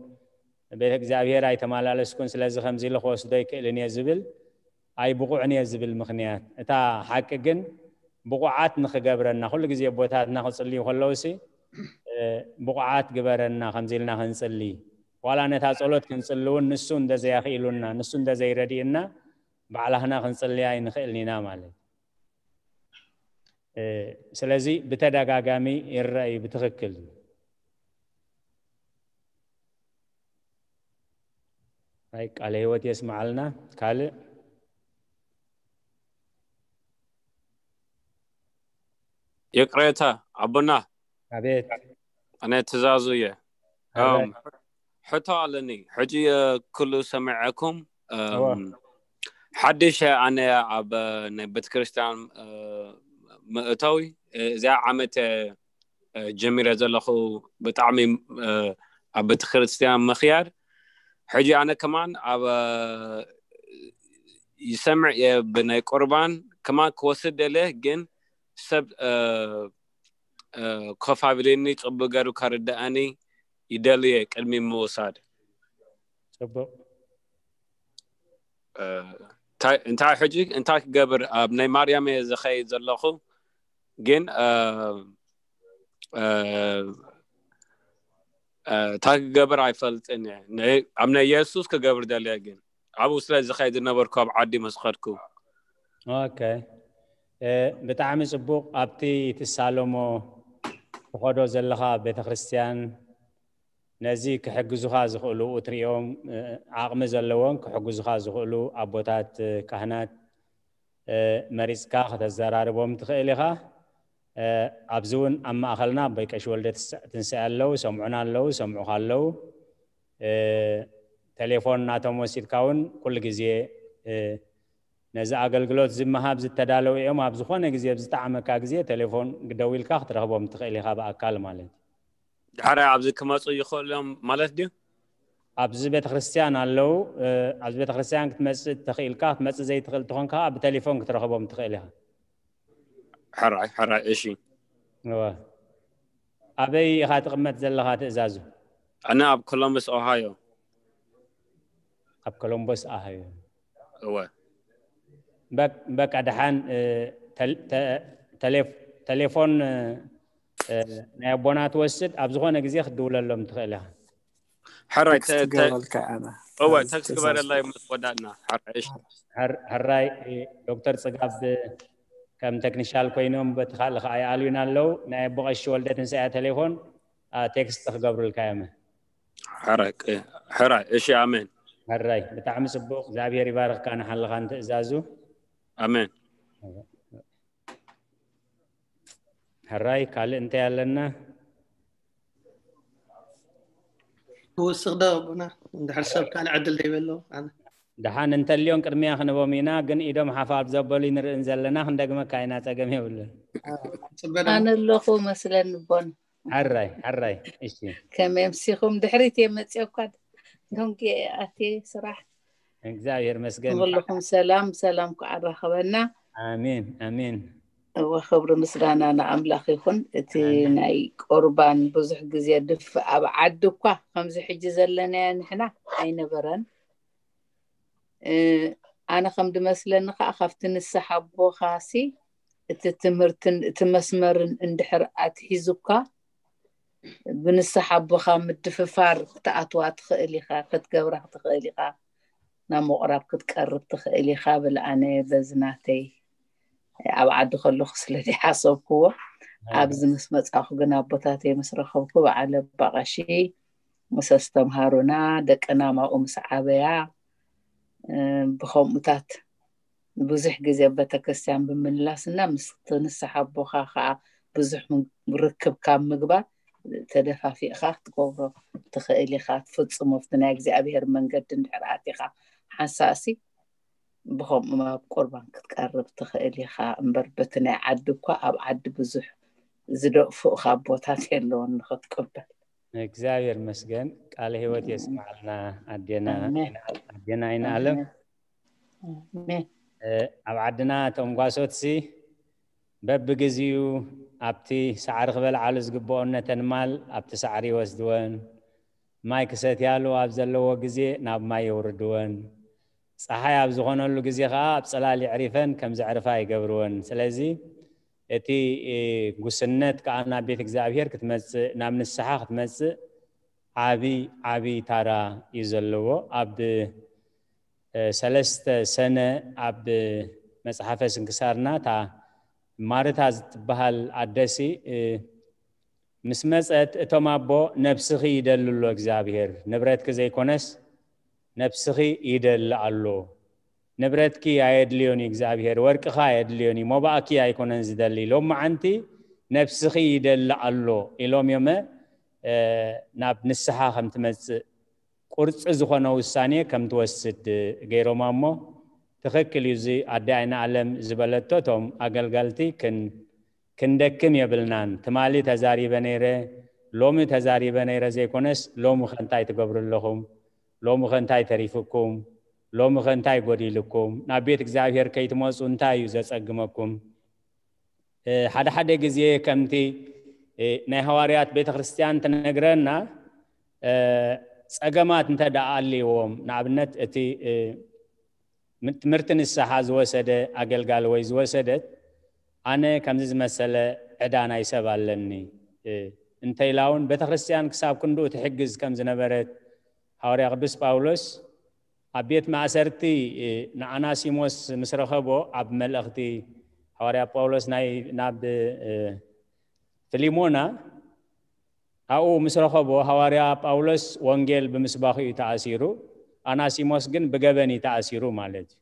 ቤተ እግዚኣብሔር ኣይተመላለስኩን ስለዚ ከምዚ ኢለ ክወስዶ ኣይክእልን እየ ዝብል ኣይብቑዕን እየ ዝብል ምኽንያት እታ ሓቂ ግን ብቑዓት ንኽገብረና ኩሉ ግዜ ቦታትና ክፅልዩ ከለውሲ ብቑዓት ግበረና ከምዚ ኢልና ክንፅሊ ዋላ ነታ ፀሎት ክንፅሊ እውን ንሱ እንደዘያኽኢሉና ንሱ እንደዘይረድእና ባዕላህና ክንፅልያ ኣይንኽእልን ኢና ማለት ስለዚ ብተደጋጋሚ ይረአ እዩ ብትኽክል ናይ ቃለ ህይወት የስምዓልና ካልእ ይቅሬታ ኣቦና፣ ኣቤት። ኣነ ትእዛዙ እየ። ኣረ- እም፣ ሕቶ ኣለኒ። ሕጂ እ፣ ኩሉ ሰሚዐኩም። እም፣ እወ። ሓድሽ ኣነ ኣብ እ፣ ናይ ቤተክርስትያን እ፣ መእተዊ እ፣ እዚኣ ዓመት እ፣ እ፣ ጀሚረ ዘለኹ። ብጣዕሚ እ፣ ኣብ ቤተክርስትያን ምኽያድ። ሕጂ ኣነ ከማን ኣብ እ፣ ይሰምዕ እየ ብናይ ቁርባን ከማን ክወስድ ደለ፣ ግን ሰብ እ፣ እ፣ ኮፍ ኣቢሉኒ ጽቡቅ ገይሩ ከርድኣኒ ይደልየ ቅድሚ ምውሳድ። ጽቡቅ። እ፣ እንታይ እንታይ ሕጂ እንታይ ክገብር ኣብ ናይ ማርያም እየ ዝኸይድ ዘለኹ፣ ግን እ፣ እ፣ እ፣ እንታይ ክገብር ኣይፈልጥን እየ። ናይ- ኣብ ናይ የሱስ ክገብር ደልየ፣ ግን ኣብኡ ስለ ዝኸይድ ዝነበርኩ ኣብ ዓዲ ምስ ኸድኩ። ኦኬ። እ፣ ብጣዕሚ ጽቡቅ። ኣብቲ ትሳለሞ ትኸዶ ዘለኻ ቤተክርስትያን ነዚ ክሕግዙኻ ዝኽእሉ፣ እትሪኦም እ፣ ዓቕሚ ዘለዎም ክሕግዙኻ ዝኽእሉ ኣቦታት እ፣ ካህናት እ፣ መሪጽካ ከተዘራርቦም ትኽእል ኢኻ። እ፣ ኣብዚ እውን ኣብ ማእኸልና ኣቦይ ቀሺ ወልደ ትንሳ- ትንሳኤ ኣለዉ፣ ሰምዑና ኣለዉ፣ ሰምዑኻ ኣለዉ። እ፣ ቴሌፎን ናቶም ወሲድካ እውን ኩሉ ግዜ እ፣ ነዚ ኣገልግሎት ዝመሃብ ዝተዳለዉ እዮም። ኣብ ዝኾነ ግዜ ብዝጠዓመካ ግዜ ቴሌፎን ክደዊልካ ክትረኽቦም ትኽእል ኢኻ ብኣካል ማለት እዩ። ድሕራይ ኣብዚ ክመፁ ይኽእሉ እዮም ማለት ድዩ? ኣብዚ ቤተክርስትያን ኣለዉ። እ፣ ኣብዚ ቤተክርስትያን ክትመጽእ ተኽኢልካ፣ ክትመጽእ ዘይትኽእል ተኾንካ ኣብ ቴሌፎን ክትረኽቦም ትኽእል ኢኻ። ሕራይ ሕራይ። እሺ። እወ። ኣበይ ኢኻ ትቕመጥ ዘለኻ ትእዛዙ? ኣነ ኣብ ኮሎምበስ ኦሃዮ። ኣብ ኮሎምቦስ ኣሃዮ። እወ። በቅ- በቃ ደሓን እ፣ ተል- ተ- ተሌፍ- ቴሌፎን እ፣ እ፣ ናይ ኣቦና ትወስድ ኣብ ዝኾነ ግዜ ክትድውለሎም ትኽእል ኢኻ። ሕራይ ቴክስት ተ- ተ- ገበልካ ኣነ እወ ሕራይ ተክስት ትእዛዝ ግበረላይ ምስ ወዳእና። ሕራይ እሺ። ሕር- ሕራይ እ፣ ዶክተር ጽጋብ እ፣ ከም ቴክኒሻል ኮይኖም በቲ ካልእ ከዓ ይኣልዩና ኣለዉ። ናይ ኣቦ ቀሺ ወልደ ትንሳኤ ቴሌፎን ኣ፣ ቴክስት ክገብሩልካ እዮም። ሕራይ እ፣ ሕራይ እሺ። ኣሜን። ሕራይ ብጣዕሚ ጽቡቅ። እግዚኣብሔር ይባርኽካ ንሓልኻን ትእዛዙ። ኣሜን። ሕራይ ካልእ እንታይ ኣለና? ክውስኽ ዶ ኣቦና? እንድሕር ሰብ ካልእ ዕድል ደይበሎ ኣነ ደሓን እንተልዮን ቅድሚያ ክንቦም ኢና፣ ግን ኢዶም ሓፋብ ዘበሉ ንርእን ዘለና ክንደግመካ ኢና፣ ጸገም የብሉን። ጽበ ዶ? ኣነ ኣለኹ መስለኒ ቦን ሕራይ ሕራይ። እሺ ከመይ ኣምሲኹም? ድሕሪት እየ መፅኦ እኳ ዶንቂ ኣትየ ስራሕ እግዚኣብሔር መስገን። ከመለኹም? ሰላም ሰላም ክዓራኸበና። ኣሜን ኣሜን። እወ ክብሪ ምስጋና ንኣምላኽ ይኹን። እቲ ኣሜን። ናይ ቁርባን ብዙሕ ግዜ ድፍ ኣብ ዓዲ እኳ ከምዚ ሕጂ ዘለናዮ ንሕና ኣይነበረን። እ፣ ኣነ ከም ድመስለኒ ከዓ ካብቲ ንስሓ ኣቦኻሲ እቲ ትምህርትን እቲ መስመርን እንድሕር ኣትሒዙካ ብንስሓ ኣቦኻ ምድፍፋር ክትኣትዋ ትኽእል ኢኻ፣ ክትገብራ ትኽእል ኢኻ፣ ናብ ምቑራብ ክትቀርብ ትኽእል ኢኻ ብል። ኣነ በዚ ናተይ ኣብ ዓዲ ከለኹ ስለ ዘይሓሰብክዎ ኣብዚ ምስ መጻኹ ግን ኣቦታተይ ምስ ረኸብኩ በዓል ኣባ ቀሺ ምስ ኣስተምሃሩና ደቅና ማኡ ምስ ዓበያ እ፣ ብኸምኡታት ብዙሕ ግዜ ኣብ ቤተክርስትያን ብምምላስ እና ምስ ንስሓ ኣቦኻ ከዓ ብዙሕ ም- ርክብ ካብ ምግባር ተደፋፊእኻ ክትገብሮ ትኽእል ኢኻ። ትፍጽሞ ኣብቲ ናይ እግዚኣብሔር መንገዲ እንድሕር ኣቲኻ ሓንሳእሲ ብኸምኡ ኣብ ቁርባን ክትቀርብ ትኽእል ኢኻ እምበር በቲ ናይ ዓዲ እኳ ኣብ ዓዲ ብዙሕ ዝደፍኡኻ ኣቦታት የለውን ንኽትቅበል። እግዚኣብሔር መስገን ቃለ ህይወት የስማዕልና ኣዴና ኣሜን። ኣዴና ኣይንኣለም። ኣሜን። እ፣ ኣብ ዓድና እቶም ጓሶትሲ በብግዜኡ ኣብቲ ሳዕሪ ክበልዓሉ ዝግብኦን ነተን ማል ኣብቲ ሳዕሪ ይወስድወን፣ ማይ ክሰትያሉ ኣብ ዘለዎ ግዜ ናብ ማይ የውርድወን፣ ፀሓይ ኣብ ዝኾነሉ ግዜ ከዓ ኣብ ፅላል የዕሪፈን ከም ዘዕርፋ ይገብርወን። ስለዚ እቲ እ፣ ጉስነት ከዓ ናብ ቤት እግዚኣብሔር ክትመፅእ ናብ ንስሓ ክትመፅእ ዓቢ ዓቢ ታራ እዩ ዘለዎ። ኣብ እ፣ ሰለስተ ሰነ ኣብ መጽሓፈ ስንክሳርና እታ ማርታ ዝትበሃል ኣደሲ እ፣ ምስ መጸት እቶም ኣቦ ነብስኺ ይደሊ ኣሎ እግዚኣብሔር ንብረትኪ ዘይኮነስ ነብስኺ ይደሊ ኣሎ። ንብረትኪ ኣየድልዮን እዩ እግዚኣብሔር፣ ወርቅኻ ኣየድልዮን እዩ፣ መባእኪ ኣይኮነን ዝደሊ። ሎማዓንቲ ነብስኺ ይደሊ ኣሎ ኢሎም እዮመ ናብ ንስሓ ከም ትመጽእ ቁርፂ ዝኾነ ውሳኔ ከም ትወስድ ገይሮማ እሞ ትኽክል እዩ። እዚ ኣደ ኣይነ ኣለም ዝበለቶ እቶም ኣገልገልቲ ክንደክም የብልናን። ትማሊ ተዛሪበ ነይረ፣ ሎሚ ተዛሪበ ነይረ ዘይኮነስ ሎሚ ከ እንታይ ትገብሩ ኣለኹም? ሎሚ ከ እንታይ ተሪፍኩም? ሎሚ ከ እንታይ ጎዲልኩም? ናብ ቤት እግዚኣብሔር ከይትመፁ እንታይ እዩ ዘፀግመኩም? ሓደ ሓደ ግዜ ከምቲ ናይ ሃዋርያት ቤተ ክርስቲያን ትነግረና ፀገማት እንተ ደኣ ኣልዎም፣ ንኣብነት እቲ ትምህርቲ ንስሓ ዝወሰደ ኣገልጋሊ ወይ ዝወሰደት ኣነ ከምዚ ዝመሰለ ዕዳ ናይ ሰብ ኣለኒ እንተ ኢላ እውን ቤተ ክርስቲያን ክሳብ ክንድኡ ትሕግዝ ከም ዝነበረት ሃዋርያ ቅዱስ ጳውሎስ ኣብ ቤት ማእሰርቲ ንኣናሲሞስ ምስ ረኸቦ ኣብ መልእኽቲ ሃዋርያ ጳውሎስ ናይ ናብ ፊሊሞና ኣብኡ ምስ ረኸቦ ሃዋርያ ጳውሎስ ወንጌል ብምስባኹ እዩ ተኣሲሩ፣ ኣናሲሞስ ግን ብገበን እዩ ተኣሲሩ ማለት እዩ።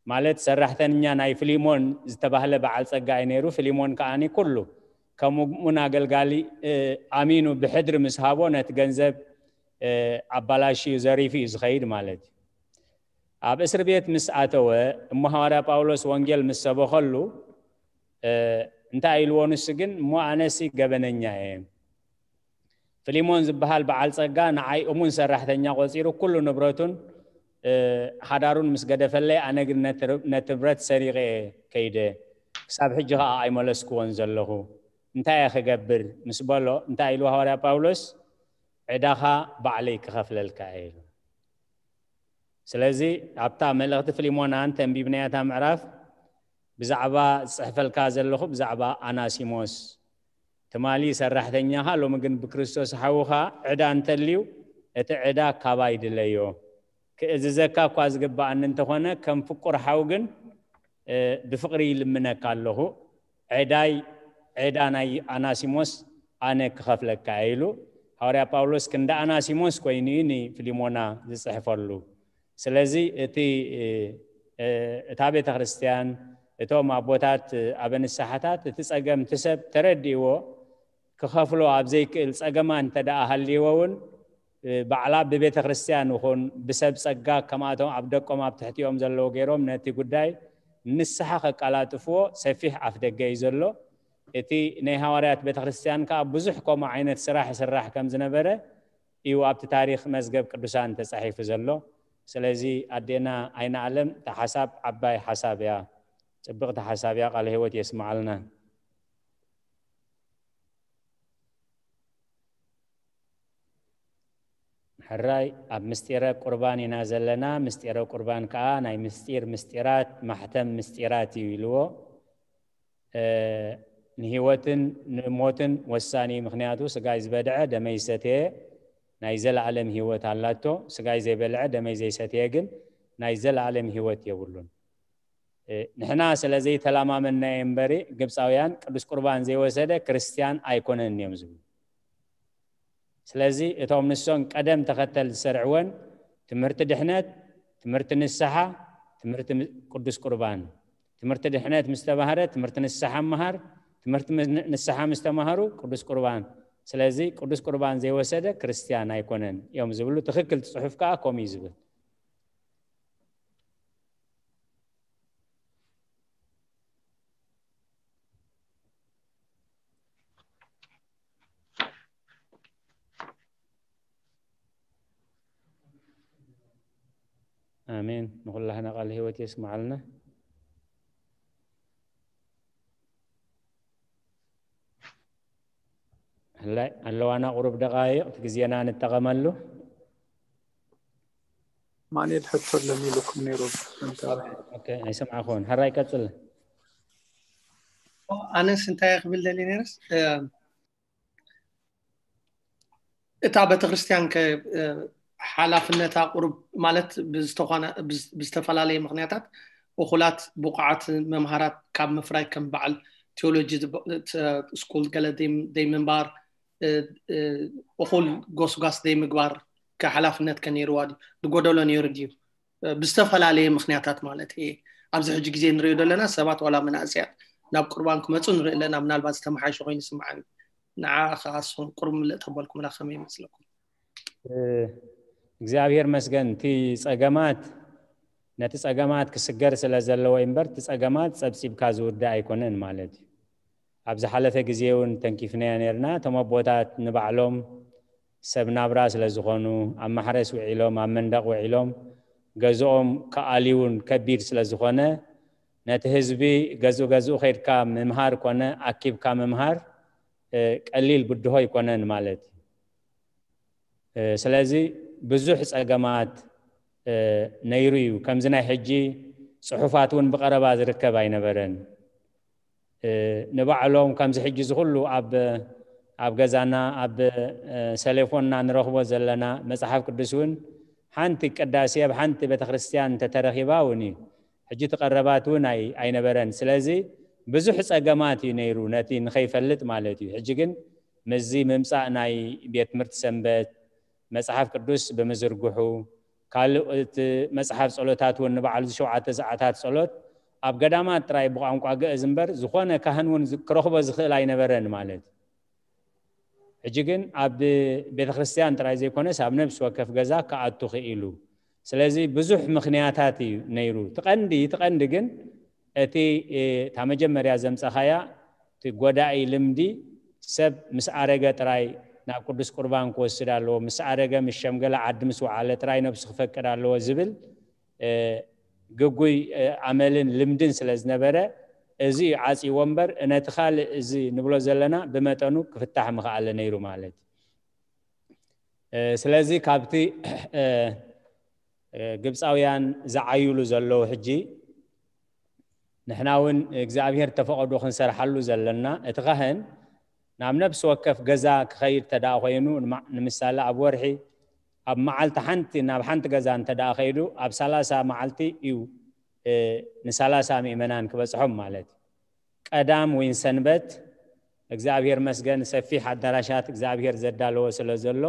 ማለት ሰራሕተኛ ናይ ፊሊሞን ዝተባህለ በዓል ጸጋ እዩ ነይሩ። ፊሊሞን ከኣ ኩሉ ከም ምእሙን ኣገልጋሊ ኣሚኑ ብሕድሪ ምስ ሃቦ ነቲ ገንዘብ ኣባላሽዩ ዘሪፉ እዩ ዝኸይድ ማለት እዩ። ኣብ እስር ቤት ምስ ኣተወ እሞ ሃዋርያ ጳውሎስ ወንጌል ምስ ሰበኸሉ እንታይ ኢልዎ? ንሱ ግን እሞ ኣነሲ ገበነኛ እየ፣ ፊሊሞን ዝበሃል በዓል ጸጋ ንዓይ እሙን ሰራሕተኛ ቆጺሩ ኩሉ ንብረቱን ሓዳሩን ምስ ገደፈለይ ኣነ ግን ነቲ ንብረት ሰሪቐ እየ ከይደ፣ ክሳብ ሕጂ ኸኣ ኣይመለስክዎን ዘለኹ፣ እንታይ እየ ክገብር? ምስ በሎ እንታይ ኢልዎ ሃዋርያ ጳውሎስ? ዕዳኻ ባዕለይ ክኸፍለልካ እየ ኢሉ። ስለዚ ኣብታ መልእኽቲ ፊሊሞና እንተ ኣንቢብናያ እታ ምዕራፍ ብዛዕባ ዝጽሕፈልካ ዘለኹ ብዛዕባ ኣናሲሞስ ትማሊ ሰራሕተኛኻ ሎሚ ግን ብክርስቶስ ሓውኻ ዕዳ እንተልዩ እቲ ዕዳ ካባይ ድለዮ። ክእዝዘካ እኳ ዝግብኣኒ እንተኾነ ከም ፍቁር ሓው ግን ብፍቕሪ ይልምነካ ኣለኹ። ዕዳይ ዕዳ ናይ ኣናሲሞስ ኣነ ክኸፍለካ እየ ኢሉ ሃዋርያ ጳውሎስ ክንዲ ኣናሲሞስ ኮይኑ እዩ ንፊሊሞና ዝጽሕፈሉ። ስለዚ እቲ እታ ቤተ ክርስቲያን እቶም ኣቦታት ኣበ ንስሓታት እቲ ጸገም እቲ ሰብ ተረዲእዎ ክኸፍሎ ኣብ ዘይክእል ጸገማ እንተ ደኣ ሃልይዎ እውን ባዕላ ብቤተ ክርስቲያን ይኹን ብሰብ ጸጋ ከምኣቶም ኣብ ደቆም ኣብ ትሕቲኦም ዘለዉ ገይሮም ነቲ ጉዳይ ንስሓ ከቀላጥፍዎ ሰፊሕ ኣፍ ደገ እዩ ዘሎ። እቲ ናይ ሃዋርያት ቤተ ክርስቲያን ከኣ ብዙሕ ከምኡ ዓይነት ስራሕ ይስራሕ ከም ዝነበረ እዩ ኣብቲ ታሪኽ መዝገብ ቅዱሳን ተጻሒፉ ዘሎ። ስለዚ ኣዴና ኣይነ ኣለም እታ ሓሳብ ዓባይ ሓሳብ እያ፣ ጽብቕቲ ሓሳብ እያ። ቃለ ህይወት የስምዓልና። ሕራይ ኣብ ምስጢረ ቁርባን ኢና ዘለና። ምስጢረ ቁርባን ከኣ ናይ ምስጢር ምስጢራት ማሕተም ምስጢራት እዩ ኢልዎ። ንህይወትን ንሞትን ወሳኒ እዩ። ምኽንያቱ ስጋይ ዝበልዐ ደመይ ዝሰተየ ናይ ዘለኣለም ህይወት ኣላቶ። ስጋይ ዘይበልዐ ደመይ ዘይሰተየ ግን ናይ ዘለኣለም ህይወት የብሉን። ንሕና ስለ ዘይተላማመናየ እምበሪ ግብፃውያን ቅዱስ ቁርባን ዘይወሰደ ክርስትያን ኣይኮነን እዮም ዝብሉ። ስለዚ እቶም ንሶም ቀደም ተኸተል ዝሰርዕወን ትምህርቲ ድሕነት፣ ትምህርቲ ንስሓ፣ ትምህርቲ ቅዱስ ቁርባን፣ ትምህርቲ ድሕነት ምስ ተማህረ ትምህርቲ ንስሓ ምሃር፣ ትምህርቲ ንስሓ ምስ ተማሃሩ ቅዱስ ቁርባን። ስለዚ ቅዱስ ቁርባን ዘይወሰደ ክርስትያን ኣይኮነን እዮም ዝብሉ። ትኽክል፣ እቲ ጽሑፍ ከኣ ከምኡ እዩ ዝብል። ኣሜን። ንኹላህና ቃል ህይወት የስምዓልና። ህላይ ኣለዋና ቁሩብ ደቃይቕ እቲ ግዜና ንጠቐመሉ። ማንኤል ሕቶ ኣለኒ ኢሉኩም ነይሩ። ኣይሰምዓኹን። ሕራይ ቀጽል። ኣነስ እንታይ ክብል ደሊ ነርስ እታ ቤተክርስትያን ሓላፍነታ ቁሩብ ማለት ብዝተፈላለየ ምክንያታት እኹላት ብቑዓት መምሃራት ካብ ምፍራይ ከም በዓል ቴዎሎጂ ስኩል ገለ ዘይምንባር እኹል ጎስጓስ ዘይምግባር ከ ሓላፍነት ከ ነይርዋ ድዩ? ዝጎደሎ ነይሩ ድዩ? ብዝተፈላለየ ምክንያታት ማለት እየ። ኣብዚ ሕጂ ግዜ ንሪኦ ዘለና ሰባት ዋላ መናእሰያት ናብ ቁርባን ክመፁ ንርኢ ኣለና። ምናልባት ዝተመሓሸ ኮይኑ ይስምዓኒ። ንዓ ከኣ ንስኹም ቁሩብ ምልእ ተበልኩምና ከመይ ይመስለኩም? እግዚኣብሔር መስገን። እቲ ጸገማት ነቲ ጸገማት ክስገር ስለ ዘለዎ እምበር፣ እቲ ጸገማት ጸብጺብካ ዝውዳእ ኣይኮነን ማለት እዩ። ኣብ ዝሓለፈ ግዜ እውን ተንኪፍናዮ ነርና። እቶም ኣቦታት ንባዕሎም ሰብ ናብራ ስለ ዝኾኑ፣ ኣብ ማሕረስ ውዒሎም፣ ኣብ መንደቕ ውዒሎም፣ ገዝኦም ክኣልዩን ከቢድ ስለ ዝኾነ፣ ነቲ ህዝቢ ገዝኡ ገዝኡ ከይድካ ምምሃር ኮነ ኣኪብካ ምምሃር፣ እ፣ ቀሊል ብድሆ ኣይኮነን ማለት እዩ። እ፣ ስለዚ ብዙሕ ጸገማት፣ እ፣ ነይሩ እዩ። ከምዚ ናይ ሕጂ ጽሑፋት እውን ብቐረባ ዝርከብ ኣይነበረን። እ፣ ንባዕሎም ከምዚ ሕጂ ዝኹሉ ኣብ፣ ኣብ ገዛና፣ ኣብ፣ እ፣ ሰሌፎንና ንረኽቦ ዘለና መጽሓፍ ቅዱስ እውን ሓንቲ ቅዳሴ ኣብ ሓንቲ ቤተክርስትያን እንተተረኺባ እውን እዩ። ሕጂ እቲ ቀረባት እውን ኣይ-፣ ኣይነበረን። ስለዚ ብዙሕ ጸገማት እዩ ነይሩ፣ ነቲ ንኸይፈልጥ ማለት እዩ። ሕጂ ግን ምስዚ ምምጻእ ናይ ቤት ትምህርቲ ሰንበት፣ መጽሓፍ ቅዱስ ብምዝርግሑ፣ ካልእ እቲ መጽሓፍ ጸሎታት እውን ንባዕሉ ሸውዓተ ሰዓታት ጸሎት ኣብ ገዳማት ጥራይ ብቋንቋ ግእዝ እምበር፣ ዝኾነ ካህን እውን ዝ-፣ ክረኽቦ ዝኽእል ኣይነበረን ማለት እዩ። ሕጂ ግን ኣብ ቤተክርስትያን ጥራይ ዘይኮነስ ኣብ ነፍሲ ወከፍ ገዛ ክኣቱ ክኢሉ። ስለዚ ብዙሕ ምኽንያታት እዩ ነይሩ። እቲ ቀንዲ፣ እቲ ቀንዲ ግን እቲ፣ እ፣ እታ መጀመርያ ዘምጸኻያ እቲ ጎዳኢ ልምዲ፣ ሰብ ምስ ኣረገ ጥራይ ናብ ቅዱስ ቁርባን ክወስድ ኣለዎ፣ ምስ ኣረገ፣ ምስ ሸምገለ፣ ዓዲ ምስ ወዓለ ጥራይ ነብሱ ክፈቅድ ኣለዎ ዝብል፣ እ፣ ግጉይ፣ እ፣ ኣመልን ልምድን ስለ ዝነበረ፣ እዚ እዩ ዓጽይዎ እምበር፣ ነቲ ካልእ እዚ ንብሎ ዘለና ብመጠኑ ክፍታሕ ምኽኣለ ነይሩ ማለት እዩ። እ፣ ስለዚ ካብቲ፣ እ፣ እ፣ ግብፃውያን ዝዓይሉ ዘለዉ ሕጂ፣ ንሕና እውን እግዚኣብሔር ተፈቐዶ ክንሰርሓሉ ዘለና። እቲ ካህን ናብ ነፍሲ ወከፍ ገዛ ክኸይድ ተደኣ ኮይኑ፣ ንማ-፣ ንምሳሌ ኣብ ወርሒ፣ ኣብ መዓልቲ ሓንቲ ናብ ሓንቲ ገዛ እንተ ደኣ ከይዱ፣ ኣብ ሰላሳ መዓልቲ እዩ፣ እ፣ ንሰላሳ ምእመናን ክበጽሖም ማለት እዩ። ቀዳም ወይን ሰንበት እግዚኣብሔር መስገን ሰፊሕ ኣዳራሻት እግዚኣብሔር ዘዳለዎ ስለ ዘሎ፣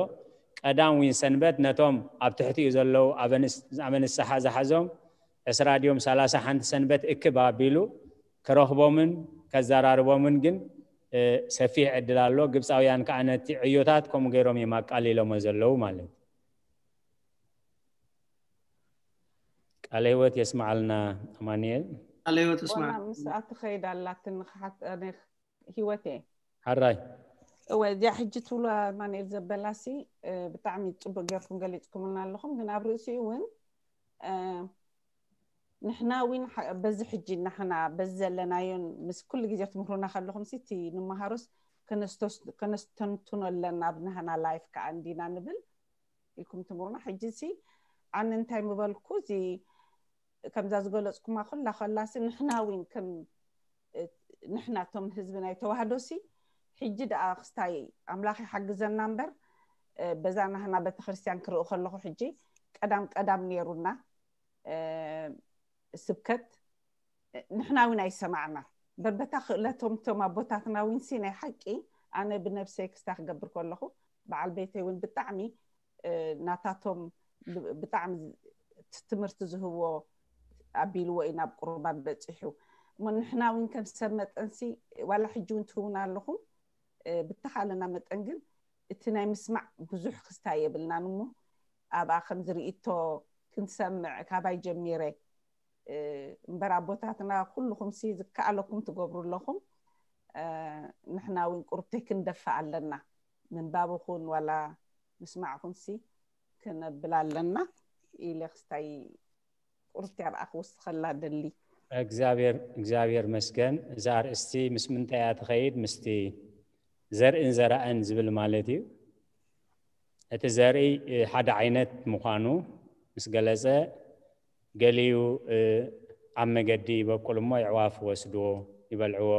ቀዳም ወይን ሰንበት ነቶም ኣብ ትሕቲኡ ዘለዉ ኣበ ንስ-፣ ኣበ ንስሓ ዝሓዞም ዕስራ ድዮም ሰላሳ ሓንቲ ሰንበት እክብ ኣቢሉ ክረኽቦምን ከዘራርቦምን ግን፣ እ፣ ሰፊሕ ዕድል ኣሎ። ግብፃውያን ከዓ ነቲ ዕዮታት ከምኡ ገይሮም እዮም ኣቃሊሎሞ ዘለዉ ማለት እዩ። ቃለ ህይወት የስምዓልና ኣማኑኤል። ቃለ ህይወት የስምዓልና። ዋና ምስኣ ትኸይድ ኣላትኒ ክሓት-፣ ኣነ ህይወት እየ። ሓራይ። እወ፣ እዚኣ ሕጂ ትብሎ ኣማኑኤል ዘበላሲ፣ እ፣ ብጣዕሚ ጽቡቅ ጌርኩም ገሊጽኩምልና ኣለኹም። ግን ኣብ ርእሲኡ እውን፣ እ፣ ንሕና እውን ሓ-፣ በዚ ሕጂ ንሕና በዚ ዘለናዮን ምስ ኩሉ ግዜ ትምህሩና ከለኹም ሲ እቲ ንመሃሮስ ከነስቶስ-፣ ከነስተንትኖ ኣለና ኣብ ናህና ላይፍ ከዓ እንዲና ንብል ኢልኩም ትምህሩና። ሕጂ ሲ ኣነ እንታይ ምበልኩ፣ እዚ ከምዛ ዝገለጽኩማ ኩላ ከላሲ ንሕና እውን ከም፣ እ፣ ንሕና እቶም ህዝቢ ናይ ተዋህዶ ሲ ሕጂ ደኣ ክስታይ ኣምላኽ ይሓግዘና እምበር፣ እ፣ በዛ ናህና ቤተክርስትያን ክርኢ ከለኹ ሕጂ ቀዳም ቀዳም ነይሩና፣ እ፣ ስብከት፣ እ፣ ንሕና እውን ኣይሰማዕና። በበታ ክእለቶም እቶም ኣቦታትና እውን ሲ ናይ ሓቂ ኣነ ብነብሰይ ክስታይ ክገብር ከለኹ በዓል ቤተይ እውን ብጣዕሚ፣ እ፣ ናታቶም ብ-፣ ብጣዕሚ ት-፣ ትምህርቲ ዝህብዎ ኣቢልዎ እዩ ናብ ቁርባን በጺሑ። እሞ ንሕና እውን ከም ሰብ መጠንሲ ዋላ ሕጂ እውን ትህቡና ኣለኹም፣ እ፣ ብተኻለና መጠን ግን እቲ ናይ ምስማዕ ብዙሕ ክስታይ የብልናን እሞ ኣብኣ ከም ዝርእቶ ክንሰምዕ ካባይ ጀሚረ፣ እ፣ እምበር ኣቦታትና ኩልኹም ሲ ዝከኣለኩም ትገብሩ ኣለኹም። እ፣ ንሕና እውን ቁሩብ ተይ ክንደፍእ ኣለና። ምንባብኹን ዋላ ምስማዕኹን ሲ ክነብል ኣለና ኢለ ክስታይ ቁሩብ እቲኣ ደኣ ክውስኸላ ደሊ። እግዚኣብሔር፣ እግዚኣብሔር መስገን። እዛ ኣርእስቲ ምስ ምንታይ እያ ትኸይድ? ምስቲ ዘርእን ዘራእን ዝብል ማለት እዩ። እቲ ዘርኢ፣ እ፣ ሓደ ዓይነት ምዃኑ ምስ ገለጸ፣ ገሊኡ፣ እ፣ ኣብ መገዲ ይበቁል እሞ የዕዋፍ ይወስድዎ፣ ይበልዕዎ።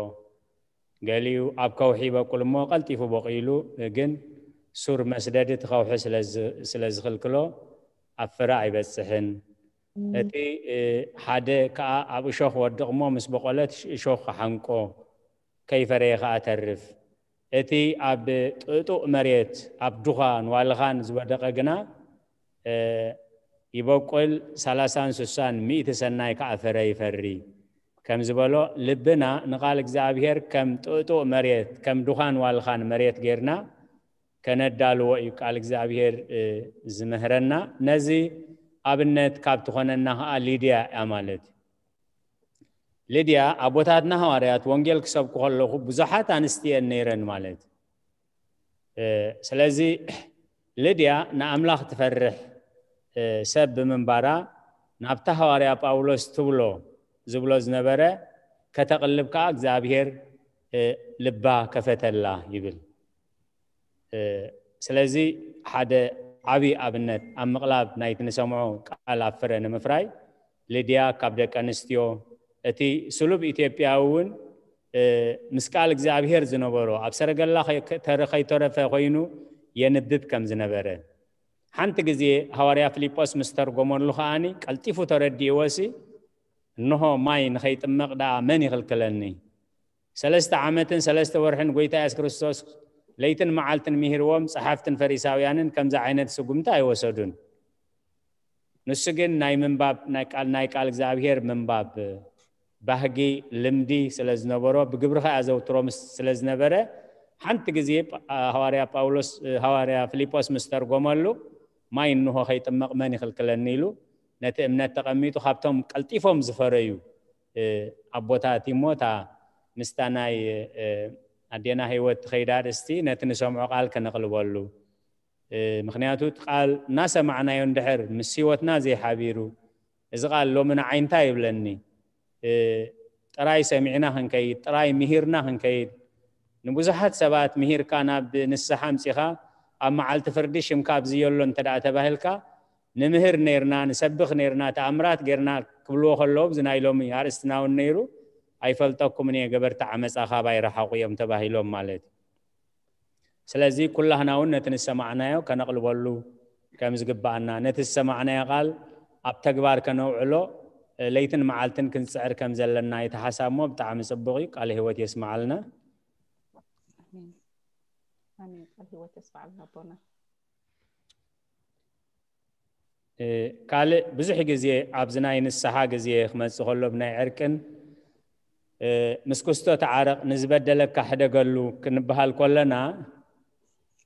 ገሊኡ ኣብ ከውሒ ይበቁል እሞ ቀልጢፉ በቂሉ፣ እ፣ ግን ሱር መስደዲ እቲ ከውሒ ስለ ዝ-፣ ስለ ዝኽልክሎ ኣብ ፍረ ኣይበጽሕን። እቲ፣ እ፣ ሓደ ከኣ ኣብ እሾኽ ወድቕ እሞ ምስ በቆለት እሾኽ ክሓንቆ፣ ከይፈረየ ከኣ ተርፍ። እቲ ኣብ ጥጡቕ መሬት ኣብ ዱኻን ዋልኻን ዝወደቐ ግና፣ እ፣ ይበቁል፣ ሰላሳን ስሳን ሚእቲ ሰናይ ከኣ ፍረ ይፈሪ። ከም ዝበሎ፣ ልብና ንቃል እግዚኣብሔር ከም ጥእጡእ መሬት፣ ከም ድዃን ዋልኻን መሬት ጌርና ከነዳልዎ እዩ ቃል እግዚኣብሔር፣ እ፣ ዝምህረና። ነዚ ኣብነት ካብ ትኾነና ኸዓ ሊድያ እያ ማለት እዩ። ሊድያ ኣቦታትና ሃዋርያት ወንጌል ክሰብኩ ከለኹ ብዙሓት ኣንስቲ እየን ነይረን ማለት እዩ። እ፣ ስለዚ ሊድያ ንኣምላኽ ትፈርሕ፣ እ፣ ሰብ ብምንባራ ናብታ ሃዋርያ ጳውሎስ ትብሎ ዝብሎ ዝነበረ ከተቕልብ ከኣ እግዚኣብሔር፣ እ፣ ልባ ከፈተላ ይብል። እ፣ ስለዚ ሓደ ዓቢ ኣብነት ኣብ ምቕላብ ናይቲ ንሰምዖ ቃል ኣብ ፍረ ንምፍራይ ሊድያ ካብ ደቂ ኣንስትዮ እቲ ስሉብ ኢትዮጵያዊ እውን፣ እ፣ ምስ ቃል እግዚኣብሔር ዝነበሮ ኣብ ሰረገላ ከይ-፣ ከ-፣ ተረ-፣ ከይተረፈ ኮይኑ የንብብ ከም ዝነበረ፣ ሓንቲ ግዜ ሃዋርያ ፊልጶስ ምስ ተርጎመሉ ከኣኒ ቀልጢፉ ተረዲእዎሲ፣ "እንሆ ማይ ንኸይጥመቕ ደኣ መን ይኽልክለኒ?" ሰለስተ ዓመትን ሰለስተ ወርሕን ጐይታ የሱስ ክርስቶስ ለይትን መዓልትን ምሂርዎም፣ ጸሓፍትን ፈሪሳውያንን ከምዚ ዓይነት ስጉምቲ ኣይወሰዱን። ንሱ ግን ናይ ምንባብ፣ ናይ ቃል፣ ናይ ቃል እግዚኣብሔር ምንባብ ባህጊ፣ ልምዲ ስለ ዝነበሮ፣ ብግብሪ ኸኣ ዘውትሮ ምስ-፣ ስለ ዝነበረ፣ ሓንቲ ግዜ ጳ-፣ ሃዋርያ ጳውሎስ፣ ሃዋርያ ፊልጶስ ምስ ተርጎመሉ፣ "ማይ እንሆ ኸይጥመቕ መን ይኽልክለኒ?" ኢሉ፣ ነቲ እምነት ተቐሚጡ፣ ካብቶም ቀልጢፎም ዝፈረዩ፣ እ፣ ኣቦታት እሞ፣ እታ ምስታ ናይ፣ እ፣ ኣዴና ህይወት ትኸይድ ኣርእስቲ፣ ነቲ ንሰምዖ ቃል ከነቕልበሉ። እ፣ ምኽንያቱ፣ እቲ ቃል እናሰማዕናዮ እንድሕር ምስ ህይወትና ዘይሓቢሩ፣ እዚ ቃል ሎሚ ንዓይ እንታይ ይብለኒ? እ፣ ጥራይ ሰሚዕና ክንከይድ፣ ጥራይ ምሂርና ክንከይድ፣ ንብዙሓት ሰባት ምሂርካ ናብ ንስሓ ኣምጺኻ፣ ኣብ መዓልቲ ፍርዲ ሽምካ ኣብዚ የሎ እንተ ደኣ ተባሂልካ፣ ንምህር ኔርና፣ ንሰብኽ ኔርና፣ ተኣምራት ጌርና ክብልዎ ከለዉ፣ እዚ ናይ ሎሚ ኣርእስትና እውን ነይሩ፣ "ኣይፈልጠኩምን እየ፣ ገበርቲ ዓመጻ ካባይ ርሓቑ" እዮም ተባሂሎም ማለት እዩ። ስለዚ ኩላህና እውን ነቲ ዝሰማዕናዮ ከነቕልበሉ ከም ዝግብኣና፣ ነቲ ዝሰማዕናዮ ቃል ኣብ ተግባር ከነውዕሎ ለይትን መዓልትን ክንጽዕር ከም ዘለና እዩ እቲ ሓሳብ እሞ ብጣዕሚ ጽቡቕ እዩ። ቃለ ህይወት የስምዓልና። ኣሜን። ኣሜን። ቃል ህይወት የስምዓልና ኣቦና። እ፣ ካልእ ብዙሕ ግዜ ኣብዚ ናይ ንስሓ ግዜ ክመጽእ ከሎ ብናይ ዕርቅን፣ እ፣ ምስ ክስቶ ተዓረቕ፣ ንዝበደለካ ሕደገሉ ክንበሃል ከለና፣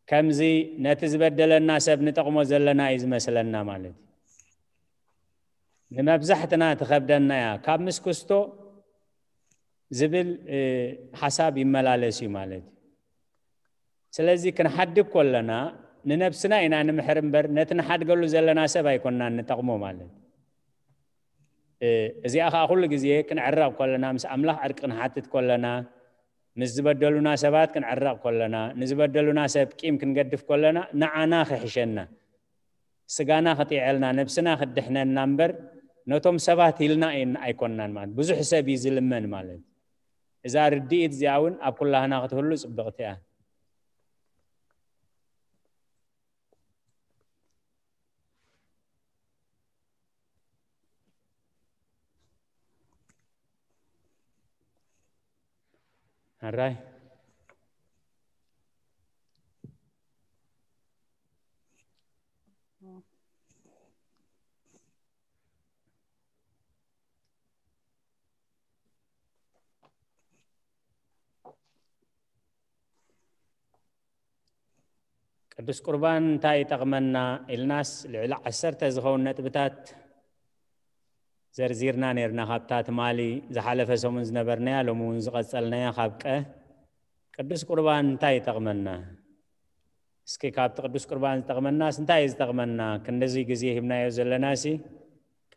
ከምዚ ነቲ ዝበደለና ሰብ ንጠቕሞ ዘለና እዩ ዝመስለና ማለት እዩ። ንመብዛሕትና ትኸብደና እያ። ካብ ምስ ክስቶ ዝብል፣ እ፣ ሓሳብ ይመላለስ እዩ ማለት እዩ። ስለዚ ክንሓድግ ከለና ንነብስና ኢና ንምሕር እምበር ነቲ ንሓድገሉ ዘለና ሰብ ኣይኮንናን ንጠቕሞ ማለት እዩ። እ፣ እዚኣ ኸዓ ኩሉ ግዜ ክንዕረቕ ከለና፣ ምስ ኣምላኽ ዕርቂ ክንሓትት ከለና፣ ምስ ዝበደሉና ሰባት ክንዕረቕ ከለና፣ ንዝበደሉና ሰብ ቂም ክንገድፍ ከለና፣ ንዓና ክሕሸና፣ ስጋና ክጥዕዐልና፣ ነብስና ክድሕነና እምበር ነቶም ሰባት ኢልና ኣይኮንናን ማለት። ብዙሕ ሰብ እዩ ዝልመን ማለት። እዛ ርድኢት እዚኣ እውን ኣብ ኩላህና ክትህሉ ጽብቕቲ እያ። ሕራይ። ቅዱስ ቁርባን እንታይ ይጠቕመና ኢልናስ ልዕሊ ዓሰርተ ዝኸውን ነጥብታት ዘርዚርና ነይርና። ካብታ ትማሊ ዝሓለፈ ሰሙን ዝነበርናያ፣ ሎሚ እውን ዝቐጸልናያ ካብ ቀ፣ ቅዱስ ቁርባን እንታይ ይጠቕመና? እስኪ ካብቲ ቅዱስ ቁርባን ዝጠቕመናስ እንታይ እዩ ዝጠቕመና? ክንድዚ ግዜ ሂብናዮ ዘለናሲ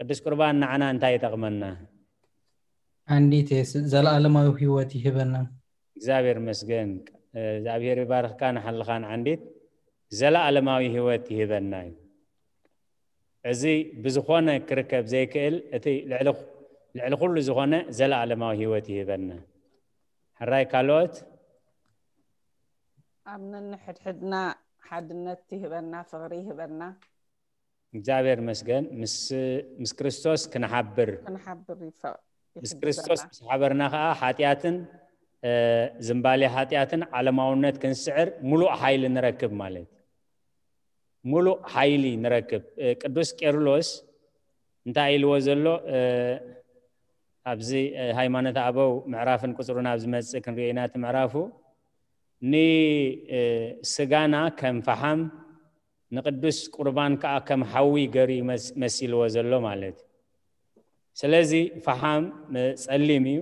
ቅዱስ ቁርባን ንዓና እንታይ ይጠቕመና? ኣንዲት ስ-፣ ዘለኣለማዊ ህይወት ይህበና። እግዚኣብሔር ይመስገን። እግዚኣብሔር ይባርኽካ፣ ንሓልኻን ዓንዲት ዘለኣለማዊ ህይወት ይህበና እዩ። እዚ ብዝኾነ ክርከብ ዘይክእል፣ እቲ ልዕሊ፣ ልዕሊ ኩሉ ዝኾነ ዘለኣለማዊ ህይወት ይህበና። ሕራይ ካልኦት? ኣብ ነንሕድሕድና ሓድነት ይህበና፣ ፍቕሪ ይህበና። እግዚኣብሔር ይመስገን። ምስ፣ ምስ ክርስቶስ ክንሓብር፣ ክንሓብር ይፈ-፣ ምስ ይሕግዘና። ክርስቶስ ምስ ሓበርና ኸዓ ሓጢኣትን፣ እ፣ ዝምባሌ ሓጢኣትን ዓለማውነት ክንስዕር ሙሉእ ሓይሊ ንረክብ ማለት እዩ። ሙሉእ ሓይሊ ንረክብ። እ፣ ቅዱስ ቄርሎስ እንታይ ኢልዎ ዘሎ? እ፣ ኣብዚ ሃይማኖት ኣበው ምዕራፍን ቁፅሩን ኣብ ዝመፅእ ክንሪኦ ኢና። እቲ ምዕራፉ ንስጋና ከም ፈሓም ንቅዱስ ቁርባን ከዓ ከም ሓዊ ገይሩ መሲልዎ ዘሎ ማለት እዩ። ስለዚ ፈሓም ጸሊም እዩ፣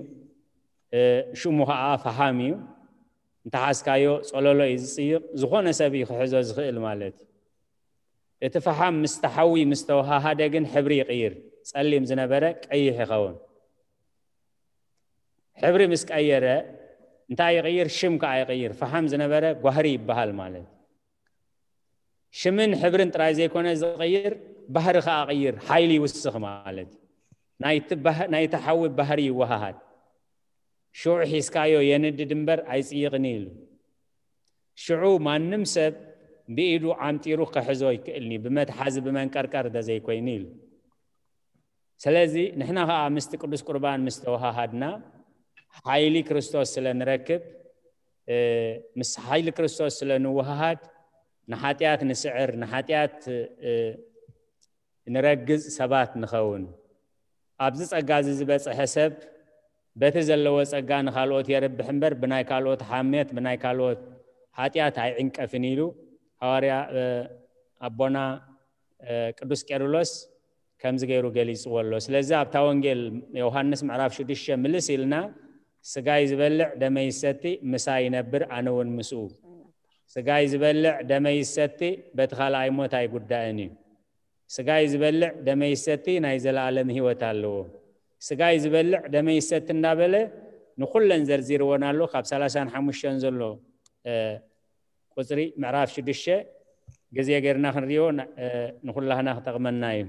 ሽሙ ከዓ ፈሓም እዩ። እንተሓዝካዮ ጸለሎ እዩ ዝጽይቕ፣ ዝኾነ ሰብ እዩ ክሕዞ ዝኽእል ማለት እዩ። እቲ ፈሓም ምስ ተሓዊ ምስ ተወሃሃደ ግን ሕብሪ ይቕይር። ጸሊም ዝነበረ ቀይሕ ይኸውን። ሕብሪ ምስ ቀየረ እንታይ ይቕይር? ሽም ከዓ ይቕይር። ፈሓም ዝነበረ ጓህሪ ይበሃል ማለት እዩ። ሽምን ሕብርን ጥራይ ዘይኮነ ዝቕይር፣ ባህሪ ከዓ ቅይር፣ ሓይሊ ይውስኽ ማለት እዩ። ናይቲ ባህ- ናይቲ ሓዊ ባህሪ ይወሃሃድ። ሽዑ ሒዝካዮ የንድድ እምበር ኣይጽይቕን ኢሉ። ሽዑ ማንም ሰብ ብኢዱ ዓምጢሩ ክሕዞ ይክእልኒ ብመትሓዚ ብመንቀርቀር እንተዘይኮይኑ ኢሉ። ስለዚ ንሕና ከዓ ምስቲ ቅዱስ ቁርባን ምስ ተወሃሃድና ሓይሊ ክርስቶስ ስለ ንረክብ፣ ምስ ሓይሊ ክርስቶስ ስለ ንወሃሃድ ንሓጢኣት ንስዕር፣ ንሓጢኣት ንረግጽ ሰባት ንኸውን። ኣብዚ ጸጋ እዚ ዝበጽሐ ሰብ በቲ ዘለዎ ጸጋ ንኻልኦት የርብሕ እምበር ብናይ ካልኦት ሓሜት፣ ብናይ ካልኦት ሓጢኣት ኣይዕንቀፍን ኢሉ ሃዋርያ ኣቦና ቅዱስ ቄርሎስ ከምዚ ገይሩ ገሊጽዎ ኣሎ። ስለዚ ኣብታ ወንጌል ዮሃንስ ምዕራፍ ሽዱሽተ ምልስ ኢልና፣ ስጋይ ዝበልዕ ደመይ ይሰቲ ምሳይ ይነብር፣ ኣነ እውን ምስኡ። ስጋይ ዝበልዕ ደመይ ይሰቲ በቲ ካልኣይ ሞት ኣይጉዳእን እዩ። ስጋይ ዝበልዕ ደመይ ይሰቲ ናይ ዘለኣለም ህይወት ኣለዎ። ስጋይ ዝበልዕ ደመይ ይሰቲ እንዳበለ ንኩለን ዘርዚርወን ኣሎ። ካብ ሰላሳን ሓሙሽተን ዘሎ ቁፅሪ ምዕራፍ ሽዱሽተ ግዜ ጌርና ክንሪኦ ንኩላህና ክጠቕመና እዩ።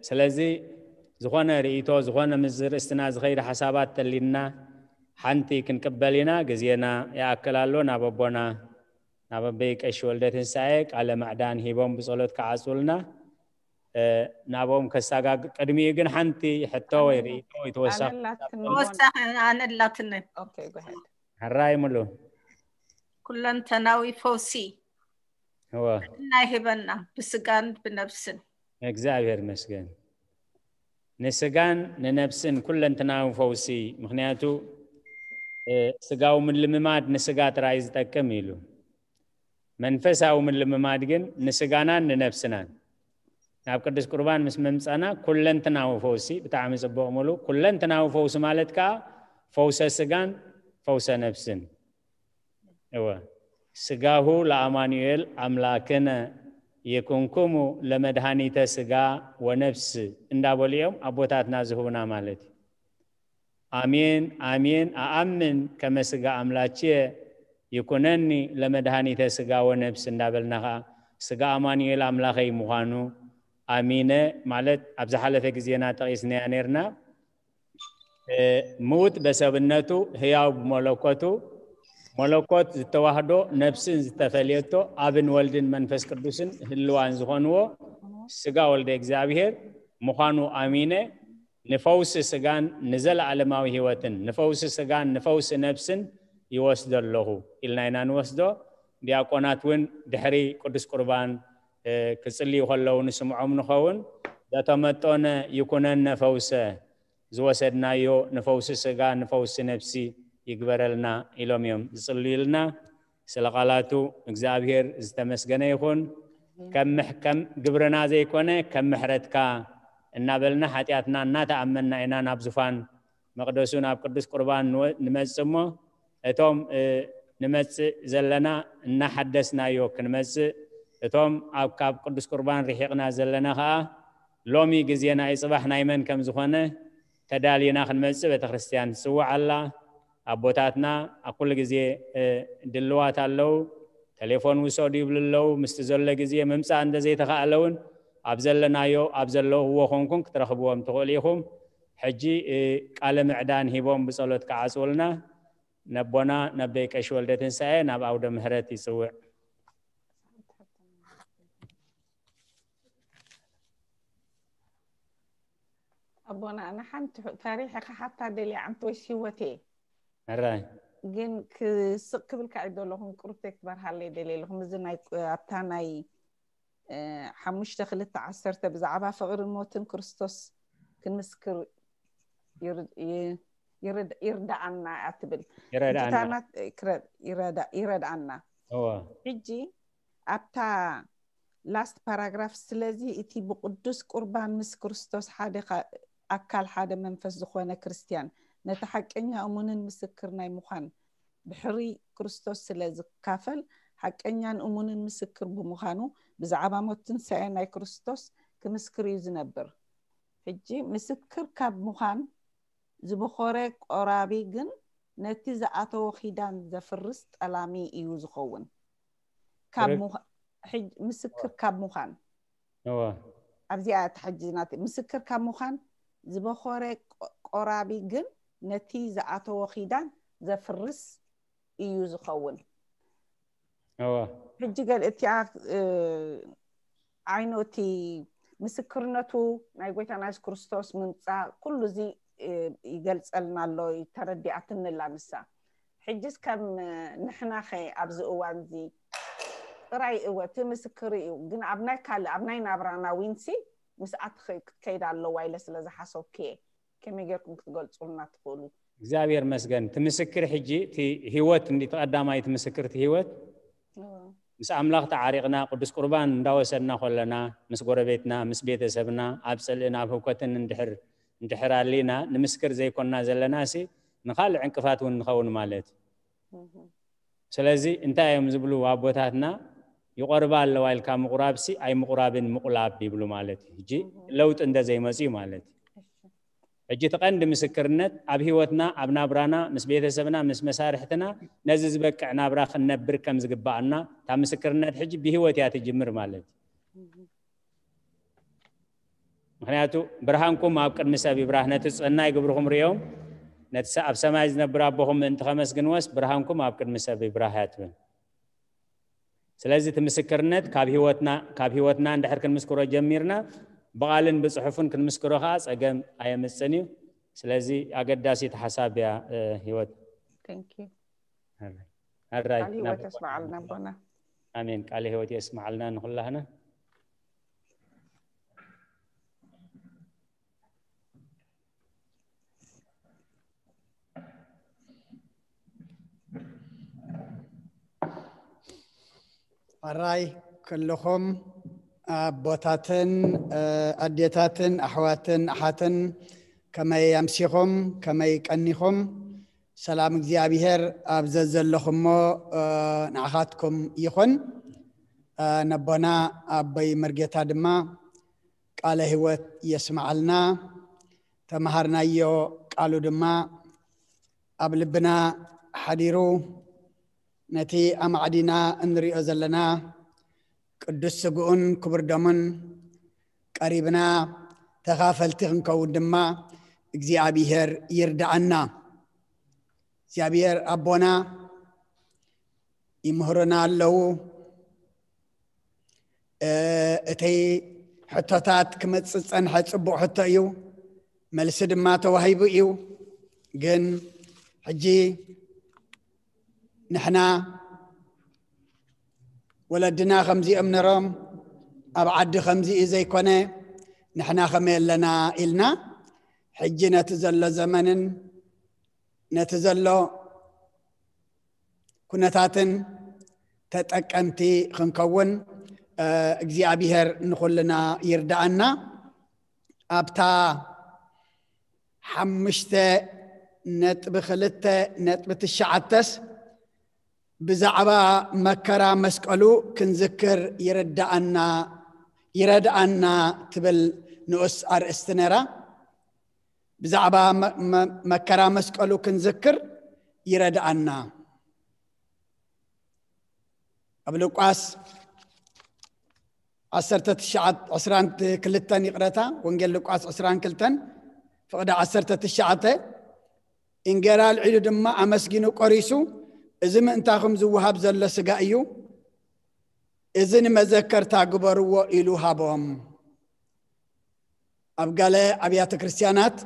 ስለዚ ዝኾነ ርእይቶ፣ ዝኾነ ምስ ርእስትና ዝኸይድ ሓሳባት ተሊና ሓንቲ ክንቅበል ኢና። ግዜና ይኣክል ኣሎ። ናብ ኣቦና ናብ ኣበይ ቀሺ ወልደ ትንሳኤ ቃለ ማዕዳን ሂቦም ብጸሎት ክዓጹልና ናብኦም ከሳጋግ ቅድሚኡ ግን ሓንቲ ሕቶ ወይ ርእይቶ ወይ ተወሳኺ ኣነላትነ። ሕራይ ሙሉ ኩለንተናዊ ፈውሲ እወ ናይ ህበና ብስጋን ብነብስን። እግዚኣብሔር ይመስገን። ንስጋን ንነብስን ኩለንትናዊ ፈውሲ። ምክንያቱ ስጋዊ ምልምማድ ንስጋ ጥራይ ዝጠቅም ኢሉ፣ መንፈሳዊ ምልምማድ ግን ንስጋናን ንነብስናን። ናብ ቅዱስ ቁርባን ምስ መምጻና ኩለንትናዊ ፈውሲ። ብጣዕሚ ጽቡቕ ሙሉ። ኩለንትናዊ ፈውሲ ማለት ከዓ ፈውሰ ስጋን ፈውሰ ነብስን። እወ ስጋሁ ለአማኑኤል አምላክነ የኩንኩሙ ለመድኃኒተ ስጋ ወነፍስ እንዳበሉ እዮም ኣቦታትና ዝህቡና ማለት እዩ። አሜን አሜን አአምን ከመ ስጋ አምላችየ ይኩነኒ ለመድኃኒተ ስጋ ወነፍስ እንዳበልና ከዓ ስጋ አማኑኤል ኣምላኸይ ምዃኑ ኣሚነ ማለት ኣብ ዝሓለፈ ግዜና ጠቒስናያ ነርና። ምውት በሰብነቱ ህያው ብመለኮቱ መለኮት ዝተዋህዶ ነብስን ዝተፈልየቶ ኣብን ወልድን መንፈስ ቅዱስን ህልዋን ዝኾንዎ ስጋ ወልደ እግዚኣብሔር ምዃኑ ኣሚነ ንፈውሲ ስጋን ንዘለኣለማዊ ህይወትን ንፈውሲ ስጋን ንፈውሲ ነብስን ይወስዶ ኣለኹ ኢልና ኢና ንወስዶ። ዲያቆናት እውን ድሕሪ ቅዱስ ቁርባን ክጽልዩ ከለዉ ንስምዖም ንኸውን። ዘተመጦነ ይኩነነ ፈውሰ ዝወሰድናዮ ንፈውሲ ስጋ ንፈውሲ ነብሲ ይግበረልና ኢሎም እዮም ዝጽልዩልና። ስለ ቃላቱ እግዚኣብሔር ዝተመስገነ ይኹን። ከም ምሕ- ከም ግብርና ዘይኮነ ከም ምሕረትካ እናበልና ሓጢኣትና እናተኣመንና ኢና ናብ ዙፋን መቕደሱ ናብ ቅዱስ ቁርባን ንወ- ንመጽእ እሞ እቶም ንመጽእ ዘለና እናሓደስናዮ ክንመጽእ እቶም ኣብ ካብ ቅዱስ ቁርባን ርሒቕና ዘለና ኸዓ ሎሚ ግዜ ናይ ጽባሕ ናይ መን ከም ዝኾነ ተዳሊና ክንመጽእ ቤተክርስትያን ትጽውዕ ኣላ። ኣቦታትና ኣብ ኩሉ ግዜ ድልዋት ኣለዉ። ቴሌፎን ውሰዱ ይብሉ ኣለዉ። ምስቲ ዘሎ ግዜ ምምጻእ እንተ ዘይተኻእለ እውን ኣብ ዘለናዮ ኣብ ዘለውዎ ኮንኩም ክትረኽብዎም ትኽእሉ ኢኹም። ሕጂ ቃለ ምዕዳን ሂቦም ብጸሎት ክዓጽውልና ነቦና ነቦይ ቀሺ ወልደ ትንሳኤ ናብ ኣውደ ምህረት ይጽውዕ። ኣቦና ኣነ ሓንቲ ታሪኽ ክሓታ ደልየ ዓንተ ወይስ ህይወቴ ሕራይ ግን ክስቕ ክብልካ እዩ ዘለኹም ቅሩብተይ ክበርሃለይ ደልየ ኣለኹም እዚ ናይ ኣብታ ናይ ሓሙሽተ ክልተ ዓሰርተ ብዛዕባ ፍቕርን ሞትን ክርስቶስ ክንምስክር ይርድኣና እያ ትብል። ይረድኣና። ሕጂ ኣብታ ላስት ፓራግራፍ፣ ስለዚ እቲ ብቅዱስ ቁርባን ምስ ክርስቶስ ሓደ ኣካል ሓደ መንፈስ ዝኾነ ክርስትያን ነቲ ሓቀኛ እሙንን ምስክር ናይ ምዃን ብሕሪ ክርስቶስ ስለ ዝካፈል ሓቀኛን እሙንን ምስክር ብምዃኑ ብዛዕባ ሞት ትንሳኤ ናይ ክርስቶስ ክምስክር እዩ ዝነብር። ሕጂ ምስክር ካብ ምዃን ዝበኾረ ቆራቢ ግን ነቲ ዝኣተዎ ኪዳን ዘፍርስ ጠላሚ እዩ ዝኸውን። ምስክር ካብ ምዃን ኣብዚኣ ተሐጂ ናት ምስክር ካብ ምዃን ዝበኾረ ቆራቢ ግን ነቲ ዝኣተዎ ኪዳን ዘፍርስ እዩ ዝኸውን። ሕጂ ገል እቲኣ ዓይኑ እቲ ምስክርነቱ ናይ ጎይታና የሱስ ክርስቶስ ምምፃእ ኩሉ እዚ ይገልፀልና ኣሎ። ተረዲኣትንላ ንሳ። ሕጅስ ከም ንሕናኸ ኣብዚ እዋን እዚ ጥራይ እወ እቲ ምስክር እዩ፣ ግን ኣብ ናይ ካልእ ኣብ ናይ ናብራና ዊንሲ ምስኣ ክትከይድ ኣለዋ ኢለ ስለ ዝሓሰብኩ እየ። ከመይ ጌርኩም ክትገልፁልና ትኽእሉ? እግዚኣብሔር መስገን። እቲ ምስክር ሕጂ እቲ ህይወት እንዲ ተቐዳማይ እቲ ምስክር እቲ ህይወት ምስ ኣምላኽ ተዓሪቕና ቅዱስ ቁርባን እንዳወሰድና ኮለና ምስ ጎረቤትና ምስ ቤተሰብና ኣብ ጽልእን ኣብ ህውከትን እንድሕር እንድሕር ኣሊና ንምስክር ዘይኮንና ዘለና ሲ ንኻልእ ዕንቅፋት እውን ንኸውን ማለት እዩ። ስለዚ እንታይ እዮም ዝብሉ ኣቦታትና? ይቆርባ ኣለዋ ኢልካ ምቁራብ ሲ ኣይ ምቁራብን ምቁላብ ይብሉ ማለት እዩ። ሕጂ ለውጢ እንደ ዘይመጽ እዩ ማለት እዩ። ሕጂ እቲ ቀንዲ ምስክርነት ኣብ ህይወትና ኣብ ናብራና ምስ ቤተሰብና ምስ መሳርሕትና ነዚ ዝበቅዕ ናብራ ክንነብር ከም ዝግባኣና እታ ምስክርነት ሕጂ ብህይወት እያ ትጅምር ማለት እዩ። ምክንያቱ ብርሃንኩም ኣብ ቅድሚ ሰብ ይብራህ፣ ነቲ ሰናይ ግብርኹም ሪኦም ነቲ ኣብ ሰማይ ዝነብር ኣቦኹም ምእንቲ ከመስግንዎስ ብርሃንኩም ኣብ ቅድሚ ሰብ ይብራህ እያ ትብል። ስለዚ እቲ ምስክርነት ካብ ህይወትና ካብ ህይወትና እንድሕር ክንምስክሮ ጀሚርና ብቓልን ብፅሑፍን ክንምስክሮ ከዓ ፀገም ኣየምፅን እዩ። ስለዚ ኣገዳሲት ሓሳብ እያ። ህይወት ቃል ህይወት የስምዓልና ኣቦና። ኣሜን። ቃለ ህይወት የስምዓልና ንኩላህና። ሕራይ ኩልኹም ኣቦታትን ኣዴታትን ኣሕዋትን ኣሓትን ከመይ ኣምሲኹም ከመይ ቀኒኹም? ሰላም እግዚኣብሔር ኣብ ዘዘለኹሞ ንዓኻትኩም ይኹን። ነቦና ኣቦይ መርጌታ ድማ ቃለ ህይወት የስምዓልና። ተምሃርናዮ ቃሉ ድማ ኣብ ልብና ሓዲሩ ነቲ ኣማዕዲና እንሪኦ ዘለና ቅዱስ ስግኡን ክቡር ደሙን ቀሪብና ተኻፈልቲ ክንከውን ድማ እግዚኣብሔር ይርድኣና። እግዚኣብሔር ኣቦና ይምህሩና ኣለዉ። እቲ ሕቶታት ክመፅእ ዝፀንሐ ፅቡቕ ሕቶ እዩ። መልሲ ድማ ተዋሂቡ እዩ። ግን ሕጂ ንሕና ወለድና ከምዚኦም ነሮም ኣብ ዓዲ ከምዚ እዩ ዘይኮነ ንሕና ከመይ ኣለና ኢልና ሕጂ ነቲ ዘሎ ዘመንን ነቲ ዘሎ ኩነታትን ተጠቀምቲ ክንከውን እግዚኣብሔር ንኹልና ይርዳኣና። ኣብታ ሓሙሽተ ነጥቢ ክልተ ነጥቢ ትሽዓተስ ብዛዕባ መከራ መስቀሉ ክንዝክር ይርዳኣና ይረድኣና ትብል ንኡስ ኣርእስቲ ነራ። ብዛዕባ መከራ መስቀሉ ክንዝክር ይረድኣና። ኣብ ሉቃስ ዓሰርተ ትሽዓተ ዕስራን ክልተን ይቕረታ፣ ወንጌል ሉቃስ ዕስራን ክልተን ፍቕዲ ዓሰርተ ትሽዓተ፣ እንጌራ ኣልዒሉ ድማ ኣመስጊኑ ቆሪሱ፣ እዚ ምእንታኹም ዝወሃብ ዘሎ ስጋ እዩ፣ እዚ ንመዘከርታ ግበርዎ ኢሉ ሃቦም። ኣብ ገለ ኣብያተ ክርስትያናት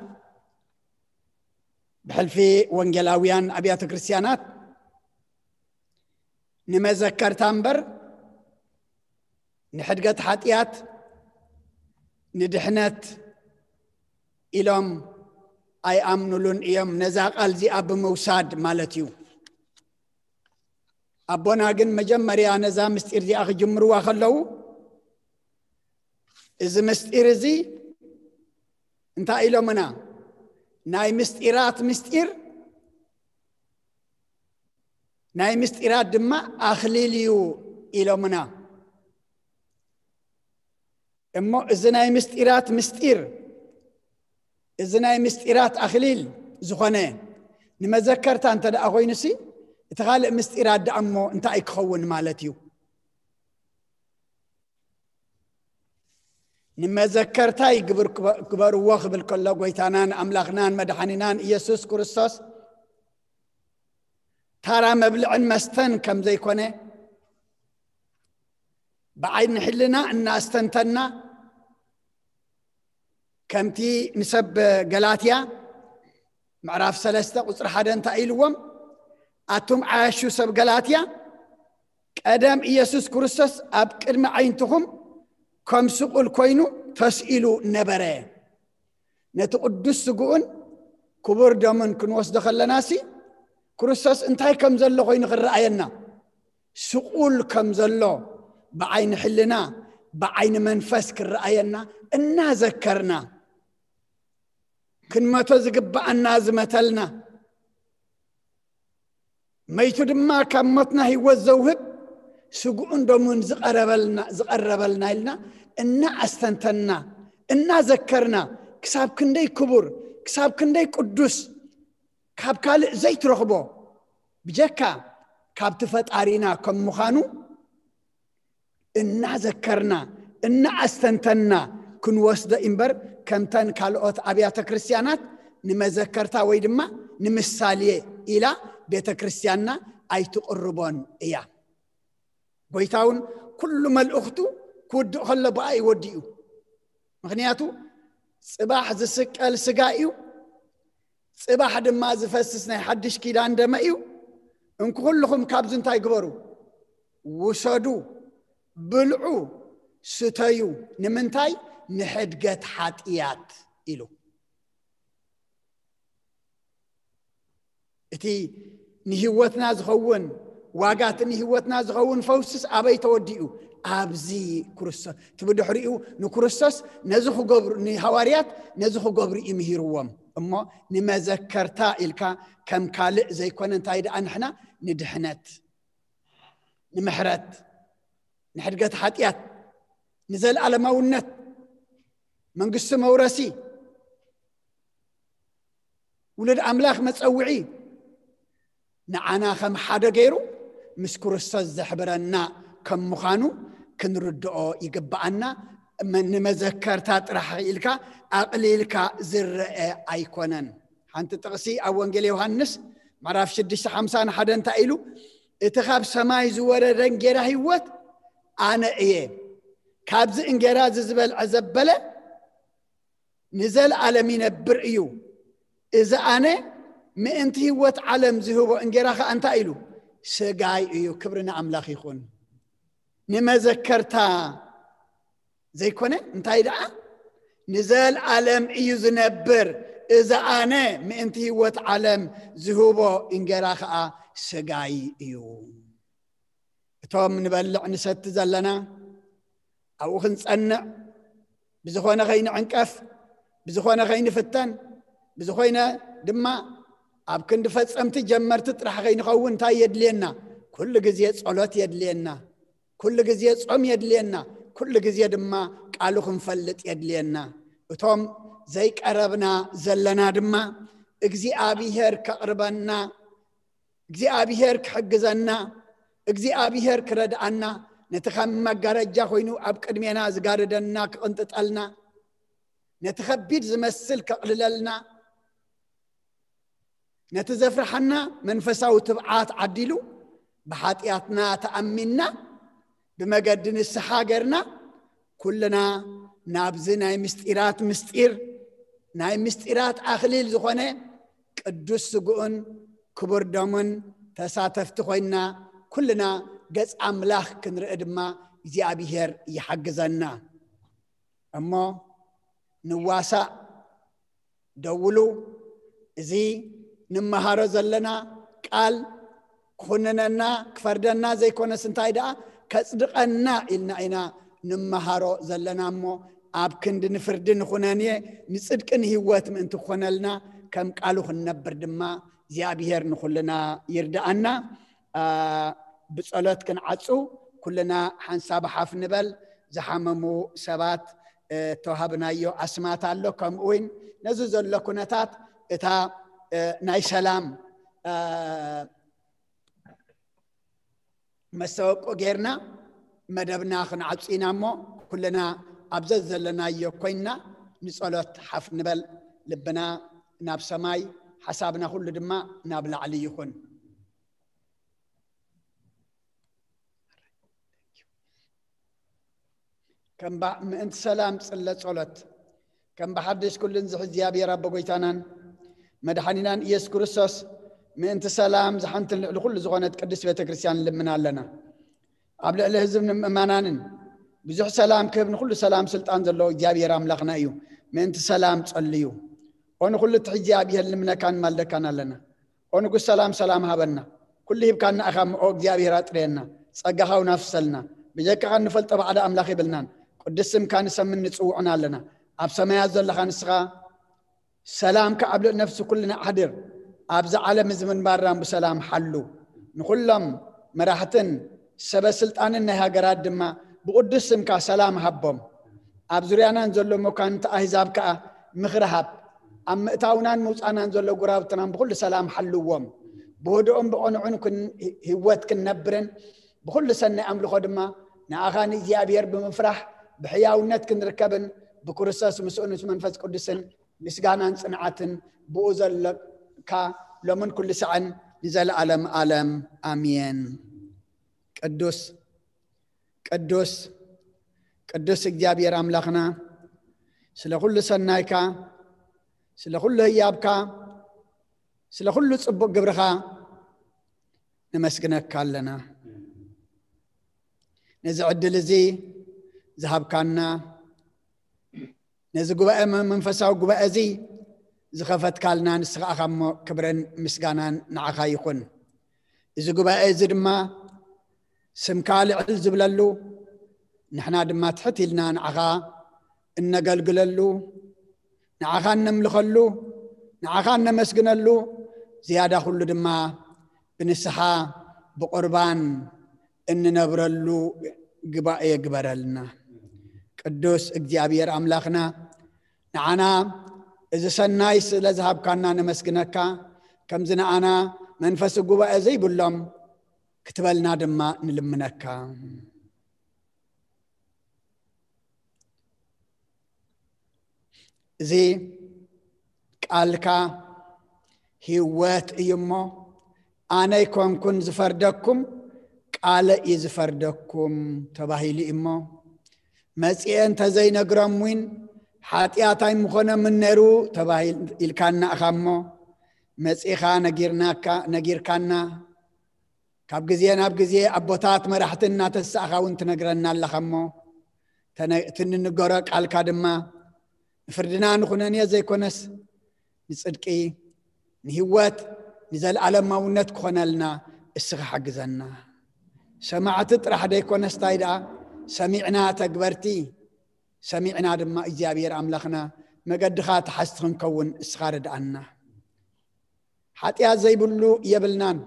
ብሕልፊ ወንጌላውያን ኣብያተ ክርስትያናት ንመዘከርታ እምበር ንሕድገት ሓጢኣት፣ ንድሕነት ኢሎም ኣይኣምኑሉን እዮም፣ ነዛ ቃል እዚኣ ብምውሳድ ማለት እዩ። ኣቦና ግን መጀመርያ ነዛ ምስጢር እዚኣ ክጅምርዋ ከለዉ፣ እዚ ምስጢር እዚ እንታይ ኢሎምና? ናይ ምስጢራት ምስጢር፣ ናይ ምስጢራት ድማ ኣኽሊል እዩ ኢሎምና። እሞ እዚ ናይ ምስጢራት ምስጢር፣ እዚ ናይ ምስጢራት ኣኽሊል ዝኾነ ንመዘከርታ እንተ ደኣ ኮይኑሲ፣ እቲ ካልእ ምስጢራት ደኣ እሞ እንታይ ክኸውን ማለት እዩ? ንመዘከርታይ ግብር-፣ ግበርዎ ክብል ከሎ፣ ጎይታናን ኣምላኽናን መድሓኒናን ኢየሱስ ክርስቶስ ታራ መብልዕን መስተን ከም ዘይኮነ፣ ብዓይኒ ሕልና እናኣስተንተና፣ ከምቲ ንሰብ ገላትያ ምዕራፍ ሰለስተ ቁጽሪ ሓደ እንታይ ኢልዎም? ኣቱም ዓያሹ ሰብ ገላትያ፣ ቀደም ኢየሱስ ክርስቶስ ኣብ ቅድሚ ዓይንትኹም ከም ስቑል ኮይኑ ተስኢሉ ነበረ። ነቲ ቅዱስ ስግኡን ክቡር ደሙን ክንወስዶ ከለናሲ፣ ክርስቶስ እንታይ ከም ዘሎ ኮይኑ ክረኣየና፣ ስቑል ከም ዘሎ ብዓይኒ ሕልና፣ ብዓይኒ መንፈስ ክረኣየና እናዘከርና፣ ክንመቶ ዝግብኣና ዝመተልና፣ መይቱ ድማ ካብ ሞትና ህይወት ዘውህብ ስግኡን ደሙን ዝቐረበልና፣ ዝቐረበልና ኢልና እናኣስተንተንና፣ እናዘከርና፣ ክሳብ ክንደይ ክቡር፣ ክሳብ ክንደይ ቅዱስ፣ ካብ ካልእ ዘይትረኽቦ፣ ብጀካ ካብቲ ፈጣሪና ከም ምዃኑ እናዘከርና፣ እናኣስተንተንና ክንወስዶ እምበር፣ ከምተን ካልኦት ኣብያተ ክርስቲያናት ንመዘከርታ ወይ ድማ ንምሳሌ ኢላ ቤተ ክርስቲያንና ኣይትቕርቦን እያ። ጎይታ እውን ኩሉ መልእኽቱ ክውድእ ከሎ ብኣ እዩ ወዲኡ። ምኽንያቱ ጽባሕ ዝስቀል ስጋ እዩ፣ ጽባሕ ድማ ዝፈስስ ናይ ሓድሽ ኪዳን ደመ እዩ። እንኩ ኩልኹም ካብዚ እንታይ ግበሩ? ውሰዱ፣ ብልዑ፣ ስተዩ። ንምንታይ? ንሕድገት ሓጥያት ኢሉ። እቲ ንህይወትና ዝኸውን ዋጋ፣ እቲ ንህይወትና ዝኸውን ፈውስስ ኣበይ ተወዲኡ? ኣብዚ ክርስቶስ። እቲ ብድሕሪኡ ንክርስቶስ ነዚ ክገብሩ፣ ንሃዋርያት ነዚ ክገብሩ እዩ ምሂርዎም። እሞ ንመዘከርታ ኢልካ ከም ካልእ ዘይኮነ፣ እንታይ ደኣ ንሕና ንድሕነት፣ ንምሕረት፣ ንሕድገት ሓጢኣት፣ ንዘለኣለማውነት፣ መንግስቲ መውረሲ፣ ውሉድ ኣምላኽ መጸውዒ፣ ንዓና ከም ሓደ ገይሩ ምስ ክርስቶስ ዘሕብረና ከም ምዃኑ ክንርድኦ ይግብኣና። መ-፣ ንመዘከርታ ጥራሕ ኢልካ ኣቕሊልካ ዝረአ ኣይኮነን። ሓንቲ ጥቕሲ ኣብ ወንጌል ዮሃንስ ምዕራፍ ሽዱሽተ ሓምሳ ንሓደ እንታይ ኢሉ? "እቲ ካብ ሰማይ ዝወረደ እንጌራ ህይወት ኣነ እየ። ካብዚ እንጌራ እዚ ዝበልዐ ዘበለ ንዘለኣለም ይነብር እዩ። እዚ ኣነ ምእንቲ ህይወት ዓለም ዝህቦ እንጌራ ኸኣ እንታይ ኢሉ? ስጋይ እዩ።" ክብሪ ንኣምላኽ ይኹን። ንመዘከርታ ዘይኮነ፣ እንታይ ደኣ? ንዘለኣለም እዩ ዝነብር። እዚ ኣነ ምእንቲ ህይወት ዓለም ዝህቦ እንጌራ ኸኣ ስጋይ እዩ። እቶም ንበልዕ ንሰቲ ዘለና፣ ኣብኡ ክንጸንዕ፣ ብዝኾነ ከይንዕንቀፍ፣ ብዝኾነ ከይንፍተን፣ ብዝኾይነ ድማ ኣብ ክንዲ ፈጸምቲ ጀመርቲ ጥራሕ ከይንኸውን እንታይ የድልየና? ኩሉ ግዜ ጸሎት የድልየና፣ ኩሉ ግዜ ጾም የድልየና፣ ኩሉ ግዜ ድማ ቃሉ ክንፈልጥ የድልየና። እቶም ዘይቀረብና ዘለና ድማ እግዚኣብሄር ከቕርበና፣ እግዚኣብሄር ክሕግዘና፣ እግዚኣብሄር ክረድኣና፣ ነቲ ከም መጋረጃ ኮይኑ ኣብ ቅድሜና ዝጋርደና ክቕንጥጠልና፣ ነቲ ከቢድ ዝመስል ከቕልለልና፣ ነቲ ዘፍርሓና መንፈሳዊ ትብዓት ዓዲሉ፣ ብሓጢኣትና ተኣሚንና፣ ብመገዲ ንስሓ ገርና፣ ኩልና ናብዚ ናይ ምስጢራት ምስጢር፣ ናይ ምስጢራት ኣኽሊል ዝኾነ ቅዱስ ስግኡን ክቡር ደሙን ተሳተፍቲ ኮይንና፣ ኩልና ገጽ ኣምላኽ ክንርኢ ድማ እግዚኣብሔር ይሓግዘና። እሞ ንዋሳእ፣ ደውሉ። እዚ ንመሃሮ ዘለና ቃል ክኹንነና ክፈርደና ዘይኮነስ፣ እንታይ ደኣ፣ ከጽድቐና ኢልና ኢና ንመሃሮ ዘለና። እሞ ኣብ ክንዲ ንፍርዲ ንኹነን እየ፣ ንጽድቂ ንህይወት ምእንቲ ክኾነልና፣ ከም ቃሉ ክንነብር ድማ እግዚኣብሔር ንኹልና ይርድኣና። አ፣ ብጸሎት ክንዓጹ፣ ኩልና ሓንሳብ ሓፍ ንበል። ዝሓመሙ ሰባት፣ እ፣ እተዋሃብናዮ ኣስማት ኣሎ። ከምኡ እውን ነዚ ዘሎ ኩነታት እታ፣ እ፣ ናይ ሰላም፣ እ፣ መስተወቅኦ ጌርና መደብና ክንዓጹ ኢና። እሞ ኩልና ኣብ ዘዘለናዮ ኮይንና ንጸሎት ሓፍ ንበል። ልብና ናብ ሰማይ፣ ሓሳብና ኩሉ ድማ ናብ ላዕሊ ይኹን። ከም ባ-፣ ምእንቲ ሰላም ጽለ ጸሎት። ከም ብሓድሽ ኩሉን ዝሕ እግዚኣብሔር ኣቦ ጎይታናን መድሓኒናን ኢየሱስ ክርስቶስ፣ ምእንቲ ሰላም ዝሓንትን ልዕሊ ኩሉ ዝኾነት ቅድስት ቤተ ክርስቲያን ንልምን ኣለና። ኣብ ልዕሊ ህዝብን ምእመናንን ብዙሕ ሰላም ክህብ፣ ንኩሉ ሰላም ስልጣን ዘለዎ እግዚኣብሔር ኣምላኽና እዩ። ምእንቲ ሰላም ጸልዩ። ኦ ንኩሉ እቲ ሕጂ ኣብ ይህልምነካን ማልደካን ኣለና። ኦ ንጉስ ሰላም፣ ሰላም ሃበና። ኩሉ ሂብካና ኢኻ እሞ፣ ኦ እግዚኣብሔር ኣጥርየና። ጸጋኻ እውን ኣፍሰልና። ብጀካኻ እንፈልጦ ባዕዳ ኣምላኽ የብልናን። ቅዱስ ስምካ ንሰምን ንጽውዕን ኣለና። ኣብ ሰማያት ዘለኻ ንስኻ ሰላምካ ኣብ ልዕሊ ነፍሲ ኩልና ኣሕድር። ኣብዚ ዓለም እዚ ምንባርና ብሰላም ሓሉ። ንኹሎም መራሕትን ሰበ ስልጣንን ናይ ሃገራት ድማ ብቅዱስ ስምካ ሰላም ሃቦም። ኣብ ዙርያናን ዘሎ መኳንንቲ ኣህዛብ ከኣ ምኽሪ ሃብ። ኣብ ምእታውናን ምውጻእናን ዘሎ ጉራብትናን ብኹሉ ሰላም ሓልዎም። ብህድኦም ብቐንዑን ክን-፣ ህይወት ክንነብርን ብኹሉ ሰናይ ኣምልኾ ድማ ንኣኻ ንእግዚኣብሔር ብምፍራሕ ብሕያውነት ክንርከብን ብክርስቶስ ምስኡን ምስ መንፈስ ቅዱስን ምስጋናን ጽንዓትን ብኡ ዘለካ ሎምን ኩሉ ሰዐን ንዘለዓለም ዓለም ኣሜን። ቅዱስ፣ ቅዱስ፣ ቅዱስ እግዚኣብሔር ኣምላኽና፣ ስለ ኩሉ ሰናይካ፣ ስለ ኩሉ ህያብካ፣ ስለ ኩሉ ጽቡቕ ግብርኻ ነመስግነካ ኣለና። ነዚ ዕድል እዚ ዝሃብካና፣ ነዚ ጉባኤ መ-፣ መንፈሳዊ ጉባኤ እዚ ዝኸፈትካልና ንስኻ ኢኻ እሞ፣ ክብርን ምስጋናን ንዓኻ ይኹን። እዚ ጉባኤ እዚ ድማ ስምካ ልዕል ዝብለሉ፣ ንሕና ድማ ትሕት ኢልና ንዓኻ እነገልግለሉ፣ ንዓኻ እነምልኸሉ፣ ንዓኻ እነመስግነሉ፣ ዝያዳ ኩሉ ድማ ብንስሓ ብቁርባን እንነብረሉ ጉባኤ ግበረልና። ቅዱስ እግዚኣብሔር ኣምላኽና፣ ንዓና እዚ ሰናይ ስለ ዝሃብካና ነመስግነካ። ከምዚ ንዓና መንፈስ ጉባኤ ዘይብሎም ክትበልና ድማ ንልምነካ። እዚ ቃልካ ህይወት እዩ እሞ፣ ኣነ ኣይኮንኩን ዝፈርደኩም፣ ቃለ እዩ ዝፈርደኩም ተባሂሉ እዩ እሞ፣ መጺኤ እንተዘይነግሮም እውን ሓጢኣት ኣይምኾነምን ነይሩ ተባሂል-፣ ኢልካና ኢኻ እሞ፣ መጺኻ ነጊርናካ-፣ ነጊርካና። ካብ ግዜ ናብ ግዜ ኣቦታት መራሕቲ እናተሳእኻ እውን ትነግረና ኣለኻ እሞ፣ ተነ-፣ እቲ እንንገሮ ቃልካ ድማ ንፍርድና ንኹነንዮ ዘይኮነስ፣ ንጽድቂ፣ ንህይወት፣ ንዘለኣለማውነት ክኾነልና እስኻ ሓግዘና። ሰማዕቲ ጥራሕ ደይኮነስ፣ እንታይ ደኣ፣ ሰሚዕና ተግበርቲ፣ ሰሚዕና ድማ እግዚኣብሔር ኣምላኽና መገድኻ ተሓዝቲ ክንከውን እስኻ ርድኣና። ሓጢኣት ዘይብሉ የብልናን።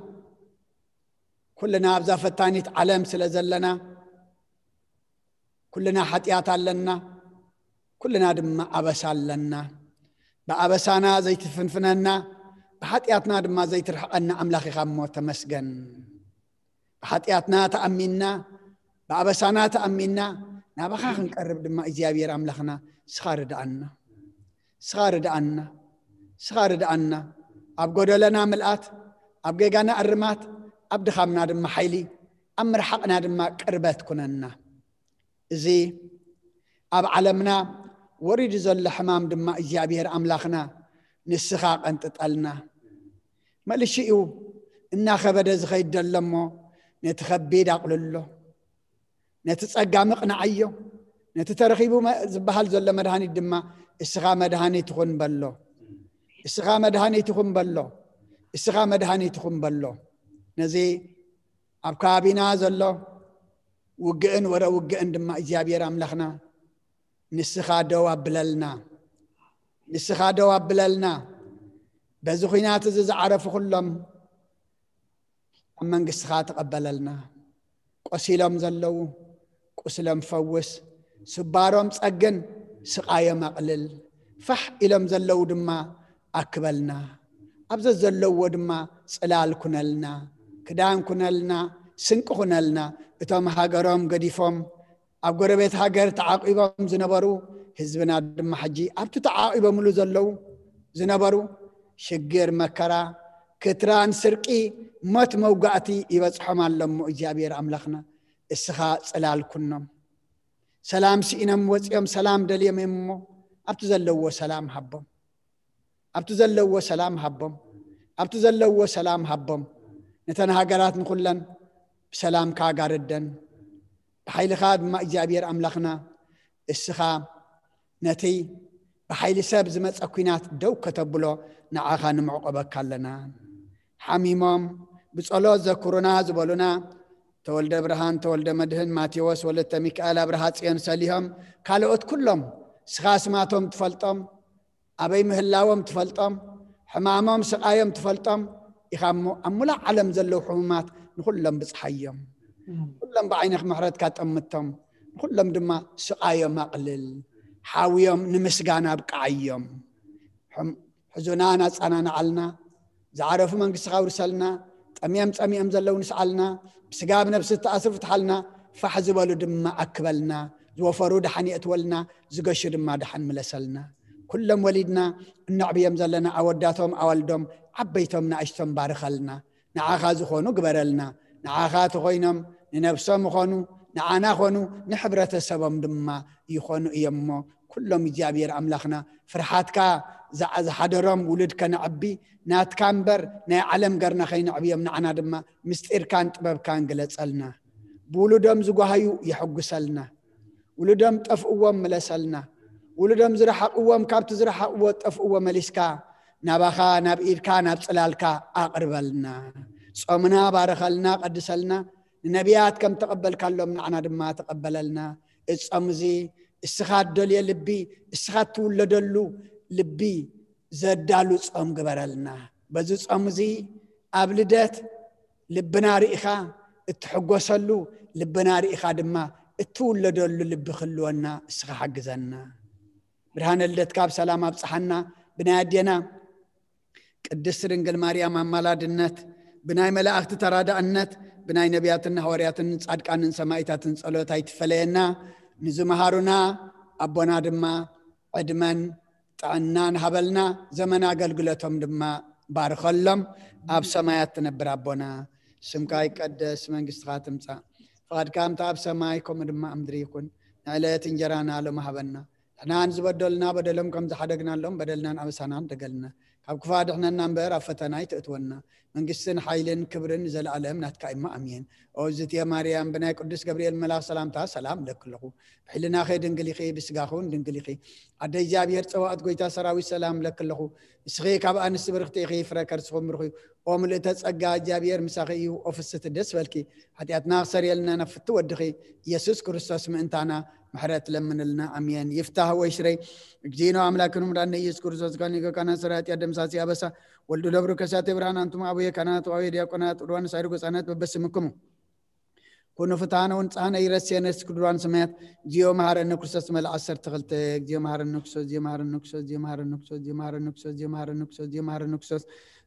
ኩልና ኣብዛ ፈታኒት ዓለም ስለ ዘለና፣ ኩልና ሓጢኣት ኣለና፣ ኩልና ድማ ኣበሳ ኣለና። ብኣበሳና ዘይትፍንፍነና፣ ብሓጢኣትና ድማ ዘይትርሕቐና ኣምላኽ ኢኻ እሞ ተመስገን። ብሓጢኣትና ተኣሚንና፣ ብኣበሳና ተኣሚንና፣ ናባኻ ክንቀርብ ድማ እግዚኣብሔር ኣምላኽና ስኻ ርድኣና። ስኻ ርድኣና። ስኻ ርድኣና። ኣብ ጎደለና ምልኣት፣ ኣብ ጌጋና እርማት፣ ኣብ ድኻምና ድማ ሓይሊ፣ ኣብ ምርሓቕና ድማ ቅርበት ኩነና። እዚ ኣብ ዓለምና ወሪዱ ዘሎ ሕማም ድማ እግዚኣብሔር ኣምላኽና ንስኻ ቀንጥጠልና። መልሽኡ እናኸበደ ዝኸይድ ዘሎ እሞ ነቲ ከቢድ ኣቕልሎ። ነቲ ጸጋ ምቕናዓዮ። ነቲ ተረኺቡ ዝበሃል ዘሎ መድሃኒት ድማ እስኻ መድሃኒት ኹን በሎ። እስኻ መድሃኒት ኹን በሎ። እስኻ መድሃኒት ኹን በሎ። ነዚ ኣብ ከባቢና ዘሎ ውግእን ወረ ውግእን ድማ እግዚኣብሔር ኣምላኽና ንስኻ ደው ኣብለልና። ንስኻ ደው ኣብለልና። በዚ ኹናት እዚ ዝዓረፉ ኩሎም ኣብ መንግስትኻ ተቐበለልና። ቆሲሎም ዘለዉ ቁስሎም ፈውስ። ስባሮም ጸግን ስቓዮም ኣቕልል። ፋሕ ኢሎም ዘለዉ ድማ ኣክበልና። ኣብ ዘዘለውዎ ድማ ጽላል ኩነልና። ክዳን ኩነልና። ስንቂ ኩነልና። እቶም ሃገሮም ገዲፎም ኣብ ጎረቤት ሃገር ተዓቂቦም ዝነበሩ ህዝብና ድማ ሕጂ ኣብቲ ተዓቂቦምሉ ዘለዉ ዝነበሩ ሽግር መከራ ክትራን ስርቂ ሞት መውጋእቲ ይበጽሖም ኣሎ እሞ እግዚኣብሔር ኣምላኽና እስኻ ጽላል ኩኖም። ሰላም ስኢኖም ወጺኦም ሰላም ደልዮም እዮም እሞ ኣብቲ ዘለውዎ ሰላም ሃቦም። ኣብቲ ዘለውዎ ሰላም ሃቦም። ኣብቲ ዘለውዎ ሰላም ሃቦም። ነተን ሃገራት ንኹለን ብሰላምካ ጋርደን። ብሓይልኻ ድማ እግዚኣብሔር ኣምላኽና እስኻ ነቲ ብሓይሊ ሰብ ዝመጸ ኲናት ደው ከተብሎ ንዓኻ ንምዕቆበካ ኣለና። ሓሚሞም ብጸሎት ዘክሩና ዝበሉና ተወልደ ብርሃን፣ ተወልደ መድህን፣ ማቴዎስ፣ ወለተ ሚካኤል፣ ኣብርሃ ጽዮን ሰሊሆም ካልኦት ኩሎም እስኻ ስማቶም ትፈልጦም ኣበይ ምህላዎም ትፈልጦም፣ ሕማሞም ስቓዮም ትፈልጦም ኢኻ እሞ ኣብ ሙላእ ዓለም ዘለዉ ሕሙማት ንኹሎም ብጽሓዮም። ኩሎም ብዓይንኽ ምሕረትካ ጠምቶም፣ ንኹሎም ድማ ስቓዮም ኣቕልል። ሓውዮም ንምስጋና ኣብቅዓዮም። ሕም- ሕዙናን ኣጸናንዓልና። ዝዓረፉ መንግስትኻ ኣውርሰልና። ጠምዮም ጸሚኦም ዘለዉ ንስዓልና። ብስጋ ብነብሲ ዝተኣስሩ ፍትሓልና። ፋሕ ዝበሉ ድማ ኣክበልና። ዝወፈሩ ደሓን የእትወልና። ዝገሹ ድማ ደሓን ምለሰልና። ኩሎም ወሊድና እነዕብዮም ዘለና ኣወዳቶም ኣዋልዶም ዓበይቶም ንኣሽቶም ባርኸልና። ንዓኻ ዝኾኑ ግበረልና። ንዓኻ ተኾይኖም ንነብሶም ይኾኑ፣ ንዓና ኾኑ፣ ንሕብረተሰቦም ድማ ይኾኑ እዮም እሞ ኩሎም እግዚኣብሔር ኣምላኽና ፍርሓትካ ዝዓ- ዝሓደሮም ውሉድ ከነዕቢ ናትካ እምበር ናይ ዓለም ገርና ከይነዕብዮም ንዓና ድማ ምስጢርካን ጥበብካን ግለጸልና። ብውሉዶም ዝጓሃዩ የሐጉሰልና። ውሉዶም ጠፍእዎም ምለሰልና። ውሉዶም ዝረሓቕዎም ካብቲ ዝረሓቕዎ ጠፍእዎ መሊስካ ናባኻ ናብ ኢድካ ናብ ጽላልካ ኣቕርበልና። ጾምና ባረኸልና፣ ቀድሰልና። ንነቢያት ከም ተቐበልካሎም ንዓና ድማ ተቐበለልና። እጾም እዚ እስኻ እትደልዮ ልቢ፣ እስኻ እትውለደሉ ልቢ ዘዳሉ ጾም ግበረልና። በዚ ጾም እዚ ኣብ ልደት ልብና ርኢኻ እትሕጎሰሉ፣ ልብና ርኢኻ ድማ እትውለደሉ ልቢ ክህልወና እስኻ ሓግዘና። ብርሃነ ልደትካ ብሰላም ኣብጽሓና። ብናይ ኣዴና ቅድስት ድንግል ማርያም ኣማላድነት፣ ብናይ መላእኽቲ ተራዳእነት፣ ብናይ ነቢያትን ሃዋርያትን ጻድቃንን ሰማይታትን ጸሎት ኣይትፈለየና። ንዝመሃሩና ኣቦና ድማ ዕድመን ጥዕናን ሃበልና። ዘመን ኣገልግሎቶም ድማ ባርኸሎም። ኣብ ሰማያት ትነብር ኣቦና፣ ስምካ ይቀደስ፣ መንግስትኻ ትምጻእ፣ ፍቓድካ ከምቲ ኣብ ሰማይ ከምኡ ድማ ኣብ ምድሪ ይኹን። ንዕለት እንጀራና ሎሚ ሃበና። ንሕና ንዝበደሉና በደሎም ከም ዝሓደግናሎም በደልናን ኣበሳናን ደገልና። ካብ ክፉእ ኣድሕነና እምበር ኣብ ፈተና ኣይተእትወና። መንግስትን ሓይልን ክብርን ንዘለኣለም ናትካ እሞ ኣሜን። ኦ እግዝእትየ ማርያም፣ ብናይ ቅዱስ ገብርኤል መልኣኽ ሰላምታ ሰላም እለኪ ኣለኹ። ብሕልናኺ ድንግል ኢኺ፣ ብስጋኺ እውን ድንግል ኢኺ። ኣደ እግዚኣብሔር ጸዋእት ጎይታ ሰራዊት ሰላም እለኪ ኣለኹ። ንስኺ ካብ ኣንስቲ ብርኽቲ ኢኺ፣ ፍረ ከርስኺ እውን ብሩኽ እዩ። ኦ ምልእተ ጸጋ እግዚኣብሔር ምሳኺ እዩ። ኦ ፍስሕቲ ደስ በልኪ፣ ሓጢኣትና ክሰርየልና ናብ ፍቲ ወድኺ ኢየሱስ ክርስቶስ ምእንታና ምሕረት ለምንልና። ኣሜን። ይፍታህ ወይ ሽረይ እግዚእነ ኣምላክን ምዳነ ኢየሱስ ክርስቶስ ካን ይገካና ሰራጢያ ደምሳሲ ኣበሳ ወልዱ ለብሩ ከሳቴ ብርሃን ኣንቱም ኣቡየ ካህናት ወአቡየ ዲያቆናት ዑርዋን ሳይርጎ ህጻናት በበስምክሙ ኩኑ ፍትሃነ ወንጽሃነ ይረስየነ እስክድሯን ሰማያት። እግዚኦ መሐረነ ክርስቶስ መልእ ዓሰርተ ክልተ። እግዚኦ መሐረነ ክርስቶስ፣ እግዚኦ መሐረነ ክርስቶስ፣ እግዚኦ መሐረነ ክርስቶስ፣ እግዚኦ መሐረነ ክርስቶስ፣ እግዚኦ መሐረነ ክርስቶስ፣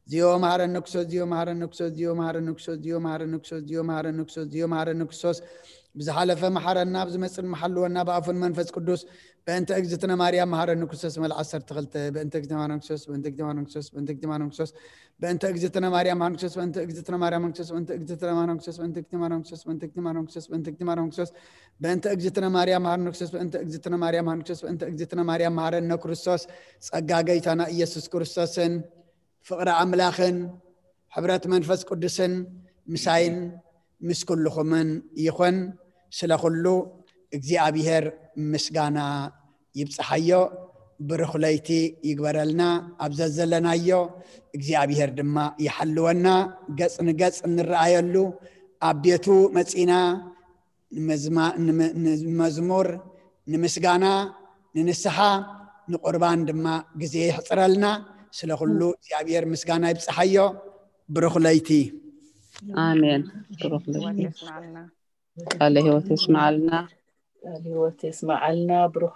እግዚኦ መሐረነ ክርስቶስ፣ እግዚኦ መሐረነ ክርስቶስ፣ እግዚኦ መሐረነ ክርስቶስ፣ እግዚኦ መሐረነ ክርስቶስ፣ እግዚኦ መሐረነ ክርስቶስ፣ እግዚኦ መሐረነ ክርስቶስ፣ ብዝሓለፈ መሐረና፣ ብዝመጽእ መሐልወና፣ ብኣፉን መንፈስ ቅዱስ፣ በእንተ እግዝእትነ ማርያም መሐረነ ክርስቶስ መልእ ዓሰርተ ክልተ። በእንተ እግዝእትነ ማርያም ክርስቶስ፣ በእንተ እግዝእትነ ማርያም ክርስቶስ፣ በእንተ እግዝእትነ ማርያም መሐረነ ክርስቶስ፣ በእንተ እግዝእትነ ማርያም መሐረነ ክርስቶስ፣ በእንተ እግዝእትነ ማርያም መሐረነ ክርስቶስ፣ በእንተ እግዝእትነ ማርያም መሐረነ ክርስቶስ፣ በእንተ እግዝእትነ ማርያም መሐረነ ክርስቶስ፣ በእንተ እግዝእትነ ማርያም መሐረነ ክርስቶስ፣ በእንተ እግዝእትነ ማርያም መሐረነ ክርስቶስ፣ ጸጋ ጌታና ኢየሱስ ክርስቶስን ፍቕሪ ኣምላኽን ሕብረት መንፈስ ቅዱስን ምሳይን ምስ ኩልኹምን ይኹን። ስለ ኩሉ እግዚኣብሔር ምስጋና ይብጽሓዮ። ብሩኽ ለይቲ ይግበረልና። ኣብ ዘዘለናዮ እግዚኣብሔር ድማ ይሓልወና። ገጽ ንገጽ እንረኣየሉ ኣብ ቤቱ መጺና ንመዝማ- ንመ- ንመዝሙር፣ ንምስጋና፣ ንንስሓ፣ ንቁርባን ድማ ግዜ ይሕጽረልና። ስለ ኩሉ እግዚኣብሔር ምስጋና ይብጽሓዮ። ብሩኽ ለይቲ። ኣሜን። ብሩኽ ለይቲ። የስማዕልና። ቃለ ህይወት የስማዓልና። ቃለ ህይወት የስማዓልና። ብሩኽ